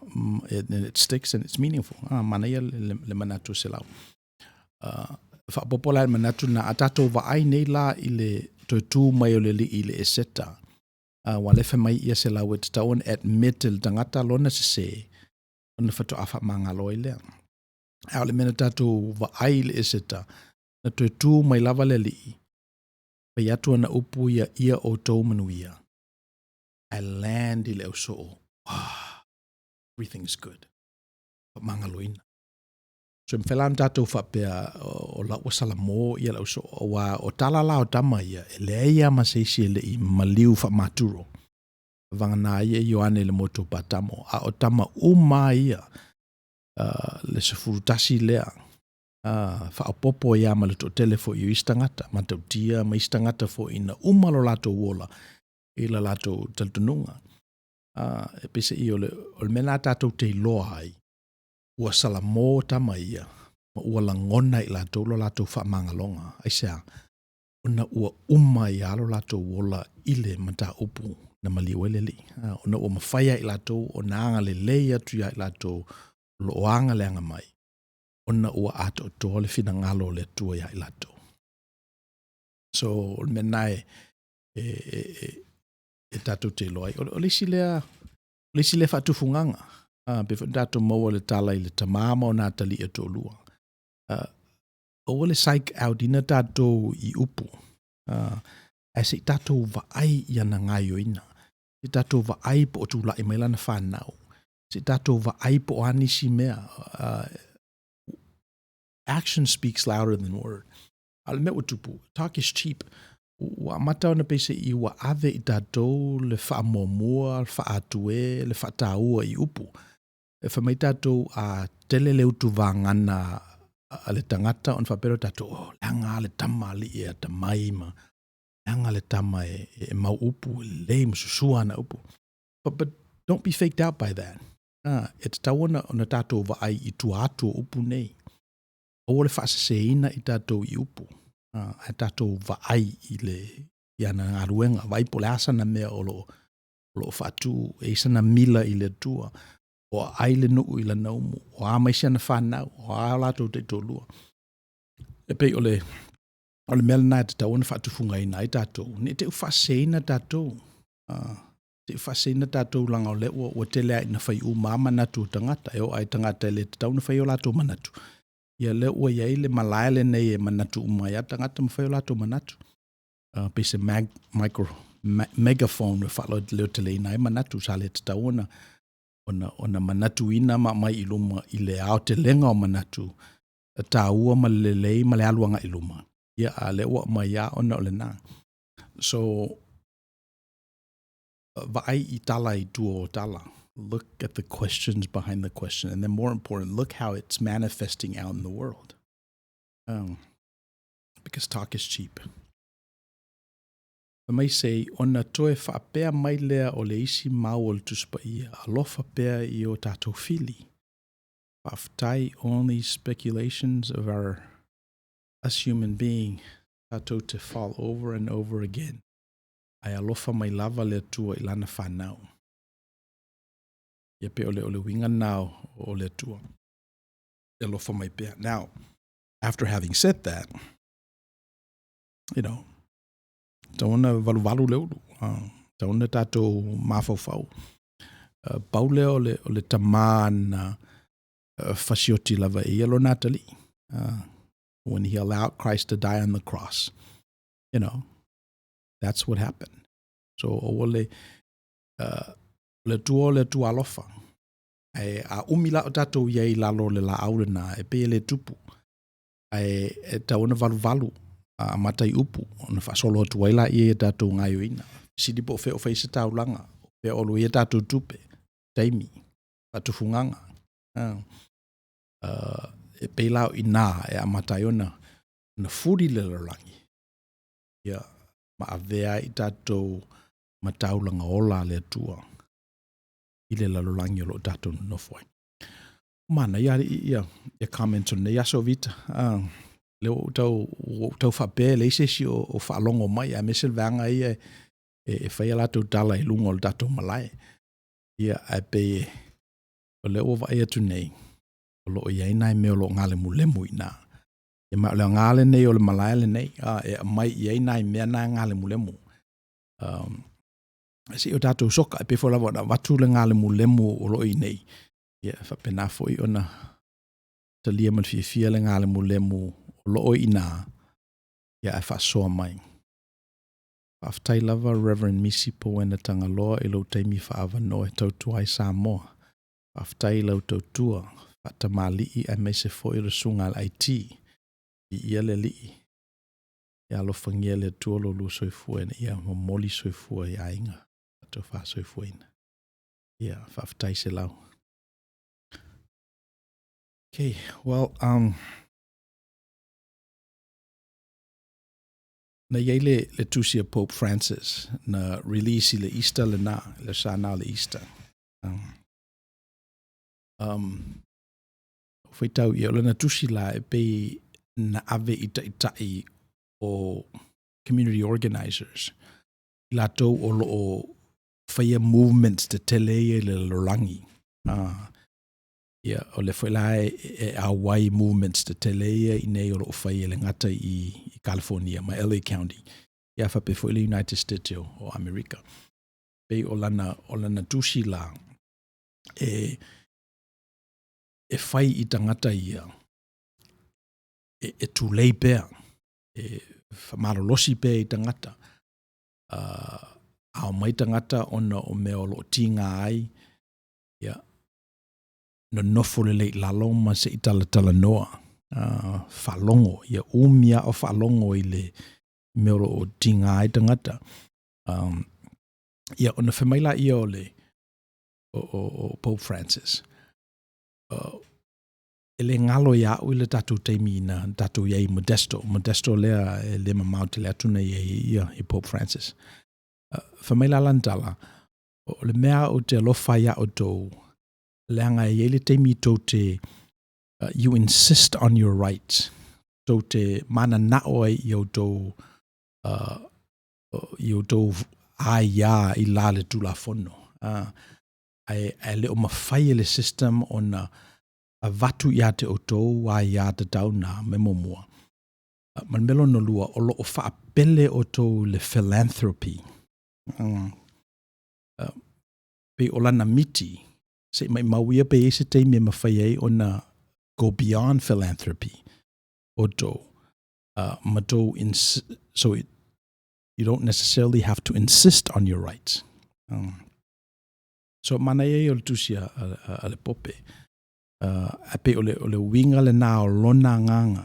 and it sticks and it's meaningful. Manaia le manatu o Selau. Faaopoopo la i le manatu lena, a tatou vaai nei la i le toe tu mai o le alii i le Eseta, aua o lea e fai mai Selau e tatau ona admit e le tagata lona sese ona faatoa faamagalo ai lea. A o le mea na tatou vaai i le Eseta, na toe tu mai lava le alii, fai atu ana upu ia, ia outou manuia, ae land i le ausoo, ah, everything is good, faamagaloina. So e mafai la ona tatou faapea o la ua salamo le ausoo, aua o tala la o tama ia, e leai lava ma se isi e le i maliu faamaturo, vagana ai Ioane i le motu o Patamo, a o tama uma lava ia, le 11 lea, faaopoopo ai lava ma le toatele foi o isi tagata Matautia ma isi tagata foi na uma lo latou ola i le latou talitonuga. E peiseai o le mea lena tatou te iloa ai, ua salamo tama ia, ma ua lagona e i latou le latou faamagaloga. Aisea? Ona ua uma ai lava lo latou ola i le mataupu na maliu ai le Alii, ona ua mafai lava e i latou ona agalelei atu ia i latou o lo o agaleaga mai, ona ua atoatoa le finagalo o le Atua ia i latou. So, o le mea lena e tatou te iloa ai. O le isi lea faatufugaga, pei foi ona tatou maua i le tala i le tama ma ona atalii e toalua. Aua le psych out ina tatou i upu, ae se i tatou vaai i ana gaoioiga, se i tatou vaai po o tulai mai lana fanau, se i tatou vaai po o a nisi mea. Action speaks louder than word. A o le mea ua tupu, talk is cheap. Ua amata ona peiseai ua ave i tatou le faamuamua, le faaatu e, le faataua i upu. E fai mai tatou a tele le utu vagana a le tagata ona faapea lea o tatou, oh, leaga lava le tama alii e atamai ma leaga le tama e mau upu, e lelei ma susua ana upu. But don't be faked out by that. E tatau ona tatou vaai i tua atu o upu nei. Aua le faaseseina i tatou i upu, ae tatou vaai i ana galuega, vaai po o le a sana mea o lo o faatu, e i ai sana mila i le Atua, o aai le nuu i lana umu, o a ma isi ana fanau, o a latou taitoalua. E pei o le mea lena e tatau ona faatufugaina ai tatou, ne i te i ua faaseseina tatou, te i ua faaseseina tatou leaga o lea ua tele lava ina fai uma lava manatu o tagata, e oo lava i tagata e le tatau ona faia o latou manatu, ia lea ua i ai le malae lenei e manatu uma ai lava tagata ma fai o latou manatu. Pei se megaphone e faaleoteleina ai manatu sa le tatau ona manatuina ma aumai i luma i le aotelega o manatu e taua ma le lelei ma le alu agai i luma, ia a o lea ua aumai lava ona o lena. So, vaai i tala i tua o tala. Look at the questions behind the question, and then more important, look how it's manifesting out in the world. Because talk is cheap. Fai mai sei, ona toe faapea mai lea o le isi mau o le Tusi Paia, alofa pea i o tatou fili. Faafetai, only speculations of our us human being tatou te fall over and over again. Ae alofa mai lava le Atua i lana fanau. Ia pei o le, o le uiga lena o, o le Atua. E alofa mai pea. Now, after having said that, you know, tatau ona valuvalu le ulu, tatau ona tatou mafaufau. Pau lea o le, o le tamā na fasioti lava e ia lona atalii. When he allowed Christ to die on the cross, you know, that's what happened. So, aua le, le Atua o le Atua alofa. Ae a umi la o tatou i ai i lalo o le laau lena, e pei e le tupu. Ae e tatau ona valuvalu a amata i upu, ona faasolo atu ai laia i a tatou gaoioiga. Fesili po o fea o fai ai se taulaga, o fea o alu ai a tatou tupe, taimi, faatufugaga. E pei la o i ina e amata ai ona fuli le lalolagi, ia, ma avea ai tatou ma taulaga ola a le Atua i le lalolagi o lo o tatou nonofo ai. Manaia alii ia, ia comments o lenei aso Vita. Lea ua ou tau, ua ou tau faapea e leai se isi o, o faalogo mai, aemaise le vaega ia e, e fai a latou tala i luga o le tatou malae. Ia, ae pei o lea ua vaai atu nei, o lo o i ai nai mea o lo o galemulemu i ina. Ia ma o le aoga lenei o le malae lenei, a, e aumai i ai nai mea na e galemulemu. Se i o tatou soka, e pei foi lava ona avatu le galemulemu o lo o i inei, ia e faapena foi ona talia ma le fiafia le galemulemu o lo o i ina, ia ae faasoa mai. Faafetai lava Reverend Misi Powena Tagaloa i lou taimi faaavanoa e tautua ai Samoa. Faafetai i lau tautua faatamalii aemaise foi o le susuga a le IT. Viia le Alii. Ia alofagia e le Atua lo oulua soifua ina ia momoli soifua i aiga tatou faasoifuaina. Ia, faafetai selau. Okay, well, na i ai le, le tusi a Pope Francis na release i le Easter lena, le sana o le Easter. Faitau ia, o lana tusi la e pei na ave i taitai o community organizers, i latou o lo o faia movements tetele ia i le lalolagi. Ia, o lea foi la e, e auai movements tetele ia i nei o lo o fai e le gata i, i California ma LA County, ia faapea foi le United States o, o Amerika. Pei o lana, o lana tusi la, e, e fai i tagata ia, e, e tulei pea, e faamalolosi pea i tagata, a omai tagata ona o mea o lo o tiga ai, ia, nonofo lelei i lalo ma se i talatalanoa, faalogo, ia umi lava o faalogo i le mea o lo o tiga ai tagata. Ia, ona fai mai laia o le o, o, o Pope Francis, e le galo ia au i le tatou taimi na tatou i ai i Modesto. Modesto lea e le mamao tele atu na i ai ia i Pope Francis. Fai mai la lana tala, o le mea ou te alofa ai ia outou, leaga e i ai le taimi tou te, you insist on your rights, tou te mananao ai i outou, i outou aiā i la le Tulafono. Ae, ae le o mafai e le system ona avatu ia te outou aiā tatau na, mea muamua. Ma le mea lona lua, o lo o faapele outou i le philanthropy. Pei o lana miti, se i maimau ia pe i ai se taimi e mafai ai ona go beyond philanthropy outou. Ma tou so it, you don't necessarily have to insist on your rights. So manaia ia o le tusi a, a, a le Pope. Ae pei o le, o le uiga lena o lona agaga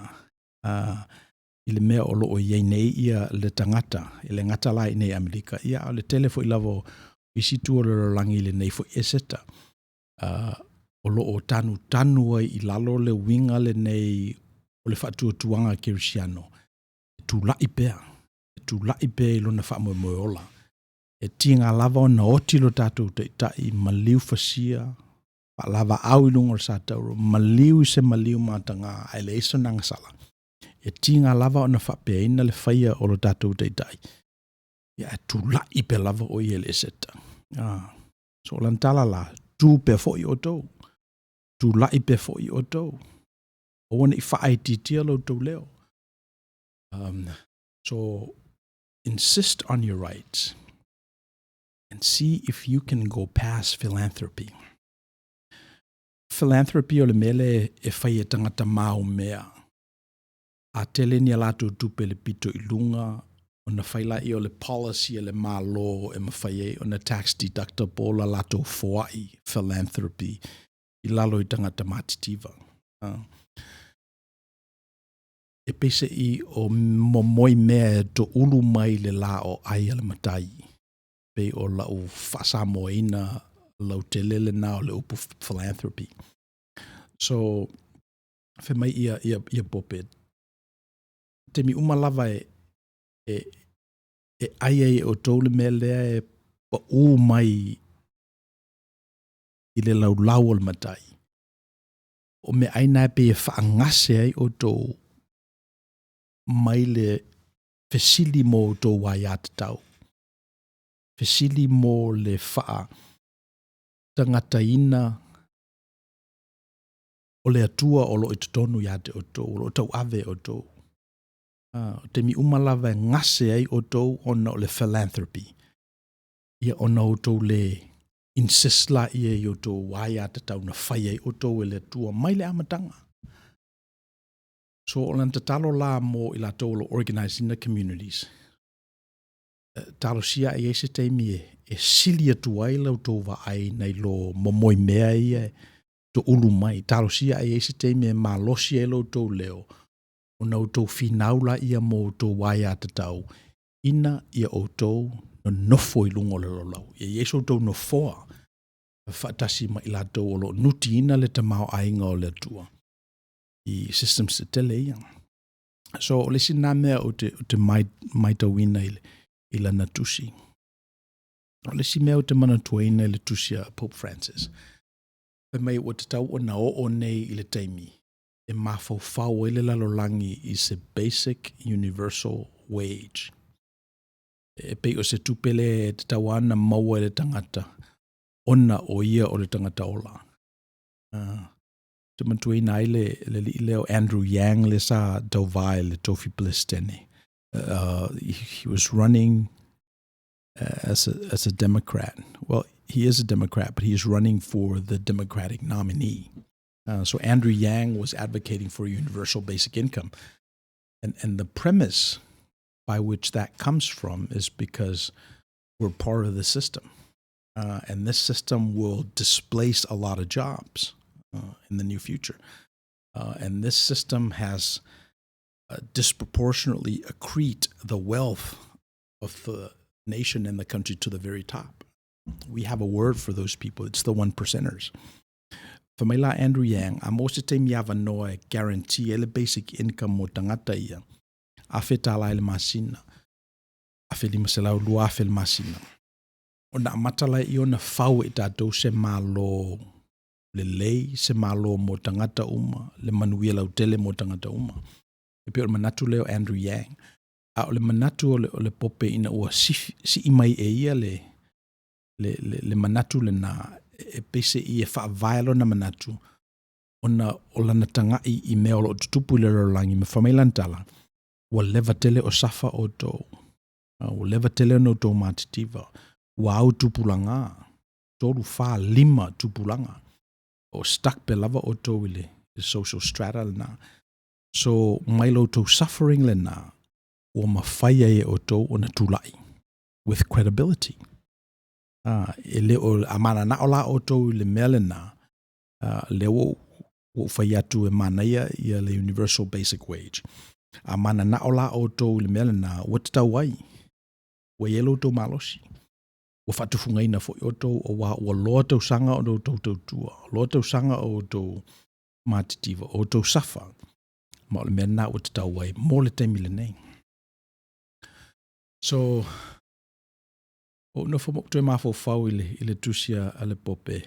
i le mea o lo o i ai nei ia le tagata, e le gata la i nei Amerika, ia a o le tele foi lava o isi itu o le lalolagi i lenei foi eseta, o lo o tanutanu ai i lalo le uiga lenei o le faatuatuaga kerisiano e tulai pea, e tulai pea i lona faamoemoe ola. E tiga lava ona oti lo tatou taitai, maliu fasia, faalavaau i luga o le satauro, maliu i se maliu mataga ae leai sona agasala. E tiga lava ona faapeaina le faia o lo tatou taitai, ia ae tulai pea lava o ia i le eseta. So o lana tala la, Tu pea foʻi ʻoutou. Tulaʻi pea foʻi ʻoutou. Aua ne i faaitiitia lo outou leo. So insist on your rights and see if you can go past philanthropy. Philanthropy o le mea lea e fai e tagata maumea. A tele ni a latou tupe i le pito i luga, ona fai laia o le policy a le Malo e mafai ai ona tax deductible la latou foai, philanthropy, i lalo i tagata matitiva. E peiseai o momoe mea e toulu mai le la o ai a le matai, pei o lau faa-Samoaina lautele lena o le upu philanthropy. So, fai mai ia, ia, ia Pope, taimi uma lava e, e, e ai ai e outou le mea lea e paʻū mai i le laulau o le matai, o meaai na e pei e faagase ai outou mai le fesili mo outou aiatatau, fesili mo le faatagataina o le Atua o lo o i totonu ia te outou, o lo o tauave e outou. O taimi uma lava e gase ai outou ona o le philanthropy, ia ona outou le insist laia i outou aiatatau na fai ai outou e le Atua mai le amataga. So o lana tatalo la mo i latou o lo o organize ina communities, talosia a i ai se taimi e, e sili atu ai la outou vaai nai lo momoe mea ia e toulu mai. Talosia a i ai se taimi e malosi ai lo outou leo, ona outou finau laia mo outou aiatatau, ina ia outou nonofo i luga o le laulau. Ia i ai so outou nofoa faatasi ma i latou o lo o nutiina le tamaoaiga o le Atua i systems tetele ia. So o le isi lena mea ou te, ou te maitauina i, i lana tusi. O le isi mea ou te manatuaina i le tusi a Pope Francis, fai mai ua tatau ona oo nei i le taimi e mafaufau ai le lalolagi i se basic universal wage. E pei o se tupe lea e tatau lava ona maua e le tagata ona o ia o le tagata ola. Te manatuaina ai le, le alii lea o Andrew Yang le sa tauvā i le tofi Peresetene. He was running as a, as a Democrat. Well, he is a Democrat, but he is running for the Democratic nominee. So Andrew Yang was advocating for universal basic income. And, and the premise by which that comes from is because we're part of the system. And this system will displace a lot of jobs in the near future. And this system has disproportionately accrete the wealth of the nation and the country to the very top. We have a word for those people. It's the one percenters. Fai mai la Andrew Yang, a maua se taimi avanoa e guarantee ai le basic income mo tagata ia, $1,000 i le masina, $1,500, $2,000 le masina. Ona amata laia ona fau e i tatou se Malo lelei, se Malo mo tagata uma, le manuia lautele mo tagata uma. E pei o le manatu lea o Andrew Yang. A o le manatu o le, o le Pope ina ua sii mai e ia le, le, le, le manatu lena, e peiseai e faavae lona manatu, ona o lana taga'i i mea o lo o tutupu i le lalolagi, ma fai mai lana tala, ua leva tele o safa outou, ua leva tele ona outou matitiva, ua au tupulaga, tolu, fa, lima tupulaga, o stuck pea lava outou i le social strata lena. So, mai lo outou suffering lena, ua mafai ai e outou ona tula'i with credibility. E le o, a mananao la outou i le mea lena, lea ua ou fai atu e manaia ia le universal basic wage. A mananao la outou i le mea lena, ua tatau ai, ua i ai lo outou malosi. Ua faatufugaina foi outou, auā ua loa tausaga o outou tautua, loa tausaga o outou matitiva, o outou safa, ma o le mea lena ua tatau ai mo le taimi lenei. So, ou nofo ma ou toe mafaufau i le, i le tusi a le Pope,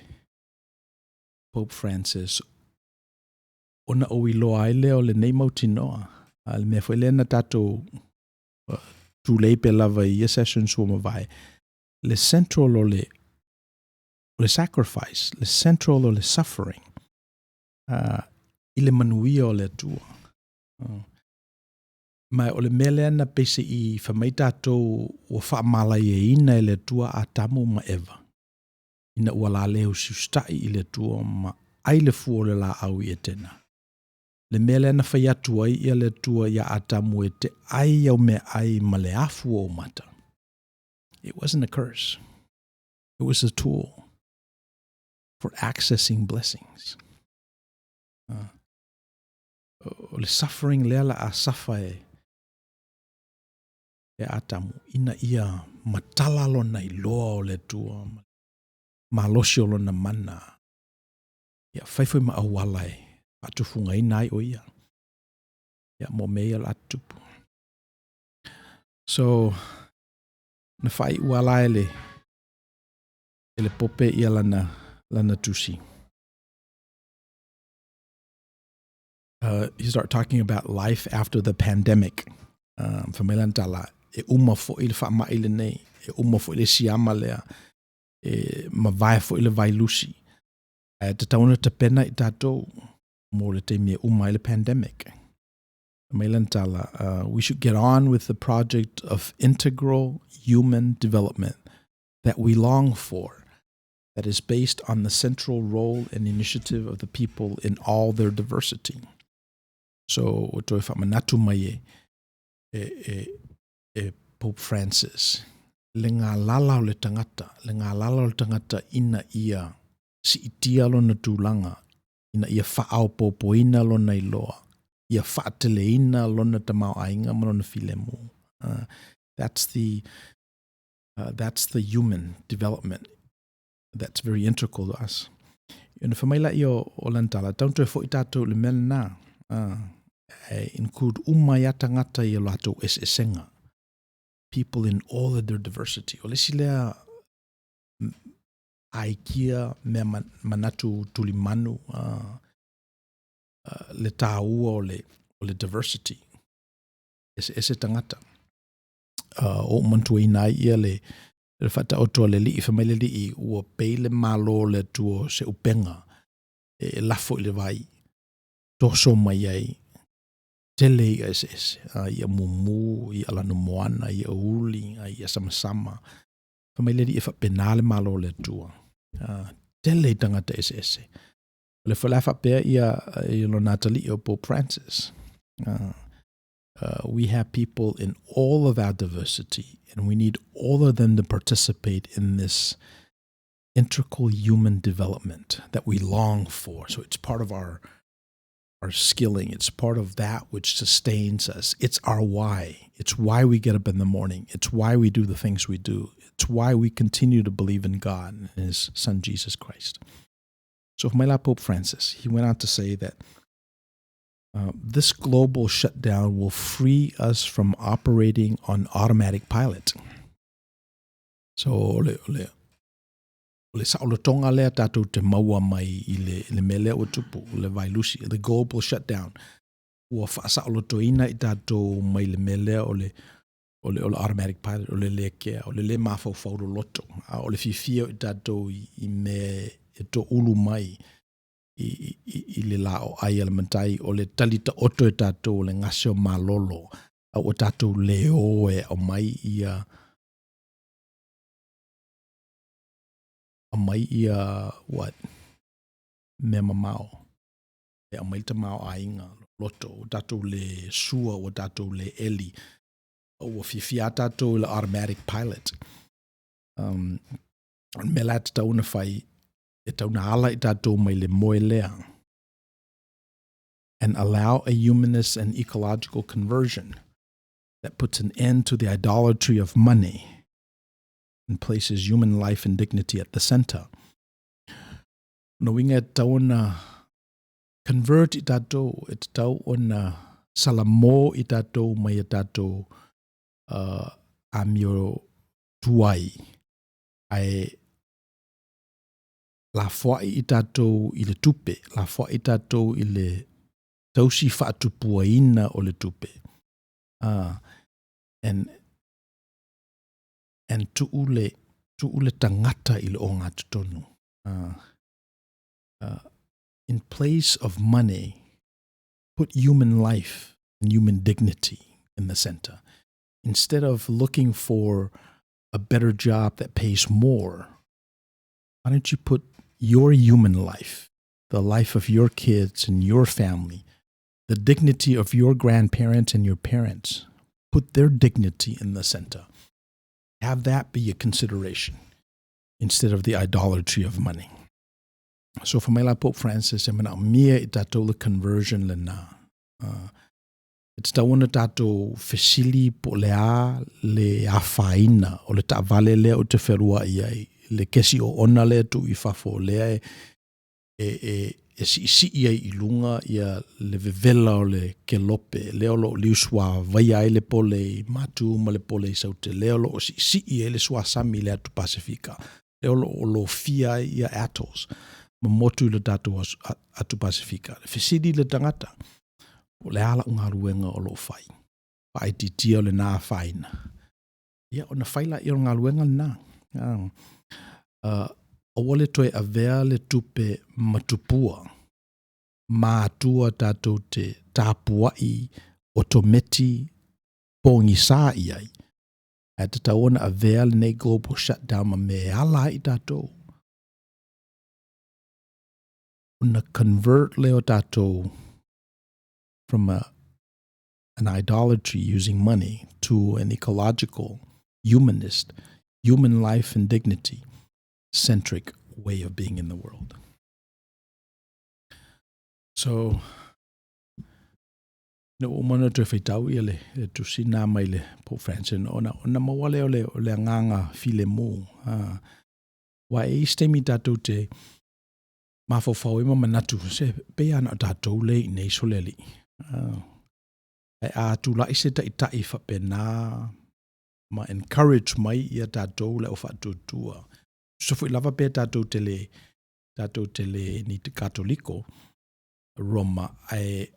Pope Francis, ona ou iloa ai lea o lenei mautinoa. A le mea foi lea na tatou tulei pea lava i ia sessions ua mavae, le central o le, o le sacrifice, le central o le suffering i le manuia o le Atua. Ma o le mea lea na pese i fai mai tatou ua faamalaieina e le Atua Atamu ma Eva, ina ua la le usiusitai i le Atua ma ai le fua o le laau i Etena. Le mea lea na fai atu ai ia le Atua ia Atamu e te ai au mea ai ma le afu o mata. It wasn't a curse. It was a tool for accessing blessings. O le suffering lea la a safa e e Atamu, ina ia matala lona iloa o le Atua, malosi o lona mana, ia fai foi ma auala e faatufugaina ai o ia. Ia mo mea ia o le a tutupu. So, na faaiu ala e le Pope ia lana tusi. He start talking about life after the pandemic. Fai mai lana tala, e uma foi le faamai lenei, e uma foi le siama lea, e mavae foi le vailusi. Ae tatau ona tapena i tatou mo le taimi e uma ai le pandemic. Fai mai lana tala, we should get on with the project of integral human development that we long for, that is based on the central role and initiative of the people in all their diversity. So, o toe faamanatu mai e Pope Francis, le galala o le tagata, le galala o le tagata ina ia siitia lona tulaga, ina ia faaopoopoina lona iloa, ia faateleina lona tamaoaiga ma lona filemu. That's the human development that's very integral to us. Ona fai mai lea o lana tala, tatau ona toe foi tatou i le mea lena, e include uma ai tagata i o latou eseesega. People in all of their diversity. O le isi lea aikia mea manatu tulimanu le tāua o le diversity. Ese ese tagata. O mantuaina ai ia le faataoto a le Alii, fai mai le Alii, ua pei le malo o le Atua se upega e lafo i le vai. Toso mai ai tele ia ese ese, ia mumu, ia lanu moana, ia uli, ia samasama. Fai mai le Alii e faapena le malo o le Atua. Tele i tagata ese ese. O le foi la faapea ia lona atalii o Pope Francis. We have people in all of our diversity, and we need all of them to participate in this integral human development that we long for. So it's part of our skilling. It's part of that which sustains us. It's our why. It's why we get up in the morning. It's why we do the things we do. It's why we continue to believe in God and His Son Jesus Christ. So my Pope Francis, he went on to say that this global shutdown will free us from operating on automatic pilot. So o le saolotoga lea tatou te maua mai i le mea lea ua tupu, le vailusi, the global shutdown. Ua faasaolotoina i tatou mai le mea lea o le automatic pilot, o le le kea, o le le mafaufau loloto. A o le fiafia o i tatou i mea e toulu mai i le la o ai a le matai, o le tali taoto e tatou o le gase o malolo, a ua tatou le o e aumai ia what mea mamao e aumai le tamaoaiga loto ua tatou le sua ua tatou le eli ua fiafia tatou i le automatic pilot. O le mea la e tatau ona fai e tatau ona ala i tatou mai le moe lea and allow a humanist and ecological conversion that puts an end to the idolatry of money and places human life and dignity at the center. No winga e tatau ona convert i tatou, e tatau ona salamo i tatou mai e tatou amio tuai ae lafoai i tatou i le tupe, lafoai i tatou i le tausi faatupuaina o le tupe. And tuu le tagata i le ogatotonu. In place of money, put human life and human dignity in the center. Instead of looking for a better job that pays more, why don't you put your human life, the life of your kids and your family, the dignity of your grandparents and your parents, put their dignity in the center. Have that be a consideration instead of the idolatry of money. So fai mai la Pope Francis, e manaomia i tatou le conversion lena. E tatau ona tatou fesili po o le a le afaina o le taavale lea ou te fealuai ai, le kesi oona lea e tuu i fafo lea e, e, e, e siisii ai i luga ia le vevela o le kelope, lea o lo o liusuavaia ai le pole i Matu ma le pole i Saute, lea o lo o siisii ai le suasami i le atu Pasefika, lea o lo o lofia ai ia atolls ma motu i le tatou atu Pasefika. Fesili le tagata, po o le a lau galuega o lo o fai. Faaitiitia o lena afaina. Ia, ona fai laia o le galuega lena. Aua le toe avea le tupe matupua ma atua tatou te tapuai otometi pogisa i ai, ae tatau ona avea lenei global shutdown ma mea e ala ai tatou ona convert lea o tatou from a, an idolatry using money to an ecological, humanist, human life and dignity centric way of being in the world. So, ina ua uma ona toe faitau ia le, le tusi nā mai le Pope Francis, ona, ona maua lea o le, o le agaga filemu. Aua e i ai se taimi tatou te mafaufau ai ma manatu, se pei lava na o tatou lea i inei sole alii. Ae a tulai se taitai faapena ma encourage mai ia tatou le au faatuatua, tusa foi lava pe tatou te le, tatou te le ni Katoliko Roma, ae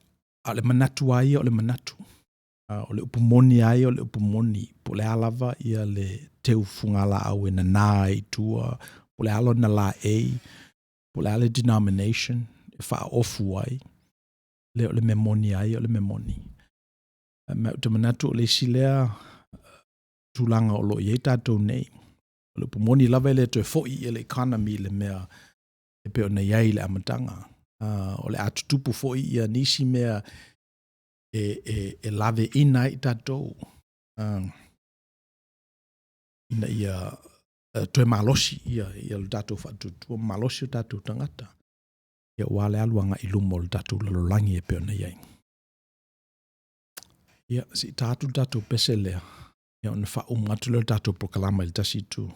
a o le manatu lava ia o le manatu. O le upu moni lava ia o le upu moni, po o le a lava ia le teu fugalaau e nana ai i tua, po o le a lona laei, po o le a le denomination e faaofu ai, lea o le mea moni lava ia o le mea moni. Ma ou te manatu o le isi lea tulaga o lo o i ai tatou nei. O le upu moni lava e le toe foi ia le economy i le mea e pei ona i ai i le amataga. O le a tutupu foi ia nisi mea e, e, e laveina ai tatou ina ia toe malosi ia, ia le tatou faatuatua, malosi o tatou tagata. Ia aua le alu agai i luma o le tatou lalolagi e pei ona i ai. Ia, se i ta atu le tatou pese lea, ia ona faauma atu lea o le tatou polokalama i le tasi itu.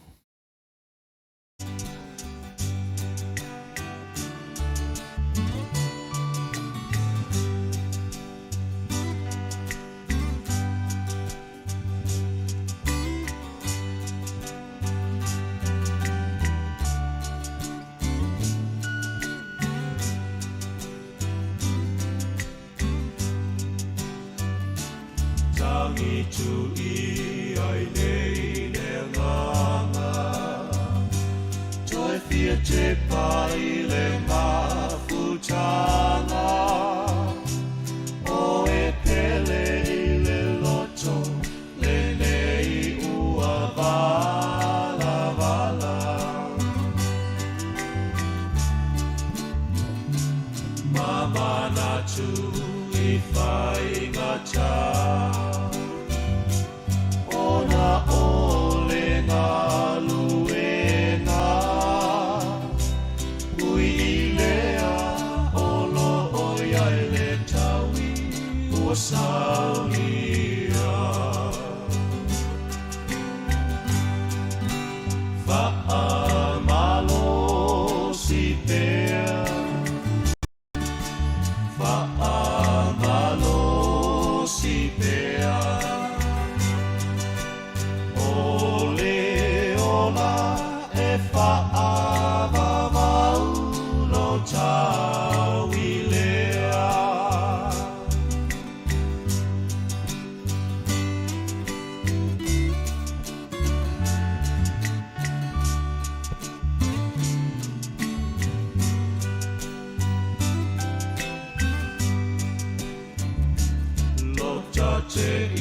i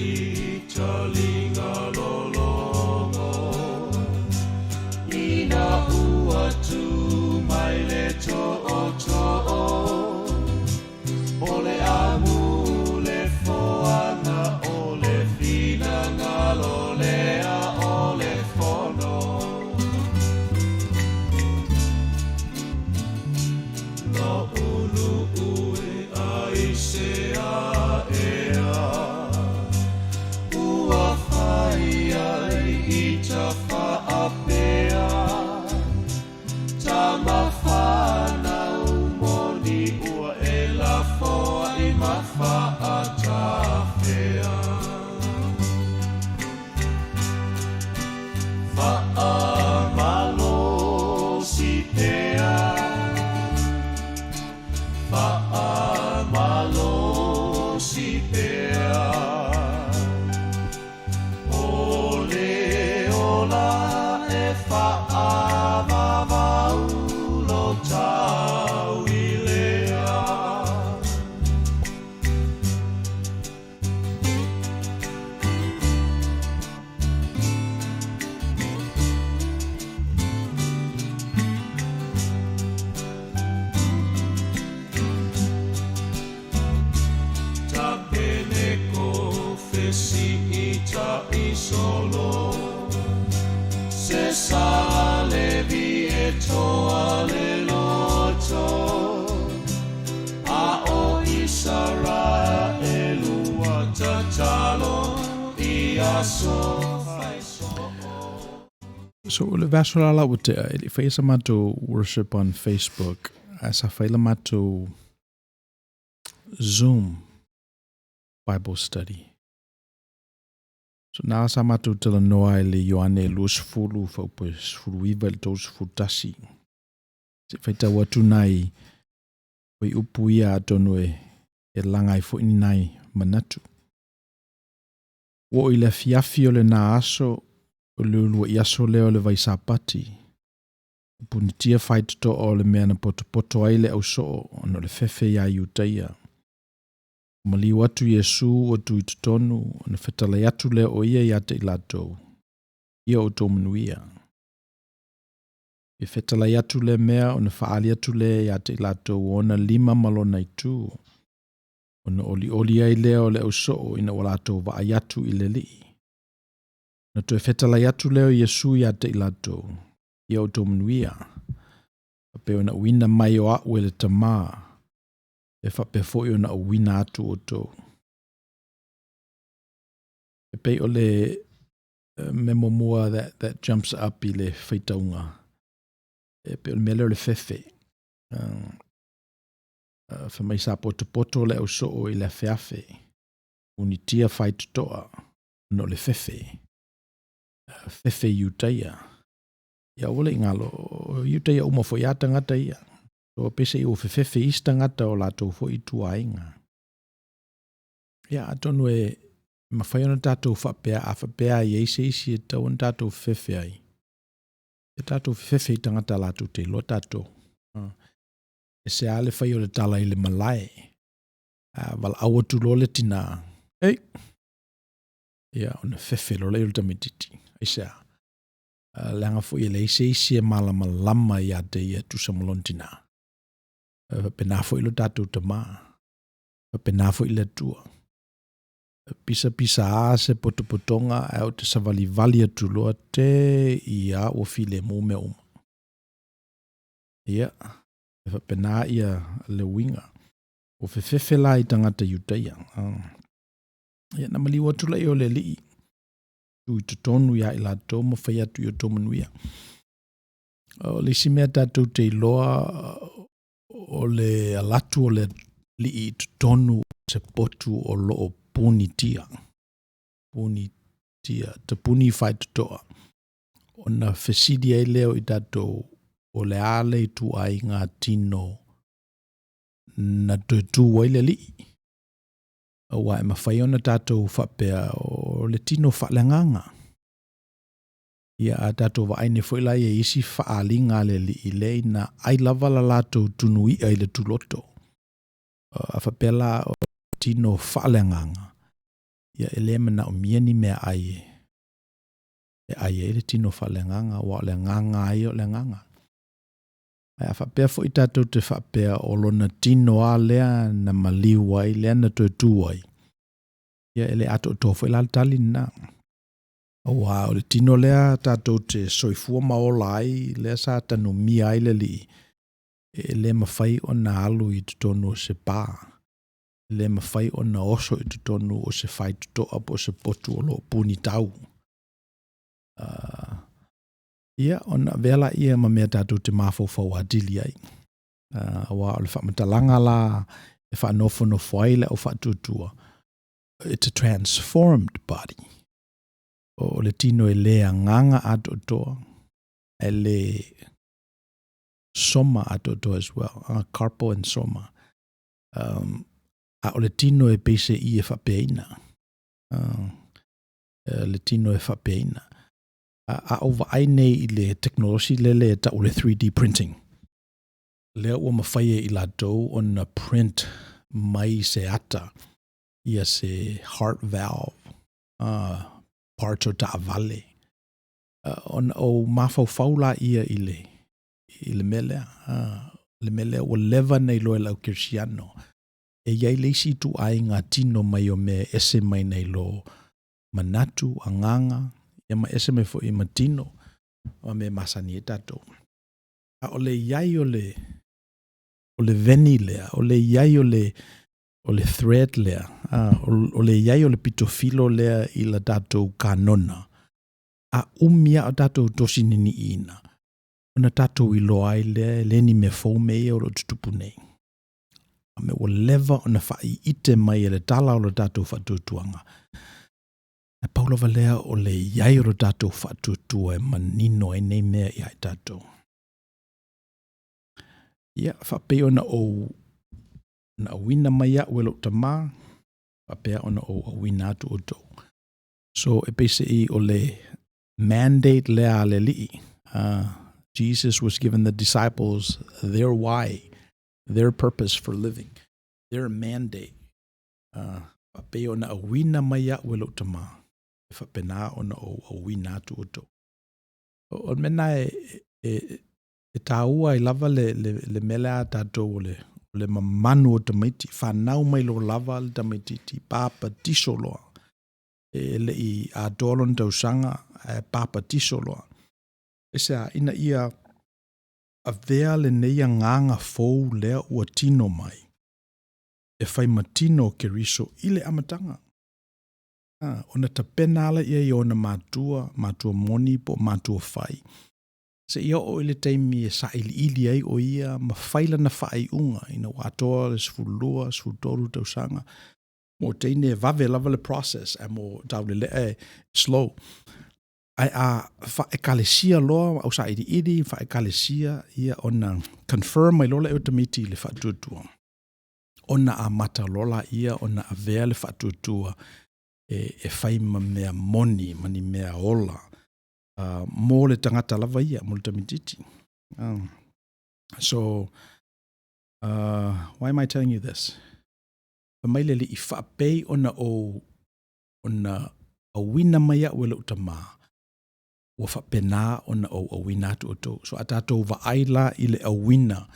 taliga lologo Ina ua tū mai le tootoo O le amu le foaga o le finagalo lea o le Fono. Lo'u nu'u e aisea ea Ua fai ai i ta faapea Tama fanau moni ua e lafoai ma faatafea. Faamalosi pea, faamalosi pea, O le ola e faavavau lo tauilea. Tapeneko fesi'itai solo Se sa Levi e toa le loto A ʻo Isaraelu ua tatalo i aso fai so'o. So o le vaiaso la ua tea, e le i faia sa matou worship on Facebook, ae sa fai la matou Zoom Bible study. So na sa matou talanoa i le Ioane 20, faupu e 19 i le 31. Se i faitau atu nai upu ia atonu e laga ai foi ni nai manatu. Ua oo i le afiafi o lena aso, o le uluai aso lea o le Vaisapati, ua punitia faitotoa o le mea na potopoto ai le ausoo ona o le fefe iā Iutaia. Ua maliu atu Iesu ua tu i totonu, ona fetalai atu lea o ia ia te i latou, Ia outou manuia. Ia fetalai atu lea mea ona faaali atu lea ia te i latou ona lima ma lona itu, ona olioli ai lea o le ausoo ina ua latou vaai atu i le Alii. Ona toe fetalai atu lea o Iesu ia te i latou, Ia outou manuia, faapea ona auina mai o a'u e le Tamā, e faapea foi ona auina atu outou. E pei o le mea muamua that, that jumps up i le faitauga, e pei o le mea lea o le fefe. Fai mai sa potopoto le ausoo i le afeafe, unitia faitotoa ona o le fefe, fefe Iutaia. Ia aua le i galo, o Iutaia uma foi a tagata ia. So peiseai ua fefefe isi tagata o latou foi ituaiga. Ia atonu e mafai ona tatou faapea, a faapea e i ai se isi e tatau ona tatou fefefe ai, ia tatou fefefe i tagata latou te iloa tatou. E se a le fai o le tala i le malae, a valaau atu loa le tinā, ei! Ia, ona fefe loa lea o le tamaitiiti. Aisea? Leaga foi e leai se isi e malamalama ia te ia e tusa ma lona tinā. E faapena foi lo tatou Tamā, faapena foi le Atua. Pisapisa a se potopotoga ae ou te savalivali atu loa te i a ua filemu mea uma. Ia, e faapena ia le uiga. Ua fefefe la i tagata Iutaia. Ia, na maliu atu lea o le Alii, tu i totonu ia i latou ma fai atu i o outou manuia. O le isi mea tatou te iloa, o le alatu o le Alii i totonu o se potu o lo o punitia. Punitia, tapuni faitotoa. Ona fesili ai lea o i tatou, o le a le ituaiga tino na toe tu ai le Alii? Aua e mafai ona tatou faapea o le tino faaleagaga. Ia a tatou vaai nei foi la ia i isi faaaliga a le Alii lea ina ai lava la latou tunu i'a i le tuloto. A faapea la o le tino faaleagaga, Ia e le manaomia ni meaai e ai ai le tino faaleagaga, aua o le agaga lava ia o le agaga. Ae a faapea foi tatou te faapea o lona tino lava lea na maliu ai, lea na toe tu ai, ia e le atoatoa foi la le tali lena. Aua o le tino lea tatou te soifua ma ola ai, lea sa tanumia ai le Alii, e le mafai ona alu i totonu o se pa, e le mafai ona oso i totonu o se faitotoa po o se potu o lo o punitau. Ia, ona avea lea ma mea tatou te mafaufau atili ai. Aua o le faamatalaga la e faanofonofo ai le au faatuatua, it's a transformed body. O le tino e le agaga atoatoa, e le soma atoatoa as well, carpo and soma. A o le tino e peiseai e faapeaina. Le tino e faapeaina. A ou vaai nei i le tekonolosi lele e tau o le 3D printing, lea ua mafai e i latou ona print mai se ata ia se heart valve, parts o taavale, ona ou mafaufau lea i le mea lea, le mea lea ua leva ona iloa e le au kerisiano, e i ai le isi ituaiga tino mai o mea e ese mai nai lo manatu, agaga, ia ma ese mai foi ma tino ma mea masani ai tatou. A o le i ai o le veni lea, o le i ai o le thread lea, o le i ai o le pitofilo lea i la tatou kanona, a umi lava o tatou tosi niniiina, ona tatou iloa ai lea e le ni mea fou mea ia o lo o tutupu nei. A mea ua leva ona faaiite mai e le tala o le tatou faatuatuaga, na pau lava lea o le i ai o le tatou faatuatua e manino ai nei mea ia i tatou. Ia, faapei ona ou na auina mai au e lou Tamā, faapea ona ou auina atu outou. So, e peiseai o le mandate lea a le Alii. Jesus was given the disciples their why, their purpose for living, their mandate. Faapei ona auina mai au e lou Tamā, e faapena ona ou auina atu outou. O le mea lena e taua ai lava le mea lea a tatou o le mamanu o tamaiti, fanau mai loa lava le tamaitiiti, papatiso loa. E le i atoa lona tausaga, ae papatiso loa. Aisea? Ina ia avea lenei agaga fou lea ua tino mai, e fai ma tino o Keriso i le amataga. Ona tapena lea i ona matua, matua moni po o matua fai, seia oo i le taimi e sailiili ai o ia ma fai lana faaiuga ina ua atoa le 12, 13 tausaga. Mo teine e vave lava le process, ae mo taulelea e slow. Ae a faaekalesia loa au sailiili, faaekalesia ia ona confirm mai loa lea o tamaiti i le faatuatua, ona amata loa lea ona avea le faatuatua e fai ma mea moni, ma ni mea ola, mo le tagata lava ia, mo le tamaitiiti. So, why am I telling you this? Fai mai le Alii, faapei ona ou ona auina mai au e lou Tamā, ua faapena ona ou auina atu outou. So a tatou vaai la i le auina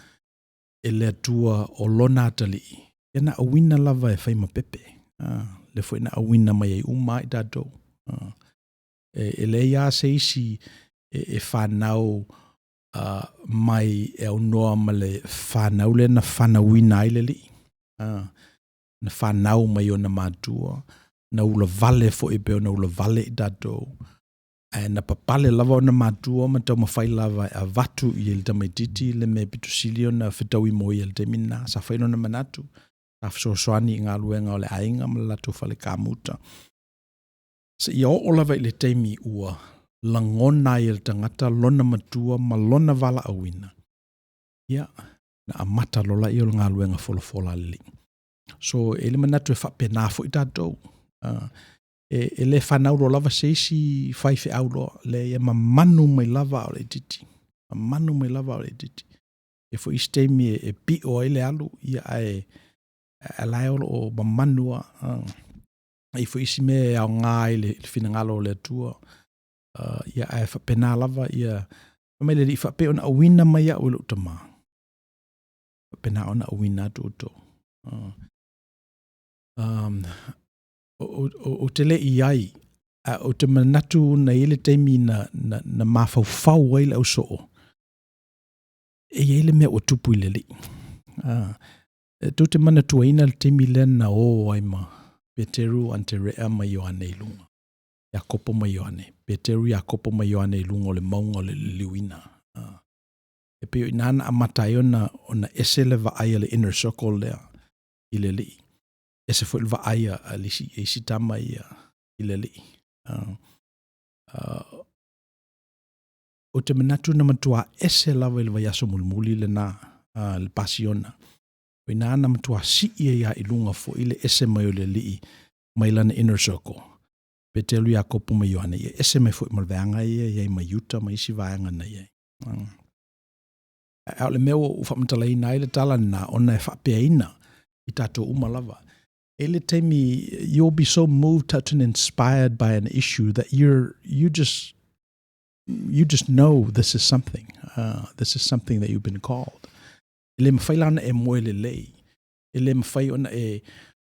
e le Atua o lona atalii, ia na auina lava e fai ma pepe. Lea foi na auina mai ai uma lava i tatou. E leai lava se isi e fanau mai e aunoa ma le fanau lea na fanauina ai le Alii. Na fanau mai ona matua, na ulavale foi e pei ona ulavale i tatou, ae na papale lava ona matua ma taumafai lava e avatu i le tamaitiiti le mea pito sili ona fetaui mo ia i le taimi lena. Sa fai lona manatu, sa fesoasoani i galuega o le aiga ma le latou fale kamuta, seia oo lava i le taimi ua lagona ai e le tagata lona matua ma lona valaauina, ia, na amata loa lea o le galuega folafola a le Alii. So, e i ai le manatu e faapena foi tatou. E le fanau loa lava se isi faifeau loa, leai e mamanu mai lava a o le itiiti, mamanu mai lava a o le itiiti. E i ai foi isi taimi e pio ai le alu, ae o la e o lo o mamanu lava. E i ai foi isi mea e aoga ai le finagalo o le Atua, ia ae faapena lava ia, fai mai le Alii, faapei ona auina mai au e lou Tama, faapena ona auina atu outou. Ou te le i i ai, ae ou te manatu na i ai le taimi na, na, na mafaufau ai le au soo, e i ai le mea ua tupu i le Alii. E tou te manatuaina le taimi lea na o ai ma Peteru, Aterea ma Ioane i luga, Iakopo ma Ioane, Peteru, Iakopo ma Ioane i luga o le mauga o le liliuina. E pei o i ina na amata ai ona, ona ese le vaai a le inner circle lea i le Alii. Ese foi le vaai a isi, isi tama ia i le Alii. Ou te manatu na matua ese lava i le vaiaso mulimuli lena, le Pasiona. O i ina na matua sii ai lava i luga foi le ese mai o le Alii mai lana inner circle. Peteru, Iakopo ma Ioane, ia ese mai foi ma le vaega ia i ai ma Iuta ma isi vaega na i ai. A o le mea ua ou faamatalaina ai le tala lena, ona e faapeaina i tatou uma lava. E i ai le taimi, you'll be so moved, touched and inspired by an issue that you're, you just, you just know this is something. This is something that you've been called. E le mafai la ona e moe lelei. E le mafai ona e,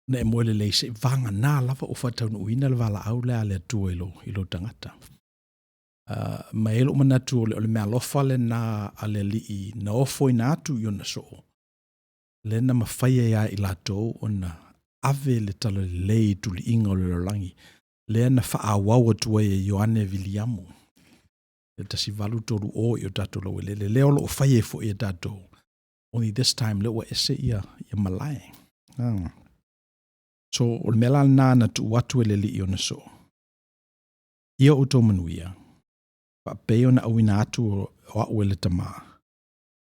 ona e moe lelei se'i vagana lava ua faataunuuina le valaau lea a le Atua i lou, i lou tagata. Ma e i ai lou manatu o le, o le meaalofa lena a le Alii na ofoina atu i ona soo, lea na mafai ai lava e i latou ona ave le talalelei i tuliiga o le lalolagi, lea na faaauau atu ai e Ioane Viliamu le 1830 i o tatou laueleele, lea o lo o fai ai foi e tatou, only this time lea ua ese ia, ia malae. So, o le mea la lena na tuu atu e le Alii ona soo, ia outou manuia, faapei ona auina atu o au e le Tama,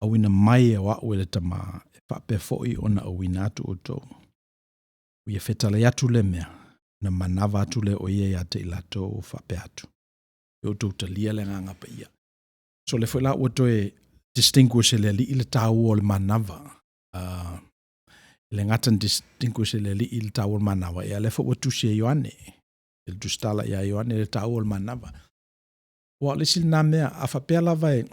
auina mai e o au e le Tama, e faapea foi ona auina atu outou. Ua ia fetalai atu lea mea, ona manava atu lea o ia ia te i latou o faapea atu, Ia outou talia le Agaga Paia. So lea foi la ua toe distinguish e le Alii le taua o le manava. E le gata na distinguish e le Alii le taua o le manava, ia lea foi ua tusi e Ioane, e le tusitala ia Ioane le taua o le manava. Aua o le isi lena mea, a faapea lava e,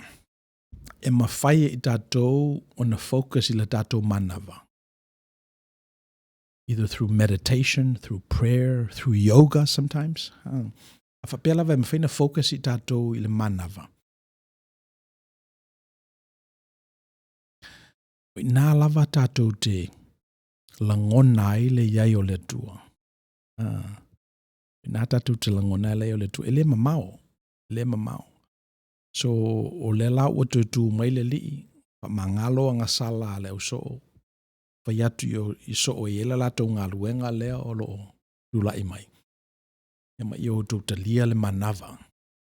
e mafai e i tatou ona focus i le tatou manava, either through meditation, through prayer, through yoga sometimes. A faapea lava e mafai ona focus i tatou i le manava. O i ina lava tatou te lagona ai le i ai o le Atua. O i ina tatou te lagona ai le i ai o le Atua. E le mamao, e le mamao. So, o lea la ua toe tu mai le Alii, faamagalo agasala a le ausoo, fai atu i soo e i ai le latou galuega lea o lo o tulai mai. Ia ma ia outou talia le manava,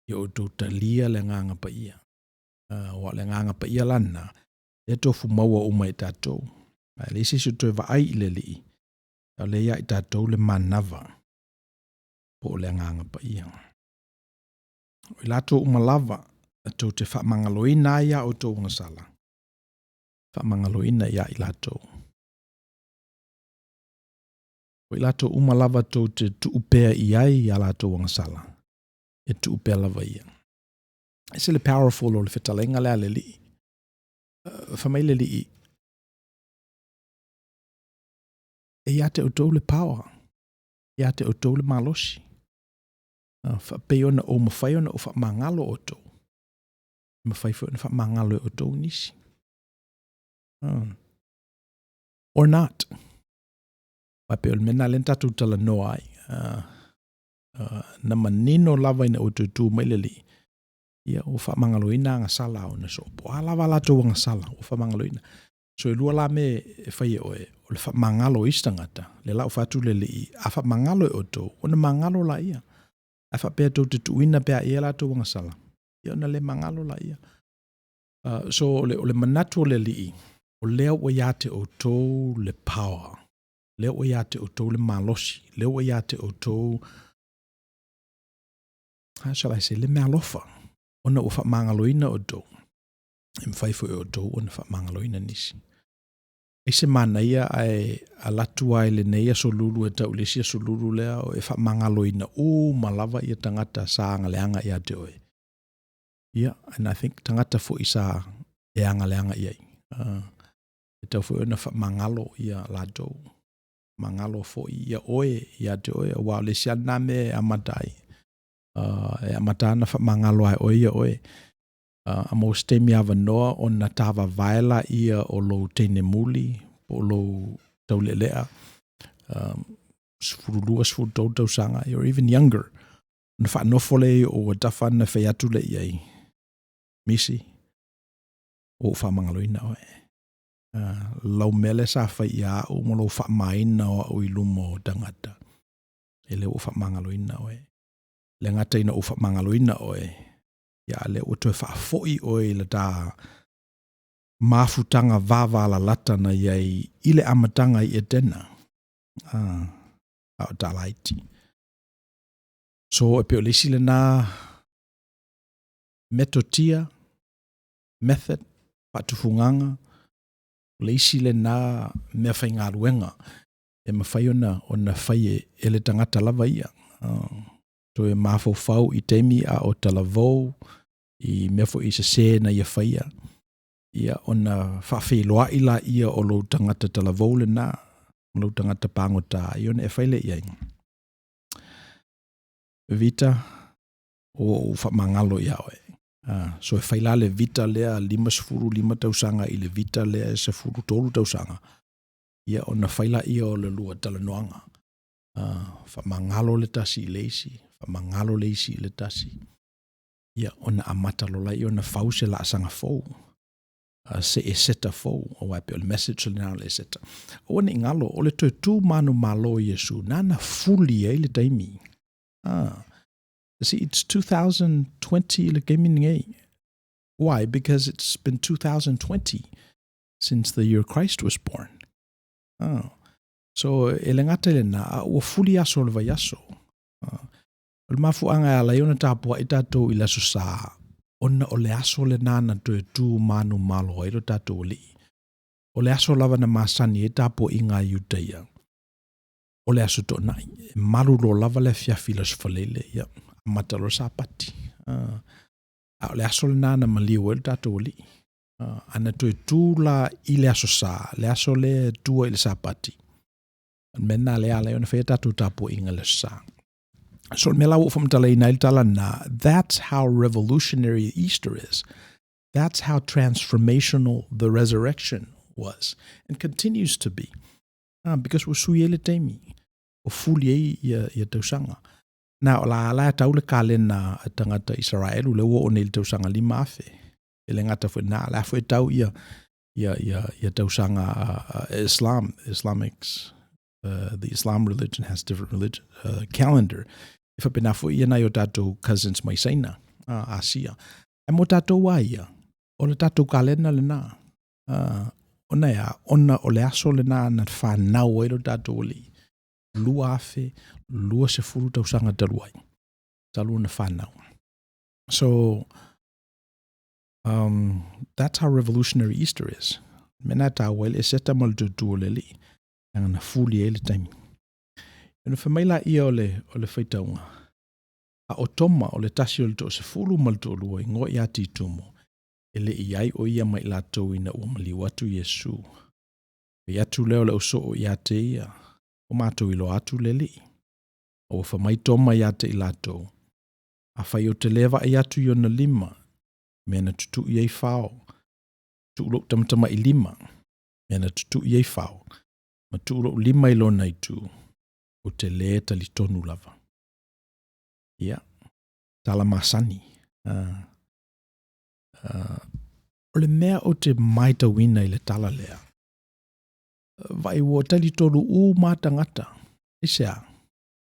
ia outou talia le Agaga Paia. Aua o le Agaga Paia la lena, lea e tofu maua uma e tatou. Ae leai se isi o toe vaai i le Alii, a o lea ia i tatou le manava po o le Agaga Paia. O i latou uma lava tou te faamagaloina ai a outou agasala, faamagaloina ia i latou. O i latou uma lava tou te tuu pea i ai a latou agasala, e tuu pea lava ia. Ese le powerful o le fetalaiga lea a le Alii. Fai mai le Alii, e ia te outou le power, e ia te outou le malosi. Faapei ona ou mafai ona ou faamagalo outou, e mafai foi ona faamagalo e outou nisi. Or not. Aua e pei o le mea lena lea na tatou talanoa ai. Na manino lava ina ua toe tu mai le Alii, ia ua faamagaloina agasala a ona soo. Po o a lava a latou agasala, ua faamagaloina. So e lua la mea e fai e oe, o le faamagalo o isi tagata, lea la ua fai atu le Alii, a faamagalo e outou, ona magalo laia. Ae faapea tou te tuuina pea i ai a latou agasala, ia ona le magalo laia. So o le, o le manatu o le Alii, o lea ua ia te outou le power, lea ua ia te outou le malosi, lea ua ia te outou, how shall I say, le meaalofa, ona ua faamagaloina outou, e mafai foi e outou ona faamagaloina nisi. Ai se manaia ae alu atu lava i lenei aso lulu e tau i le isi aso lulu lea o e faamagaloina uma lava tagata sa agaleaga ia te oe. Ia, and I think tagata foi sa e agaleaga i ai. E tatau foi ona faamagalo ia latou, magalo foi ia oe ia te oe, aua o le isi lava lena mea e amata ai. E amata lava ona faamagalo lava e oe ia oe. A maua se taimi avanoa ona ta vavae lea o lou teine muli po o lou taulealea 12, 13 tausaga, or even younger, ona faanofo lea i ou autafa ona fai atu lea i ai, Misi, ua ou faamagaloina oe. Lau mea lea sa fai ia au ma lou faamaina o au i luma o tagata, ia lea ua ou faamagaloina oe. E le gata ina ou faamagaloina oe, a o lea ua toe faafoi oe i le ta mafutaga vavalalata na i ai i le amataga i Etena, a o ta laiti. So, e pei o le isi lena metotia, method, faatufugaga, o le isi lena meafaigaluega e mafai ona fai e le tagata lava ia. Toe mafaufau i taimi a o talavou, i mea foi sese na ia faia, ia ona faafeiloai lea o lou tagata talavou lena, ma lou tagata pagota, ia ona e fai lea i ai, Vita, ua ou faamagalo ia oe. So e fai la le Vita lea 55 tausaga i le Vita lea e 13 tausaga, ia ona fai lea o le lua talanoaga. Faamagalo le tasi i le isi, faamagalo le isi i le tasi, ia ona amata loa lea ona fau se laasaga fou, se Eseta fou, aua e pei o le message lena o le Eseta. Aua ne i galo, o le toe tu manumalo o Iesu, na fuli ai le taimi. See, it's 2020 le taimi lenei. Why? Because it's been 2020 since the year Christ was born. So, e le gata i lena, a ua fuli aso o le vaiaso. O le mafuaaga e ala ai ona tapuai tatou i le Aso Sa, ona o le aso lena na toe tu manumalo ai lo tatou Alii. O le aso lava na masani ai tapuaiga a Iutaia, o le Aso Toonai. E malolo lava le afiafi i le Aso Faraile, ia, amata loa le Sapati. A o le aso lena na maliu ai lo tatou Alii. A na toe tu la i le Aso Sa, le aso lea e tua i le Sapati, o le mea lena lea e ala ai ona fai a tatou tapuaiga i le Aso Sa. So o le mea la ua ou faamatalaina ai le tala lena, that's how revolutionary Easter is. That's how transformational the resurrection was and continues to be. Because ua sui ai le taimi, ua fuli ai ia tausaga. Na o la la e tau le kalena a tagata Isaraelu lea ua oo nei i le tausaga 5000. E le gata foi na, la foi e tau ia tausaga Islam, Islamics, the Islam religion has different religion, calendar. E faapena foi ia nai o tatou cousins mai Saina, Asia. Ae mo tatou lava ia, o le tatou kalena lena. Ona e a, ona o le aso lena na fanau ai lo tatou Alii. 2020 tausaga talu ai, talu ona fanau. So, that's how revolutionary Easter is. Mea na taua ai le Eseta ma le tutu o le Alii, leaga na fuli ai le taimi. Ona fai mai laia o le faitauga, a o Toma o le tasi o le toasefulu ma le toalua igoa ia Titumo, e le i ai o ia ma i latou ina ua maliu atu Iesu. Fai atu lea o le ausoo ia te ia, ua matou iloa atu le Alii. A ua fai mai Toma ia te i latou, Afai ou te le vaai atu i ona lima, mea na tutui ai fao, tuu lou tamatamailima, mea na tutui ai fao, ma tuu lou lima i lona itu, ou te le talitonu lava. Ia, tala masani. O le mea ou te matauina i le tala lea, vaai ua talitonu uma tagata, aisea?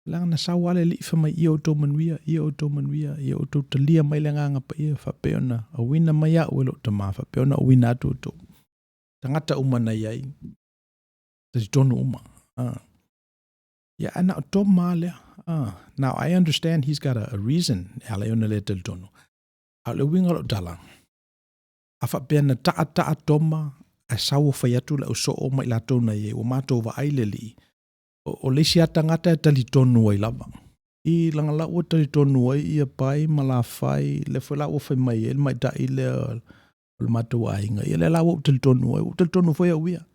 Leaga na sau lava le Alii fai mai, ia outou manuia, ia outou manuia, ia outou talia mai le Agaga Paia, faapea ona auina mai au e lou Tama, faapea ona auina atu outou. Tagata uma na i ai, talitonu uma. Ia, ae na o Toma lea. Now, I understand he's got a reason e ala ai ona le talitonu. A o le uiga o lau tala, a faapea na taataa Toma, Ae sau o fai atu le au soo ma i latou na i ai, ua matou vaai le alii, o le isi lava tagata e talitonu ai lava. I langa la ua talitonu ai ia Pai ma Lafai, lea foi la ua fai mai ai le maita'i lea o le matou aiga, ia lea la ua ou talitonu ai, ua ou talitonu foi au ia.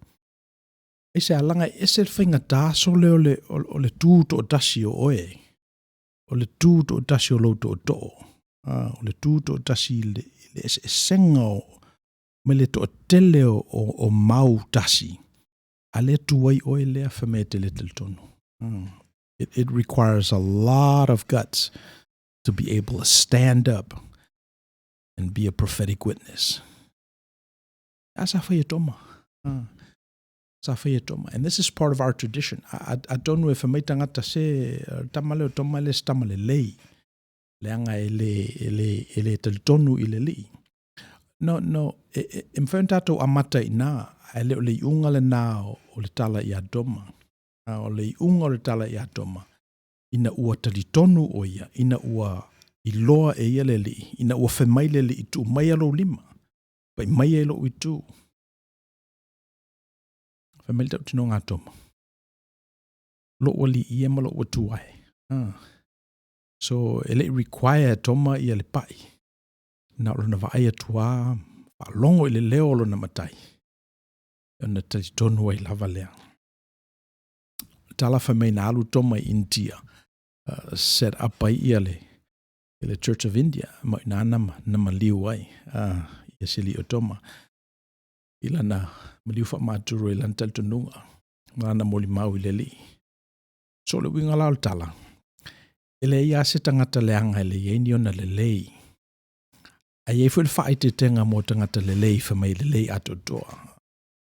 Aisea? Leaga e ese le faigata sole o le, o le tu toatasi o oe, o le tu toatasi o lou tootoo, o le tu toatasi i le, i le eseesega o, ma le toatele o, o, o mau tasi, a lea tu ai oe lea fai mai e te le talitonu. It, it requires a lot of guts to be able to stand up and be a prophetic witness. A sa fai e Toma. Sa fai e Toma. And this is part of our tradition. Atonu e fai mai tagata se tama lea o Toma e le se tama lelei. Leaga e le, e le, e le talitonu i le Alii. No, no, e, e, e mafai ona tatou amata i ina, ae le o le iuga lena o, o le tala ia Toma. A o le iuga o le tala ia Toma, ina ua talitonu ʻo ia, ina ua iloa e ia le Alii, ina ua fai mai le Alii, tuu maia lou lima, pai maia i loʻu itu. Fai mai le tautinoga a Toma, Loʻu Alii ia ma loʻu Atua e. Ah. So, e le i require e Toma ia le pai. Na o lona vaai atu lava, faalogo i le leo o lona matai, ona talitonu ai lava lea. Tala fai mai na alu Toma i India, set up ai ia le, le Church of India, ma ina na, na maliu ai, ia se alii o Toma, i lana maliu faamaturo i lana talitonuga, ma lana molimau i le Alii. So o le uiga la o le tala, e leai lava se tagata leaga e leai ai ni ona lelei. Ae i ai foi le faaeteetega mo tagata lelei fai mai e lelei atoatoa.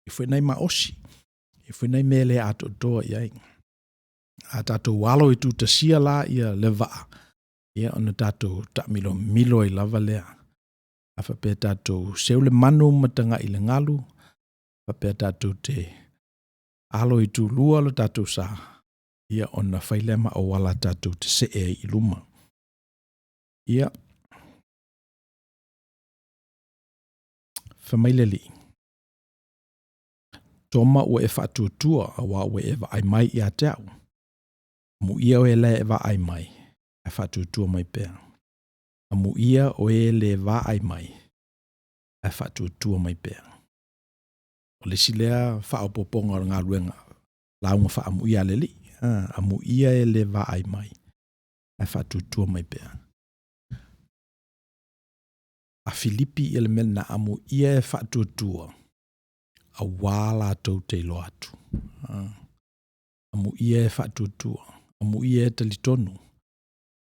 E foi nai maosi, e foi nai mea le atoatoa i ai. A tatou alo i tutasia la ia le vaa, ia ona tatou taamilomilo ai lava lea. A faapea tatou seu le manu ma tagai i le galu, faapea tatou te alo i tulua lo tatou sa, ia ona fai lea ma auala tatou te see ai i luma. Ia, fai mai le Alii, Toma ua e faatuatua auā ua e vaai mai ia te au. Amuia oe la e vaai mai, ae faatuatua mai pea. Amuia oe le vaai mai, ae faatuatua mai pea. O le isi lea faaopoopoga o le galuega lauga faaamuia a le Alii, amuia e le vaai mai, ae faatuatua mai pea. A Filipi ia le mea lena, amuia e faatuatua, auā latou te iloa atu. Amuia e faatuatua, amuia e talitonu,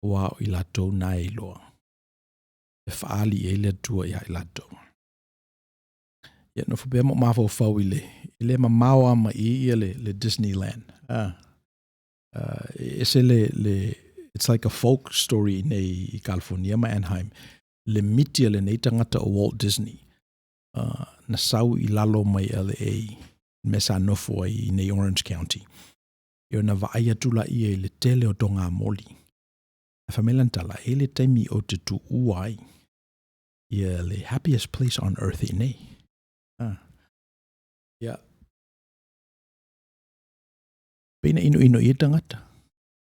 auā o i latou na e iloa. E faaali i ai le Atua ia i latou. Ia, nofo pea ma ou mafaufau i le, e le mamao lava ma i ia le, le Disneyland. E ese le, le, it's like a folk story nei i California ma Anaheim, le miti a lenei tagata o Walt Disney, na sau i lalo mai LA, mea sa nofo ai i nei Orange County. Ia ona vaai atu laia i le tele o togamoli. Ae fai mai lana tala, e i ai le taimi ou te tuua ai ia le happiest place on earth i inei. Ia, pei na inoino i ai tagata.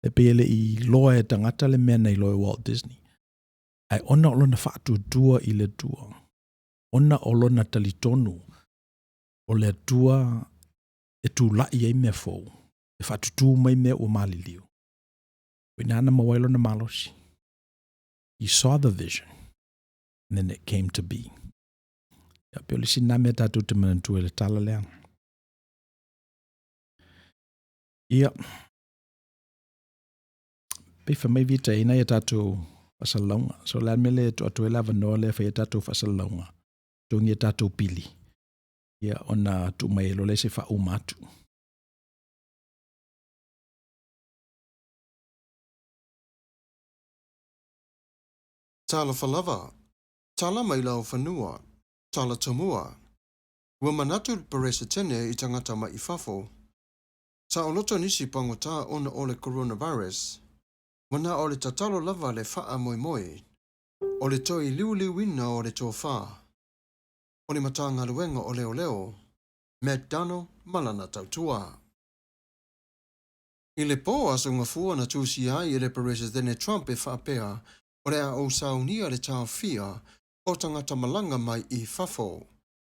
E pei e le i iloa e tagata le mea na iloa e Walt Disney. Ae ona o lona faatuatua i le Atua, ona o lona talitonu o le Atua e tulai ai mea fou, e faatutū mai mea ua maliliu. O i ina na maua ai lona malosi. He saw the vision and then it came to be. Ia, pei o le isi lena mea tatou te manatua i le tala lea. Ia, pei fai mai Vita e i nai a tatou faasalalauga. So o le a le mea le tuu atu ai le avanoa lea e fai ai tatou faasalalauga, totogi a tatou pili, ia ona tuu mai ai loa lea se i faauma atu. Talofa lava, tala mai lau fanua, tala tomua. Ua manatu le Peresetene i tagata mai i fafo, saoloto nisi pagota ona o le coronavirus, ua na o le tatalo lava le faamoemoe o le toe liuliuina o le tofa o le Matagaluega o Leoleo. Matt Donnell ma lana tautua. I le po Aso Gafua na tusia ai e le Peresetene Trump e faapea o le a ou saunia le taofia o tagata malaga mai i fafo.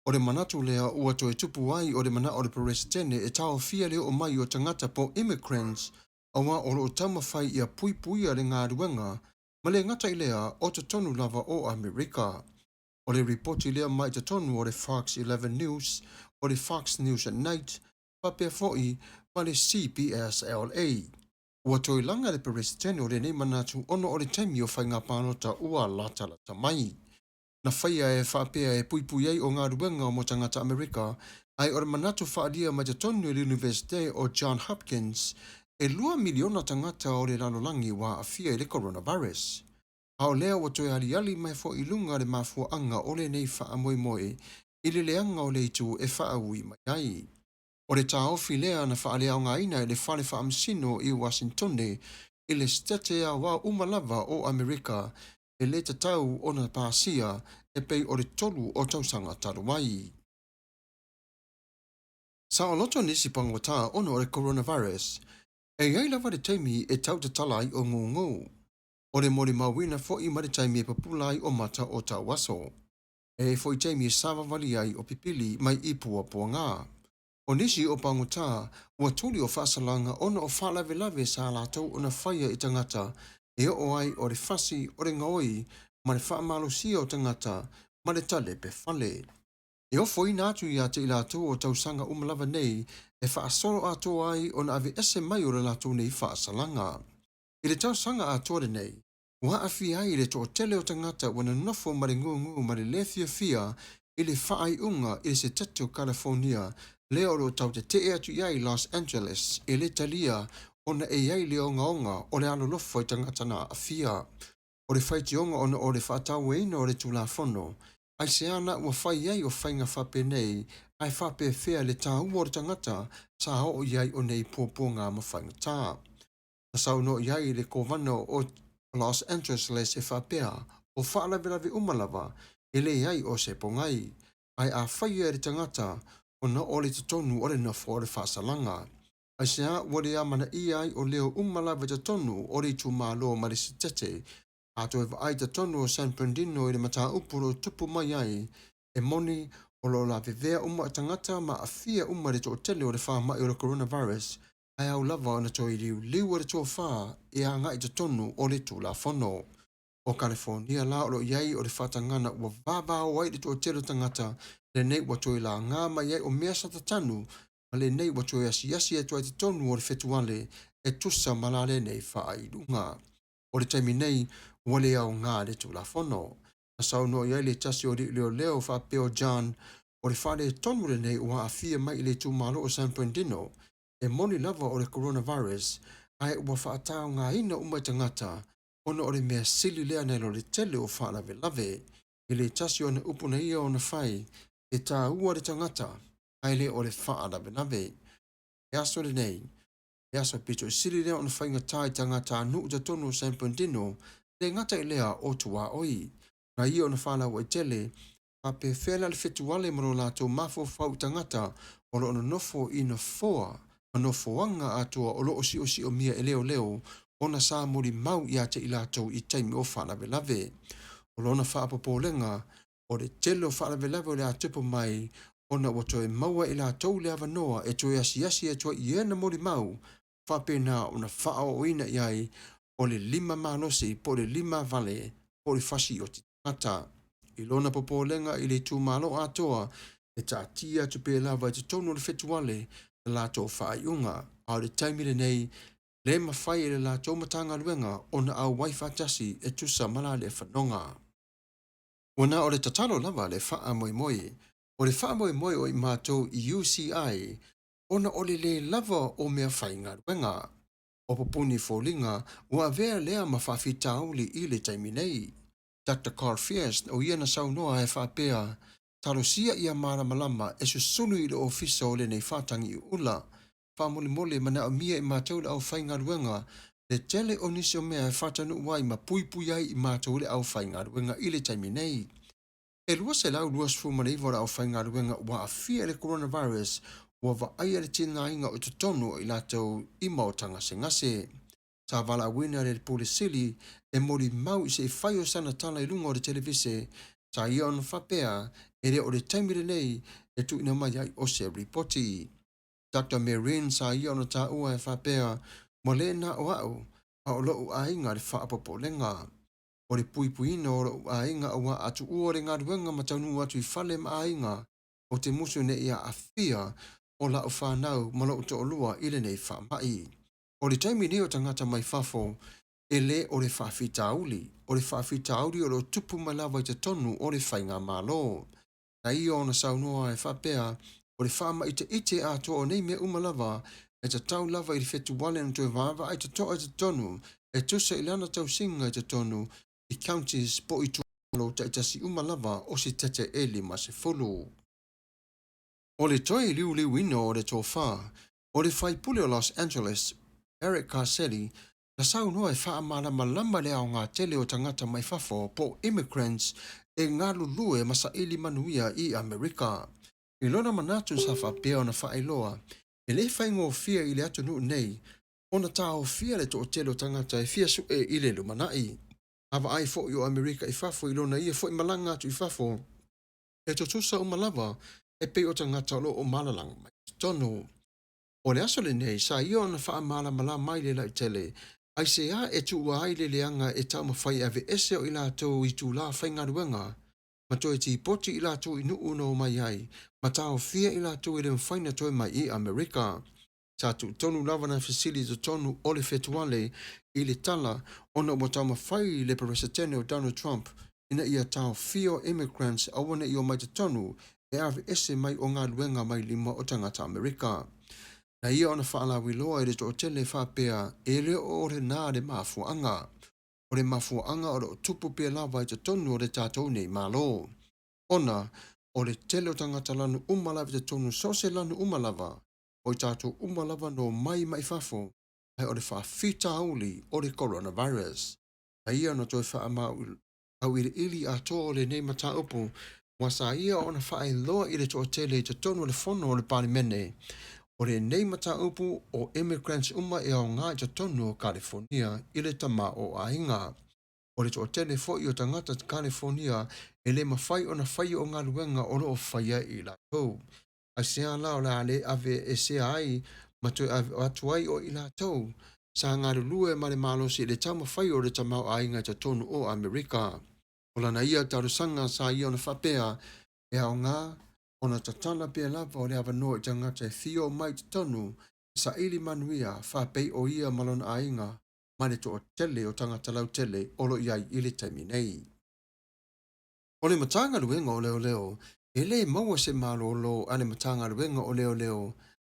O le manatu lea ua toe tupu ai o le manao o le Peresetene e taofia le oo mai o tagata po immigrants auā o lo o taumafai ia puipuia le galuega ma le gata i lea o totonu lava o Amerika. O le ripoti lea mai totonu o le Fox 11 News, o le Fox News at Night, faapea foi ma le CBS LA. Ua toe laga le Peresetene o lenei manatu ona o le taimi o faiga palota ua latalata mai. Na faia e faapea e puipui ai o galuega mo tagata Amerika, ae o le manatu faaalia mai totonu e le Iunivesite o John Hopkins, e 2 miliona tagata o le lalolagi ua aafia i le coronavirus. A o lea ua toe aliali mai foi i luga le mafuaaga o lenei faamoemoe i le leaga o le itu e faaui mai ai. O le taofi lea na faaleaogaina e le Fale Faamasino i Uasintone i le Setete Aoao uma lava o Amerika e le tatau ona pasia e pei o le 3 o tausaga talu ai. Saoloto nisi pagota ona o le coronavirus, e i ai lava le taimi e tau tatala ai o gūgū. O le molimauina foi ma le taimi e papula ai o mata o tauaso. E i ai foi taimi e savavali ai o pipili mai i puapuaga. O nisi o pagota ua tuli o faasalaga ona o faalavelave sa latou ona faia i tagata e oo ai o le fasi o le gaoi ma le faamalosia o tagata ma le talepe fale. E ofoina atu ia te i latou o tausaga uma lava nei e faasolo atoa ai ona aveese mai o le latou nei faasalaga. I le tausaga atoa lenei, ua aafia ai le toatele o tagata ua nonofo ma le gūgū ma le lē fiafia i le faaiuga i le Setete o California lea o lo o tau tetee atu i ai Los Angeles e le talia ona e i ai le ogaoga o le alolofa i tagata na aafia. O le faitioga ona o le faatauaina o le Tulafono, aisea na ua fai ai o faiga faapenei ae faapefea le taua o le tagata sa oo i ai o nei puapuaga ma faigata. Na saunoa i ai le Kovana o Los Angeles e faapea, o faalavelave uma lava, e leai o se pogai, ae a faia e le tagata ona o le totonu o le nofo o le faasalaga. Aisea ua le amanaia ai o leo uma lava i totonu o le itumalo ma le Setete, a toe vaai totonu o San Bernardino i le mataupu o lo o tupu mai ai, e moni o lo o lavevea uma tagata ma aafia uma i le toatele o le faamai o le coronavirus, ae ao lava ona toe liuliu e le tofa e agai i totonu o le Tulafono. O Kalifonia la o lo o i ai o le faatagana ua vavao ai le toatele o tagata, lenei ua toe laga mai ai o mea sa tatanu, ma lenei ua toe asiasi atu ai i totonu o le fetuale e tusa ma la lenei faailuga. O le taimi nei, ua le aoga le Tulafono. Na saunoa i ai le tasi o alii leoleo faapea o John, o le faaletonu lenei ua aafia mai i le itumalo o San Bernardino, e moni lava o le coronavirus, ae ua faataogaina uma i tagata ona o le mea sili lea nai lo le tele o faalavelave. I le tasi ona upu na ia ona fai, e taua le tagata, ae le o le faalavelave. E aso lenei, e aso pito i sili lea ona faigata i tagatanuu totonu o San Bernardino, le gata i lea o tuaoi. Na ia ona faalauaitele, faapefea la le fetuale ma lo latou mafaufau i tagata o lo o nonofo i nofoa ma nofoaga atoa o lo o siosiomia e leoleo ona sa molimau ia te i latou i taimi o faalavelave. O lona faapopolega, o le tele o faalavelave o le a tupu mai ona ua toe maua e latou le avanoa e toe asiasi atu ai i ana molimau, faapena ona faaooina i ai o le lima malosi po o le lima vale po o le fasioti tagata. I lona popolega i le itumalo atoa, e taatia atu pea lava i totonu o le fetuale le latou faaiuga, a o le taimi lenei, le mafai e le latou Matagaluega ona auai faatasi e tusa ma la lea fanoga. Ua na o le tatalo lava le faamoemoe. O le faamoemoe o i matou i UCI ona o le lē lava o mea faigaluega. O pupuni foliga ua avea lea ma faafitauli i le taimi nei. Doctor Carl Fierst, o ia na saunoa e faapea, Talosia ia malamalama e susunu i le ofisa o lenei faatagiuula. Faamolemole manaomia e matou le aufaigaluega le tele o nisi o mea e faataunuu ai ma puipui ai i matou le aufaigaluega i le taimi nei. E 229 o le aufaigaluega ua aafia i le coronavirus ua vaaia le tigaina o totonu o i latou i maota gasegase. Sa valaauina le Pule Sili e molimau i se i fai o sana tala i luga o le televise, sa ia ona faapea e le o le taimi lenei e tuuina mai ai o se ripoti. Dr. Marin sa ia ona taua e faapea, ua le na o au, a o lou aiga le faapopolega. O le puipuiina o lou aiga auā a tuua le galuega ma taunuu atu i fale ma aiga, ou te musu ne i aafia o lau fanau ma lou toalua i lenei faamai. O le taimi nei o tagata mai fafo, e le o le faafitauli, o le faafitauli o lo o tupu mai lava i totonu o le faigamalo. Na ia ona saunoa e faapea, o le faamaiteite atoa o nei mea uma lava, e tatau lava i le fetuale ona toe vaavaai totoa i totonu e tusa i lana tausiga i totonu i counties po o itumalo taitasi uma lava o sitete e 50. O le toe liuliuina o le tofa, o le faipule o Los Angeles, Eric Garcetti, na saunoa e faamalamalama le aoga tele o tagata mai fafo po o immigrants e galulue ma saili manuia i Amerika. I lona manatu sa faapea ona faailoa, e le faigofie i le atunuu nei ona taofia le toatele o tagata e fia sue i le lumanai. A vaai foi o Amerika i fafo i lona ia foi malaga atu i fafo, e tutusa uma lava e pei o tagata o lo o malalaga mai i totonu. O le aso lenei, sa ia ona faamalamalama ai le lautele, aisea e tuua ai le leaga e taumafai e aveese o i latou itulā faigaluega, ma toe tipoti i latou i nuu na omai ai, ma taofia i latou e le mafai ona toe mai i Amerika. Sa tuutonu lava na fesili i totonu o le fetuale i le tala ona ua taumafai le Peresetene o Donald Trump ina ia taofia o immigrants aua ne i omai totonu e aveese mai o galuega mai lima o tagata Amerika. Na ia ona faalauiloa i le toatele faapea e le o lenā le mafuaaga. O le mafuaaga o lo o tupu pea lava i totonu o le tatou nei Malo. Ona o le tele o tagata lanu uma lava i totonu so o se lanu uma lava, o i tatou uma lava na omai mai fafo, ae o le faafitauli o le coronavirus. Na ia ona toe faamauiliili atoa o lenei mataupu ua sa ia ona faailoa i le toatele i totonu o le fono o le Palemene. O lenei mataupu o immigrants uma e aoga i totonu o Kalifonia i le tamaoaiga. O le toatele foi o tagata Kalifonia e le mafai ona faia o galuega o lo o faia i latou. Aisea la o le a le aveesea ai ma toe atu ai o i latou sa galulue ma le malosi i le taumafai o le tamaoaiga i totonu o Amerika. O lana ia talosaga sa ia ona faapea, e aoga ona tatala pea lava o le avanoa i tagata e fia omai i totonu e saili manuia faapei o ia ma lona aiga ma le toatele o tagata lautele o lo o i ai i le taimi nei. O le Matagaluega o Leoleo, e le maua se malolo a le Matagaluega o Leoleo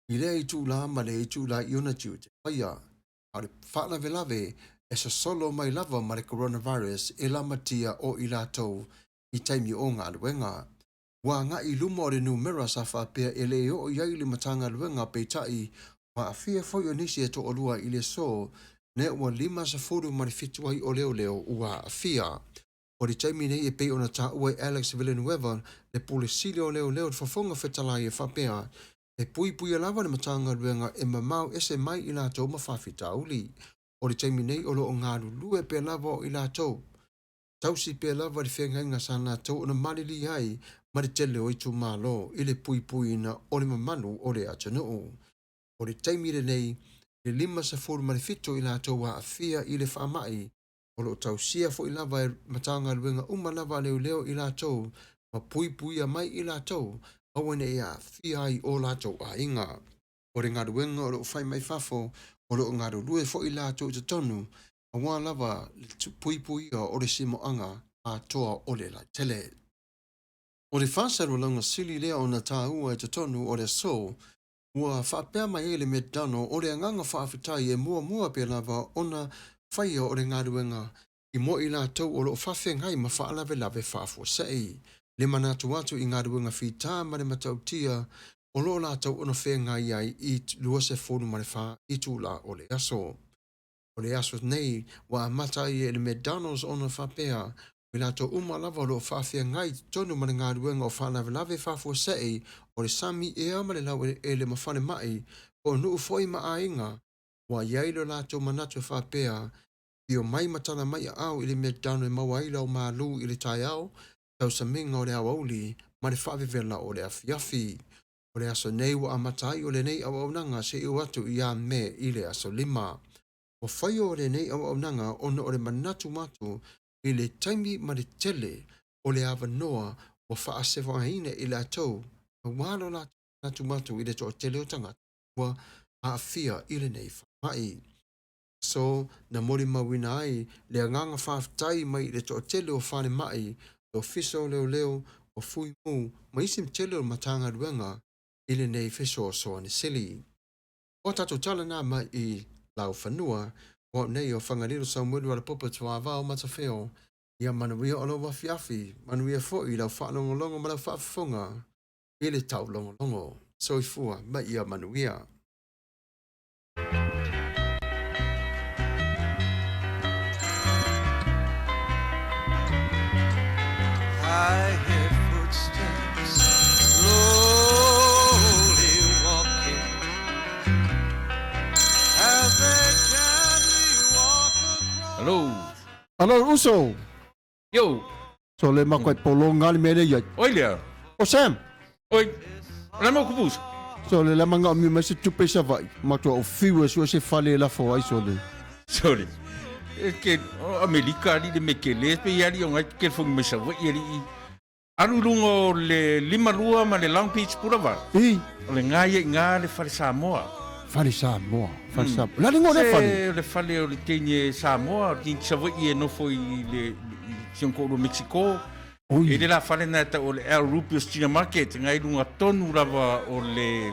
i lea itulā ma lea itulā i ona tiute faia. A o le faalavelave e sosolo mai lava ma le coronavirus e lamatia o i latou i taimi o galuega. Ua agai i luma o le numera sa faapea e le oo i ai le Matagaluega peitai ua aafia foi o nisi e toalua i le aso lea ua 57 ai o leoleo ua aafia. O le taimi nei e pei ona taua e Alex Villanueva le Pule Sili o Leoleo le Fofoga Fetalai e faapea, e puipuia lava le Matagaluega e mamao ese mai i latou ma faafitauli. O le taimi nei o lo o galulue pea lava o i latou. Tausi pea lava le feagaiga sa latou ona malilie ai ma le tele o itumalo i le puipuiina o le mamalu o le atunuu. O le taimi lenei, e 57 i latou aafia i le faamai, o lo o tausia foi lava e Matagaluega uma lava a leoleo i latou ma puipuia mai i latou aua ne i aafia ai o latou aiga. O le galuega o lo o fai mai fafo, o lo o galulue foi latou i totonu, aua lava le puipuia o le simoaga atoa o le lautele. O le faasalalauga sili lea ona taua i totonu o le aso, ua faapea mai ai le McDonald o le agaga faafetai e muamua pea lava ona faia o le galuega i mo i latou o lo o faafeagai ma faalavelave faafuasei. Le manatu atu i galuega fita ma le matautia o lo o latou ona feagai ai i 24 itulā o le aso. O le aso nei ua amata ai e le McDonald's ona faapea, O i latou uma lava o lo o faafeagai i totonu ma le galuega o faalavelave faafuasei o le sami ea ma le laueleele ma falemai, po o nuu foi ma aiga, ua i ai lo latou manatu e faapea, Afio mai ma tala mai aao i le mea tano e maua ai lau malu i le taeao, tausamiga o le aoauli ma le faavevela o le afiafi. O le aso nei ua amata ai o lenei auaunaga seia oo atu ia Me i le aso 5. Ua faia o lenei auaunaga ona o le manatu atu i le taimi ma le tele o le avanoa ua faasefoaina i latou aua lo latou manatu atu i le toatele o tagata ua aafia i lenei faamai. So, na molimauina ai le agaga faafetai mai i le toatele o falemai, le Ofisa o Leoleo, o Fui Mu ma isi tele o Matagaluega i lenei fesoasoani sili. O a tatou tala na mai i Laufanua, o au nei o Fagalilo Samuelu Alapopo Tuavao Matafeo, ia manuia o lou afiafi, manuia foi lau faalogologo ma lau faafofoga i le taulogologo. Soifua ma ia manuia. I hear footsteps slowly walking as they gently walk across. Hello. Alo uso. Yo. So le makoe polonga le mele ia. Oi lea. O Sam. Oi. La mo kupusa. So le la manga mi mai se tupe sa vai. Matua o fiu e sua se fale la fo ai so le. Sorry. E ke o Amerika ali le me ke le pe ali o ngai ke fong me sa vai ali. Alu lunga o le lima lua ma le Long Beach Boulevard. I. O le ngai e ngā le fale Samoa. Fale Samoa. Fale Samoa. La lingo le fale. Se le fale o le teine Samoa, o le teine Savaii e nofo i le i si ona ko'olua Mexico. Oi. E le la fale na e tau o le El Rubios Junior Market, ngai lunga tonu lava o le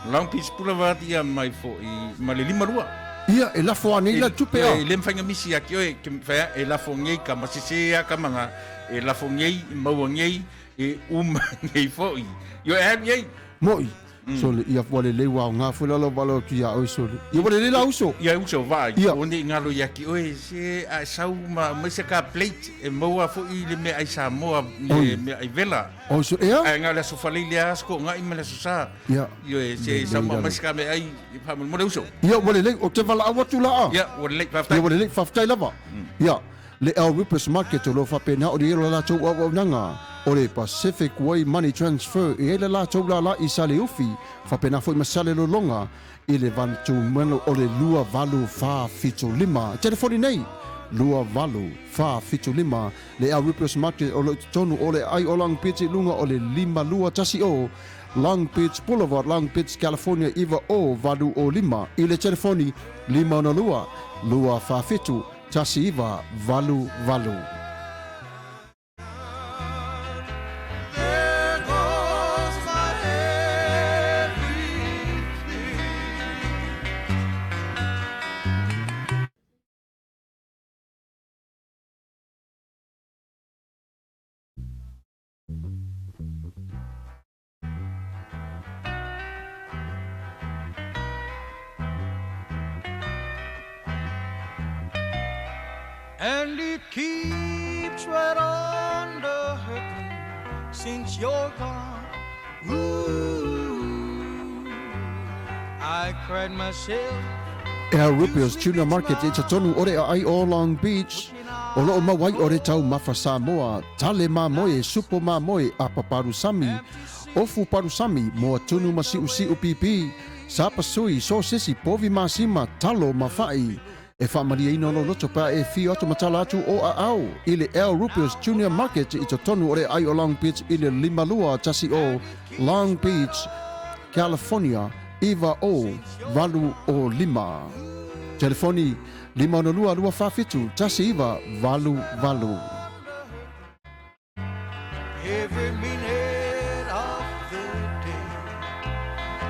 Long Beach Boulevard ia mai fo'i ma le lima lua. Ia, e lafo anei la tupe a. E le mafai na misi ia ki oe, ke whea, e lafo ngei ka masese a ka manga, e lafo ngei, maua ngei, e uma ngei fo'i. Io e alu iai. Mo'i. So le ia ua lelei ua aoga foi la lau valo atu ia oe so le. Ia ua lelei la uso. Ia uso vaai, Ia. o nei ngalo ia ki oe, se a e sau ma mai se ka plate e maua fo'i le mea ai Samoa, le mea ai vela. O so ea? Ae ngā le aso falei le aso ko ngai ma le aso sa. Ia. Io e se sau ma mai se ka mea ai, i wha mo le uso. Ia ua lelei, o te valaau atu la a. Ia, ua lelei, faafetai. Ia ua lelei, faafetai lava. Ia, le El Rupes Market o lo o faapena o le i ai lo latou auaunaga o le Pacific Way Money Transfer e i ai le latou lala i Saleufi, faapena foi ma Salelologa i le vanutumanu o le 2875. Telefoni nei, 2875 le El Rupes Market o lo o i totonu o le aai o Long Beach i luga o le 5210 Long Beach Boulevard, Long Beach, California 90805 i le telefoni 562 247 1988. There goes my everything. And it keeps right on the hurting since you're gone. Ooh, I cried myself. El Rupios Tuna Market i totonu o le aai o Long Beach, o loo mau ai o le taumafa Samoa, tale mamoe, supo mamoe, apa palusami, ofu palusami, moa tunu ma siusiu pipi, sapasui, sosesi, povi masima, talo ma fa'i. E faamalieina lou loto pe a e fio atu ma tala atu o aao i le El Rupios Junior Market i totonu o le aai o Long Beach i le 5210 Long Beach, California 90805. Telefoni 562 247 1988. Every minute of the day,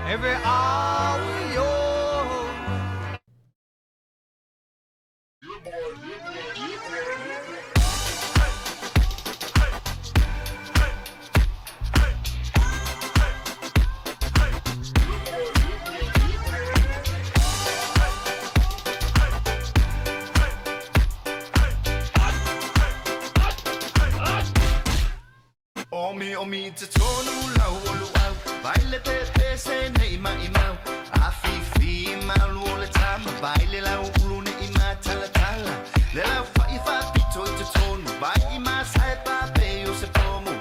every hour you're away. Omiomi i totonu lau o luau, vai le pepese nei maimau, afifi malu o le tama, vai le lau ulu nei matalatala, le lau fai faapito i totonu, vai i masae pape o se pomu,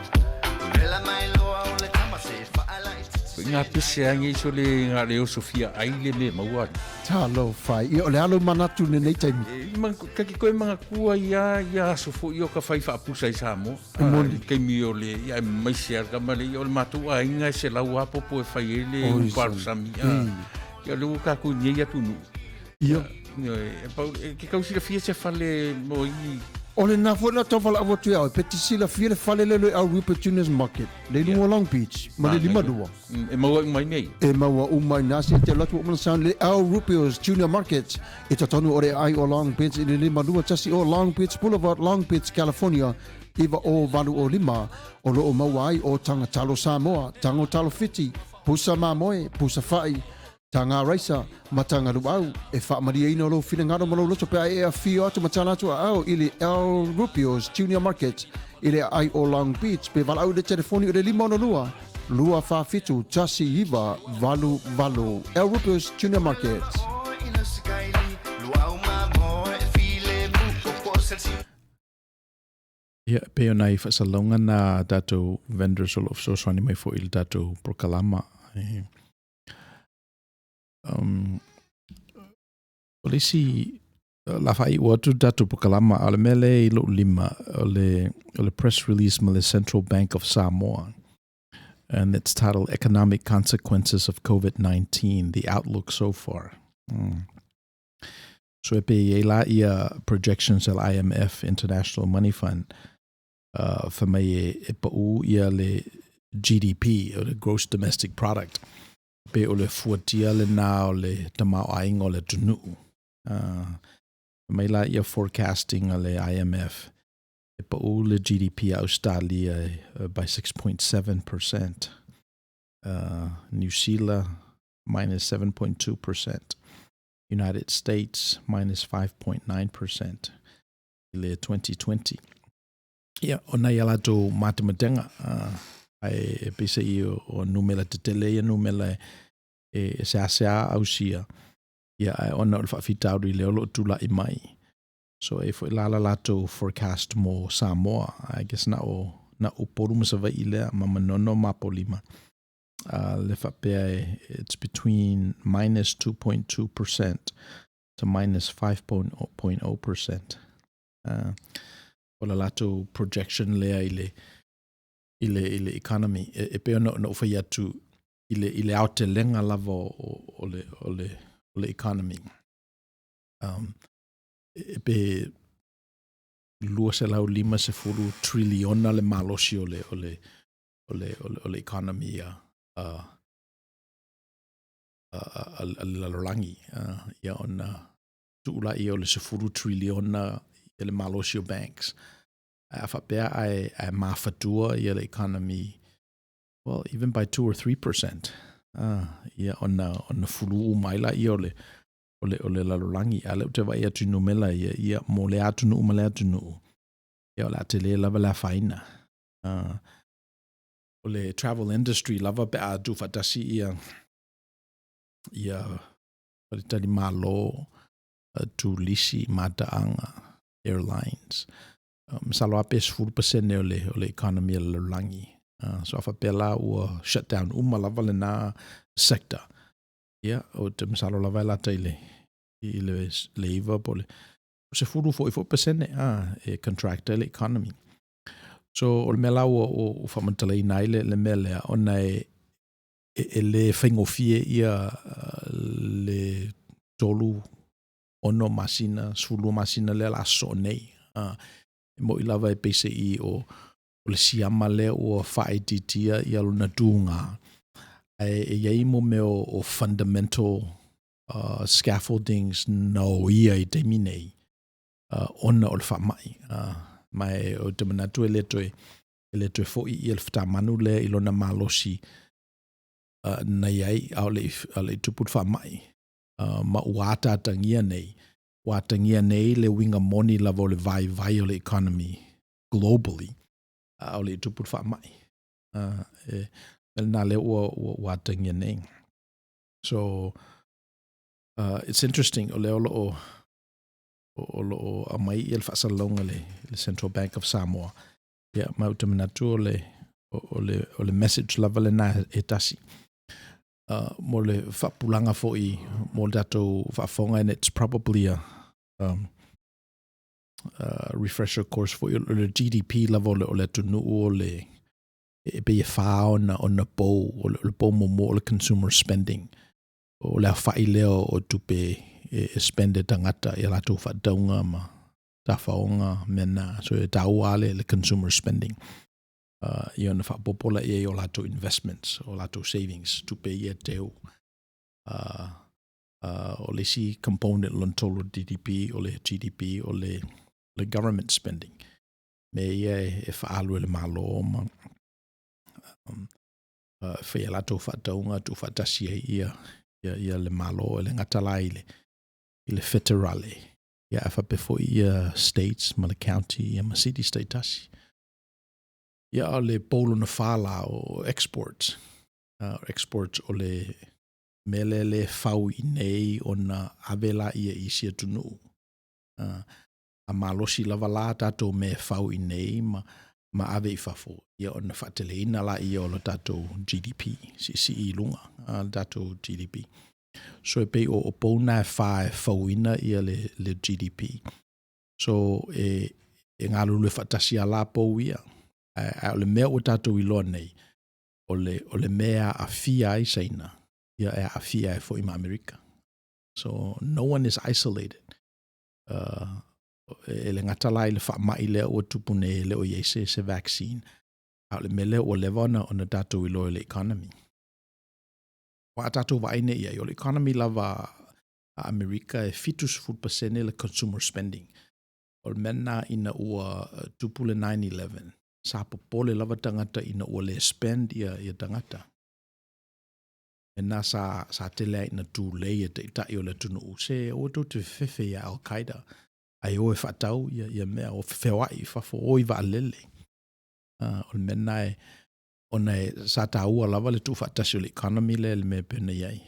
vela mai loa o le tama se faala i Ko ngā pese ange iso le ngā leo Sofia ai le me maua. Talofa e. Ia, o le a lou manatu i lenei taimi? E, ma, kake koe mangatua ia, ia aso foi o ka whai whaapusa i Samoa. E moni. I taimi o le, ia, e mai se ara kama le, ia, o le mātou aiga e se lau apopo e whai e le uparu sami. Ia, le ua kākou nei atunuu. Ia. Ia, e, pau, e, ke kau silafia se fale mo i. O lena foi na tau valaau atu ia oe, pe te silafia le fale lea i Al Rupa Juniors Market, le i luga o Long Beach, ma le 52. E maua uma i nei. E maua uma i nā se te alu atu o Sound le Al Rupios Junior Market i totonu o le aai o Long Beach i le 521 o Long Beach Boulevard, Long Beach, California, 90805, o lo o maua ai o taga talo Samoa, tago talo Fiti, pusa mamoe, pusa fa'i, taga raisa, ma taga luau. E faamalieina lou finagalo ma lou loto pe a e afio atu ma tala atu aao i le Al Rupios Junior Market i le aai o Long Beach pe valaau i le telefoni o le 562 247 1988. Al Rupios Junior Market. Ia, e pei ona i faasalalauga na tatou vendors o lo o fesoasoani mai foi i le tatou polokalama. Um, o le isi la faaiu atu le tatou polokalama, a o le mea lea i lou lima, o le, o le press release ma le Central Bank of Samoa. And it's titled Economic Consequences of COVID-19, The Outlook So Far. So e pei e i ai la ia projections a le IMF, International Money Fund, fai mai e pau ia le GDP, o le Gross Domestic Product, pe o le fuatia lena o le tamaoaiga o le atunuu. Fai mai la ia forecasting a le IMF, e pau le GDP a Australia by 6.7%, New Zealand minus 7.2%, United States minus 5.9% i le 2020. Ia, o nai a latou matematega, ae e peiseai o numera tetele ia numera e seasea ausia, ia ae ona o le faafitauli lea o lo o tulai mai. So e foi la la latou forecast mo Samoa, I guess na o na Upolu ma Savaii lea, ma Manono ma Apolima. Le faapea e, it's between minus 2.2% to minus 5.0%. O le latou projection lea i le, i le, i le economy. E, e pei ona ou fai atu i le, i le aotelega lava o, o, le, o, le, o le economy. E, pe 250 triliona le malosi o le, o le, o le, o le, o le economy a, a, a, a, a le lalolagi. Ia ona tuu laia o le 10 triliona ia le malosi o banks. Ae a faapea ae, ae mafatua ia le economy, well, even by 2 or 3%, ia ona, ona fulu uma ai laia o le, o le, o le lalolagi. A o lea ou te vaai atu i numera ia, ia mo lea atunuu ma lea atunuu, ia o le a tele lava le afaina. O le travel industry lava pe a tuufaatasi ia, ia faletalimalo, turisi, mataaga, airlines. Masalo lava pe 10% o le, o le economy a le lalolagi. So a faapea la ua shut down uma lava lena sector, ia, ou te masalo lava e lata i le, i le, le 9 po o le 10 foi foi pasene e contract ai le economy. So o le mea la ua, ua faamatalaina ai le, le mea lea, ona e, e, e le faigofie ia le tolu, ono masina, 12 masina lea o le a sosoo nei. E moni lava e peiseai o, o le siama lea ua faaitiitia ia lona tuga, ae e i ai mo mea o, o fundamental scaffoldings na oia i taimi nei, ona o le faamai. Ma e, ou te manatu e le toe, e le toe foi ia le fatamanu lea i lona malosi na i ai, a o le i tupu le faamai. Ma ua ataatagia nei, ua atagia nei le uiga moni lava o le vaivai o le economy globally, a o le i tupu le faamai. E lena lea ua atagia nei. So it's interesting o lea o lo o aumai ia le faasalalauga le Central Bank of Samoa. Ia, ma ou te manatu o le message lava lena e tasi. Mo le faapupulaga foi mo le tatou faafofoga, and it's probably a refresher course foi, o le GDP lava o le atunuu o le e pei e fa ona pou. O le pou muamua o le consumer spending, o le aofa'i lea o tupe e spend e tagata ia latou faatauga ma tafaoga mea na. So e taua le consumer spending, ia ona faaopoopo laia i o latou investments, o latou savings, tupe ia teu. O le isi component lona tolu o le GDP o le government spending, mea ia e faaalu e le Malo ma faia latou faatauga tuufaatasi ai ia le Malo, e le gata la i le federale, ia ae faapea foi ia states ma le county ia ma cities taitasi. Ia, o le pou lona fa la o exports. Exports o le mea lea le fau i nei ona ave la ia i isi atunuu. A malosi lava la tatou mea fau i nei ma ave i fafo, ia ona faateleina la ia o le tatou GDP, siisii i luga le tatou GDP. So e pei o pou na e fa e fauina ia le GDP. So e galulue faatasi a la pou ia. A o le mea ua tatou iloa nei, o le mea aafia ai Saina, ia e aafia ai foi ma Amerika. So no one is isolated. E le gata la i le faamai lea ua tupu nei e le o i ai se vaccine. A o le mea lea ua leva ona tatou iloa i le economy. Ua a tatou vaai nei i ai, o le economy lava a Amerika e 70% le consumer spending. O le mea lena ina ua tupu le 9/11, sa popole lava tagata ina ua le spend ia tagata. E na sa tele ai ina tulei e taitai o le atunuu se aua tou te fefefe ia Al-Qaeda ae o e faatau ia mea o feoai i fafo o i vaalele. O le mea lena e ona e sa taua lava le tuufaatasi o le economy lea le mea e pei ona i ai.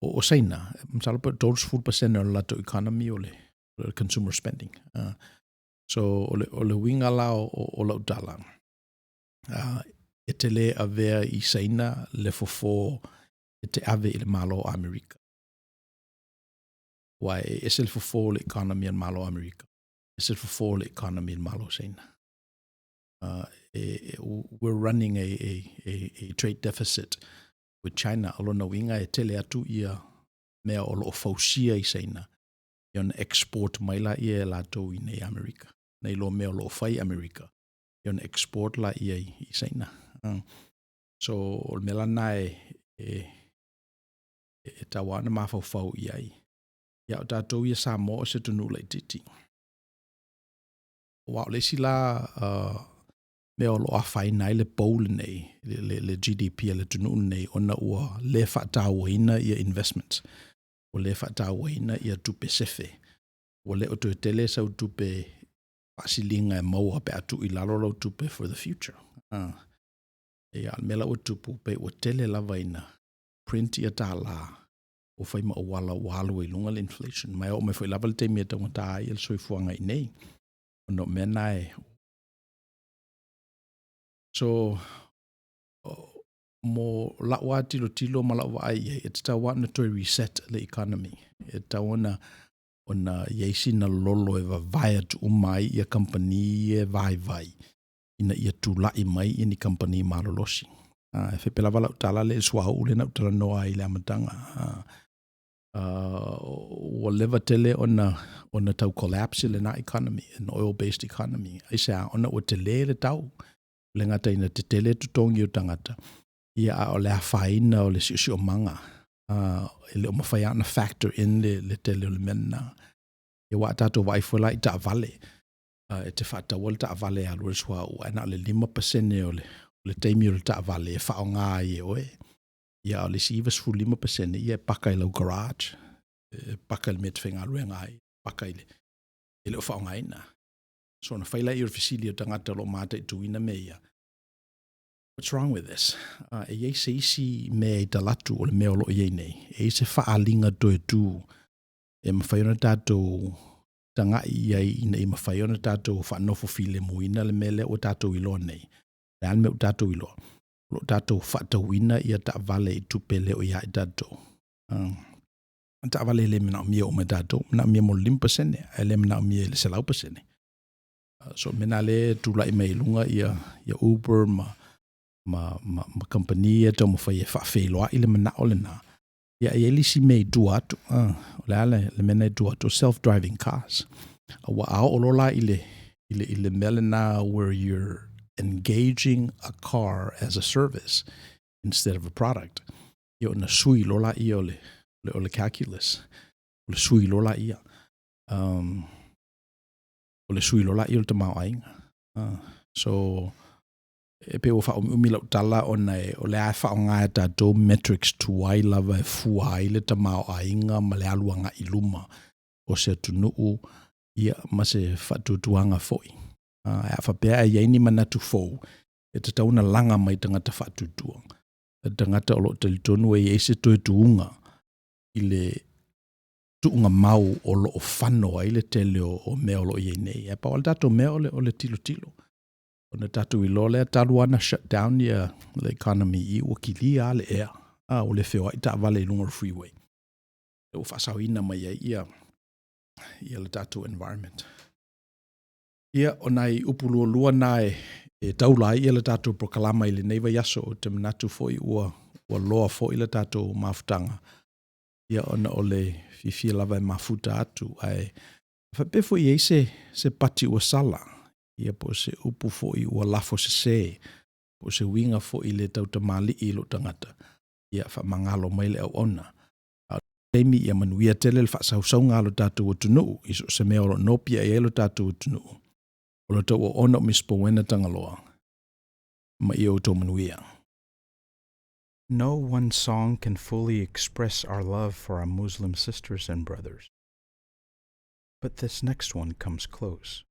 O Saina, masalo pe 30% o le latou economy o le consumer spending. So o le uiga la o lau tala, e te le avea i Saina le fofo e te ave i le Malo o Amerika. Ua e ese le fofo o le economy a le Malo o Amerika, ese le fofo o le economy a le Malo o Saina. We're running a trade deficit with China. O lona uiga e tele atu ia mea o lo o fausia i Saina, ia ona export mai la ia e latou i nei Amerika. Nei lo mea o lo o fai Amerika, ia ona export la ia i Saina. So o le mea la na e taua ona mafaufau i ai. Ia o tatou ia Samoa o se atunuu laitiiti. Ua o le isi la mea o lo o afaina ai le pou lenei, le GDP a le atunuu lenei, ona ua le faatauaina ia investments, ua le faatauaina ia tupe sefe. Ua le o toe tele sau tupe faasiliga e maua pe a tuu i lalo lau tupe for the future. Ia, le mea la ua tupu, pe ua tele lava ina print ia tālā ua fai ma auala ua alu ai i luga le inflation. Ma e oo mai foi lava le taimi e taugata ai le soifuaga i nei. Ona o mea na e. So, mo lau a tilotilo ma lau vaai i ai, e tatau lava ona toe reset le economy. E tatau ona i ai sina lolo e vavae atu uma ai ia kamupani e vaivai ina ia tulai mai ia ni kamupani malolosi. E faapea lava lau tala le suauu lea na ou talanoa ai i le amataga. Ua leva tele ona tau collapse lena economy, an oil based economy. Aisea? Ona ua tele le tau. Le gata ina tetele totogi o tagata, ia a o le afaina o le siosiomaga. E le o mafai lava ona factor in le tele o le mea lena. Ia ua tatou vaai foi la i taavale. E te faataua le taavale e alu ai le suauu, ae na o le 5% o le taimi o le taavale e faaaoga ai e oe. Ia a o le isi 95% ia e paka i lau garage, e paka i le mea e te faigaluega ai, paka i le e le o faaaogaina. So ona fai lea o le fesili o tagata o lo o mataituina mea ia. What's wrong with this? E i ai se isi mea i talatu o le mea o lo o i ai nei. E i ai se faaaliga toe tu e mafai ona tatou taga'i i ai ina ia mafai ona tatou faanofo filemuina le mea lea ua tatou iloa nei. O le a le mea ua tatou iloa? O lo o tatou faatauina ia taavale i tupe e le o ia i tatou. Taavale e le manaomia uma e tatou, manaomia mo le 5% ae le manaomia i le 100%. So mea na lea e tulai mai i luga ia, ia Uber ma, ma, ma, ma kamupani ia taumafai e faafeiloai le manao lena. Ia, e i ai le isi mea i tua atu, o le a le, le mea na i tua atu, self-driving cars. Ua a oo loa la i le, i le, i le mea lena where you're engaging a car as a service instead of a product. Ia ona sui loa laia o le, o le calculus. O le sui loa laia. O le sui loa laia o le tamaoaiga. So, e pei ua faaumiumi lau tala ona e, o lea e faaaoga e tatou metrics tuai lava e fua ai le tamaoaiga ma le alu agai i luma o se atunuu ia ma se faatuatuaga foi. Ae a faapea e i ai ni manatu fou, e tatau ona laga mai tagata faatuatua. Tagata o lo o talitonu e i ai se toe tuuga i le tuugamau o lo o fano ai le tele o mea o lo o i ai nei. Ae pau lava le tatou mea o le, o le tilotilo. Ona tatou iloa lea talu lava ona shut down ia le economy i ua kilia lava le ea. A, ua le feoai taavale i luga o le freeway. Ua faasaoina mai ai ia, ia le tatou environment. Ia, o nai upu lualua na e, e taula ai ia le tatou polokalama i lenei vaiaso, ou te manatu foi ua, ua loa foi le tatou mafutaga, ia ona o le fiafia lava e mafuta atu, ae faapea foi e i ai se, se pati ua sala, ia po o se upu foi ua lafo sese, po o se uiga foi le tautamalii i lou tagata, ia faamagalo mai le auauna. A o le taimi ia manuia tele le faasausauga a lo tatou atunuu i so o se mea o lo o nopiai ai lo tatou atunuu. O lo outou auauna o Miss Powena Tagaloa, ma ia outou manuia. No one song can fully express our love for our Muslim sisters and brothers. But this next one comes close.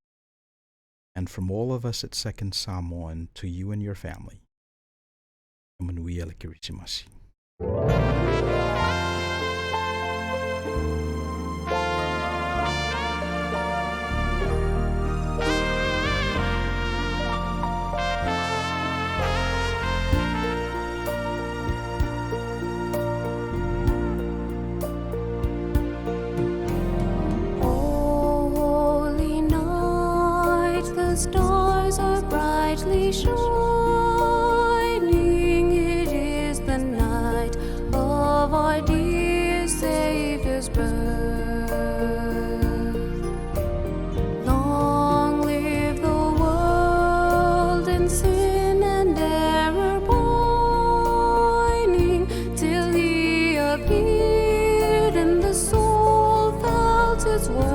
And from all of us at Second Samoan to you and your family, ia manuia le Kerisimasi. O holy night, the stars are brightly shining. It is the night of our dear Savior's birth. Long live the world in sin and error pining, till he appeared and the soul felt its worth.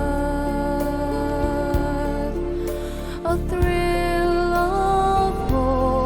A thrill of hope.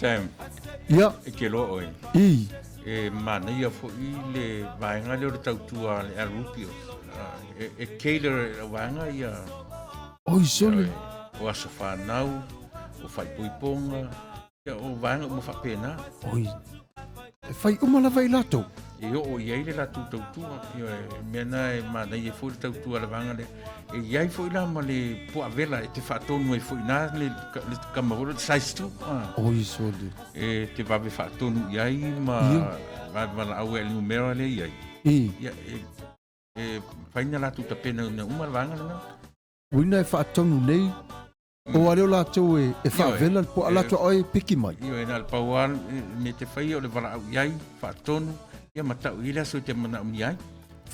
Sam, Ia. E te loa oe. I. E manaia fo'i le vaega lea o le tautua a le Al Rupio. E cater e le vaega ia. Oi sole. O aso whanau, o whaipoiponga, ia, o vaega uma faapena. Oi. E whai uma lava i latou. E oo i ai le latou tautua. Ioe, mea na e manaia foi le tautua a le vaega lea. E i ai foi la ma le puavela e te faatonu ai foi na le, le kama foi le size 2. Ah. Oi sole. E te vave faatonu i ai ma vave valaau e le numera lea i ai. I. Ia, e, e whaina latou tapena ina uma le vaega lena. Uina e whaatonu nei, o a leo latou e, e whaavela le po a latou oe piki mai. Ioe, na le pau a me te whai o le valaau i ai, faatonu, ia ma tau i le aso i te mana umi ai.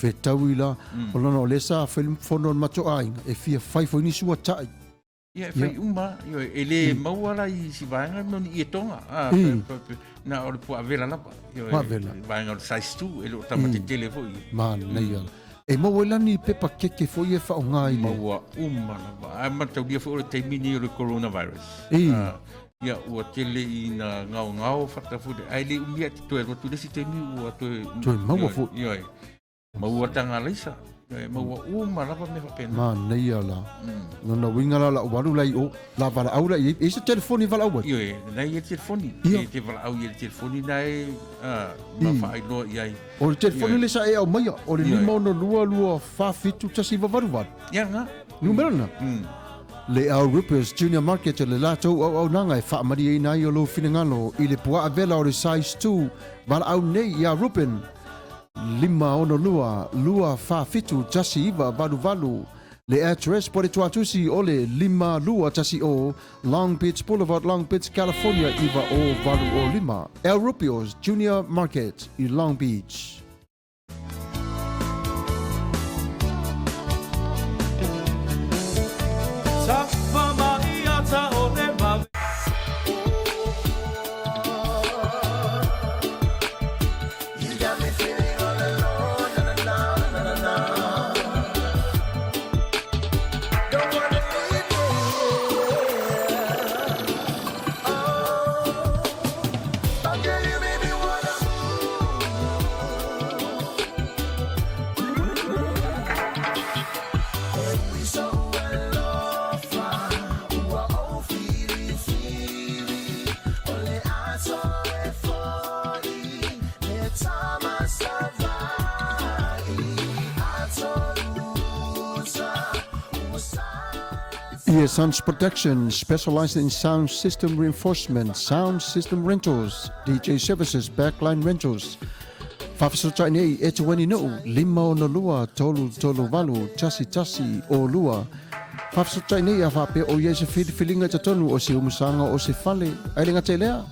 Whetau i la, o lana o lesa a whai fono o le mato aiga, e fia whai fo ni sua tai. Ia, e whai uma, ioe, e le maua la i si vaega no ni i e tonga. Ah, na o le puavela lava. Ioe, Puavela. Vaega o le size 2, e le o tamate tele foi. Ma nei ala. E maua lani pepa keke foi e whaonga i le. Maua uma lava. Ai mataulia foi o le taimi nei o le coronavirus. I. Ah, ia, ua tele i na ngao ngao whata foi. Ai le umia te toe rotu le si taimi ua toe... Toe maua foi. Ioe, maua tanga leisa. Ioe, maua uma lava me whapena. Ma nei ala. Lona winga la la waru lai o, la wala au lai, e se telefoni wala au. Ioe, nai e telefoni. Ia. E te wala au i le telefoni nai, ah, ma whaailoa i ai. O le telefoni Ioe. le sa e au maia, o le Ioe. lima ono lua lua wha whitu tasi wawaru waru. Ia ngā. Numera na. Le au Rupers Junior Market le latou au au nanga e whaamari e nai o lo finangalo i le pua avela o le size 2 wala au nei ia Rupen lima ono lua lua wha whitu tasi iwa valu valu le address po le tuatusi o le lima lua tasi o Long Beach Boulevard, Long Beach, California iwa o valu o lima. El Rupios Junior Market i Long Beach. Tapa mai ata o le mawe. You got me feeling all alone, na na na na na na. Don't wanna leave you. Oh, oh, girl, you make me wanna move. We so alofa, ua o fili fili, ole aso e foi, le tama savai, ato usa, usa. ESONS Production, specializing in sound system reinforcement, sound system rentals, DJ services, backline rentals. Whawhisotai nei e te weni nuu, lima ono lua, tolu tolu valu, tasi tasi o lua. Whawhisotai nei a whape o ia se whiliwhilinga te tonu o se umusanga o se fale, ai lenga te lea.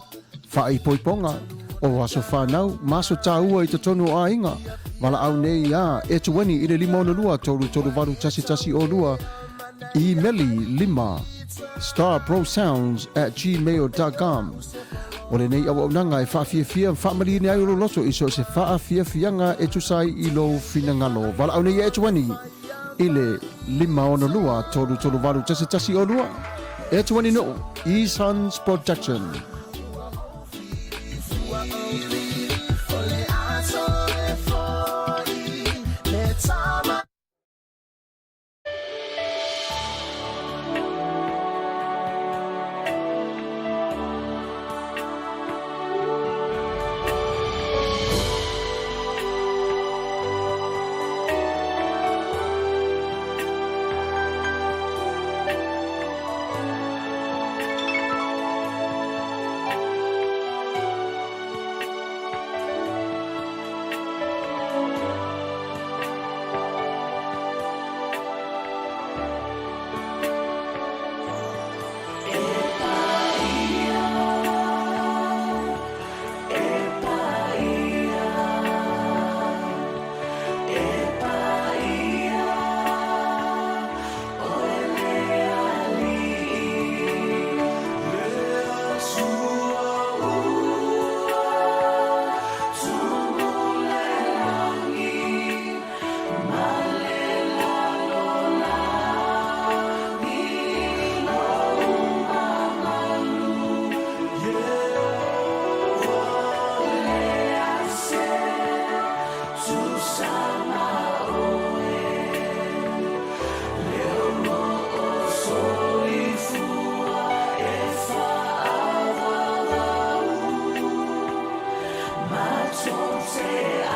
Whai poiponga, o aso whanau, maso tāua i te tonu o ainga. Wala au nei a, e te weni i le lima ono lua, tolu tolu valu, tasi tasi o lua. Emaili lima starprosounds@gmail.com. O le nei au nanga e whaafiafia whaamali ni ai o loto i so se whaafiafianga e tusai i lo finangalo. Wala au nei e tuani i le lima ono lua tolu tolu valu tasi tasi o lua. E tuani no E-Sons Production. Ole aso e foi, le tama. Se.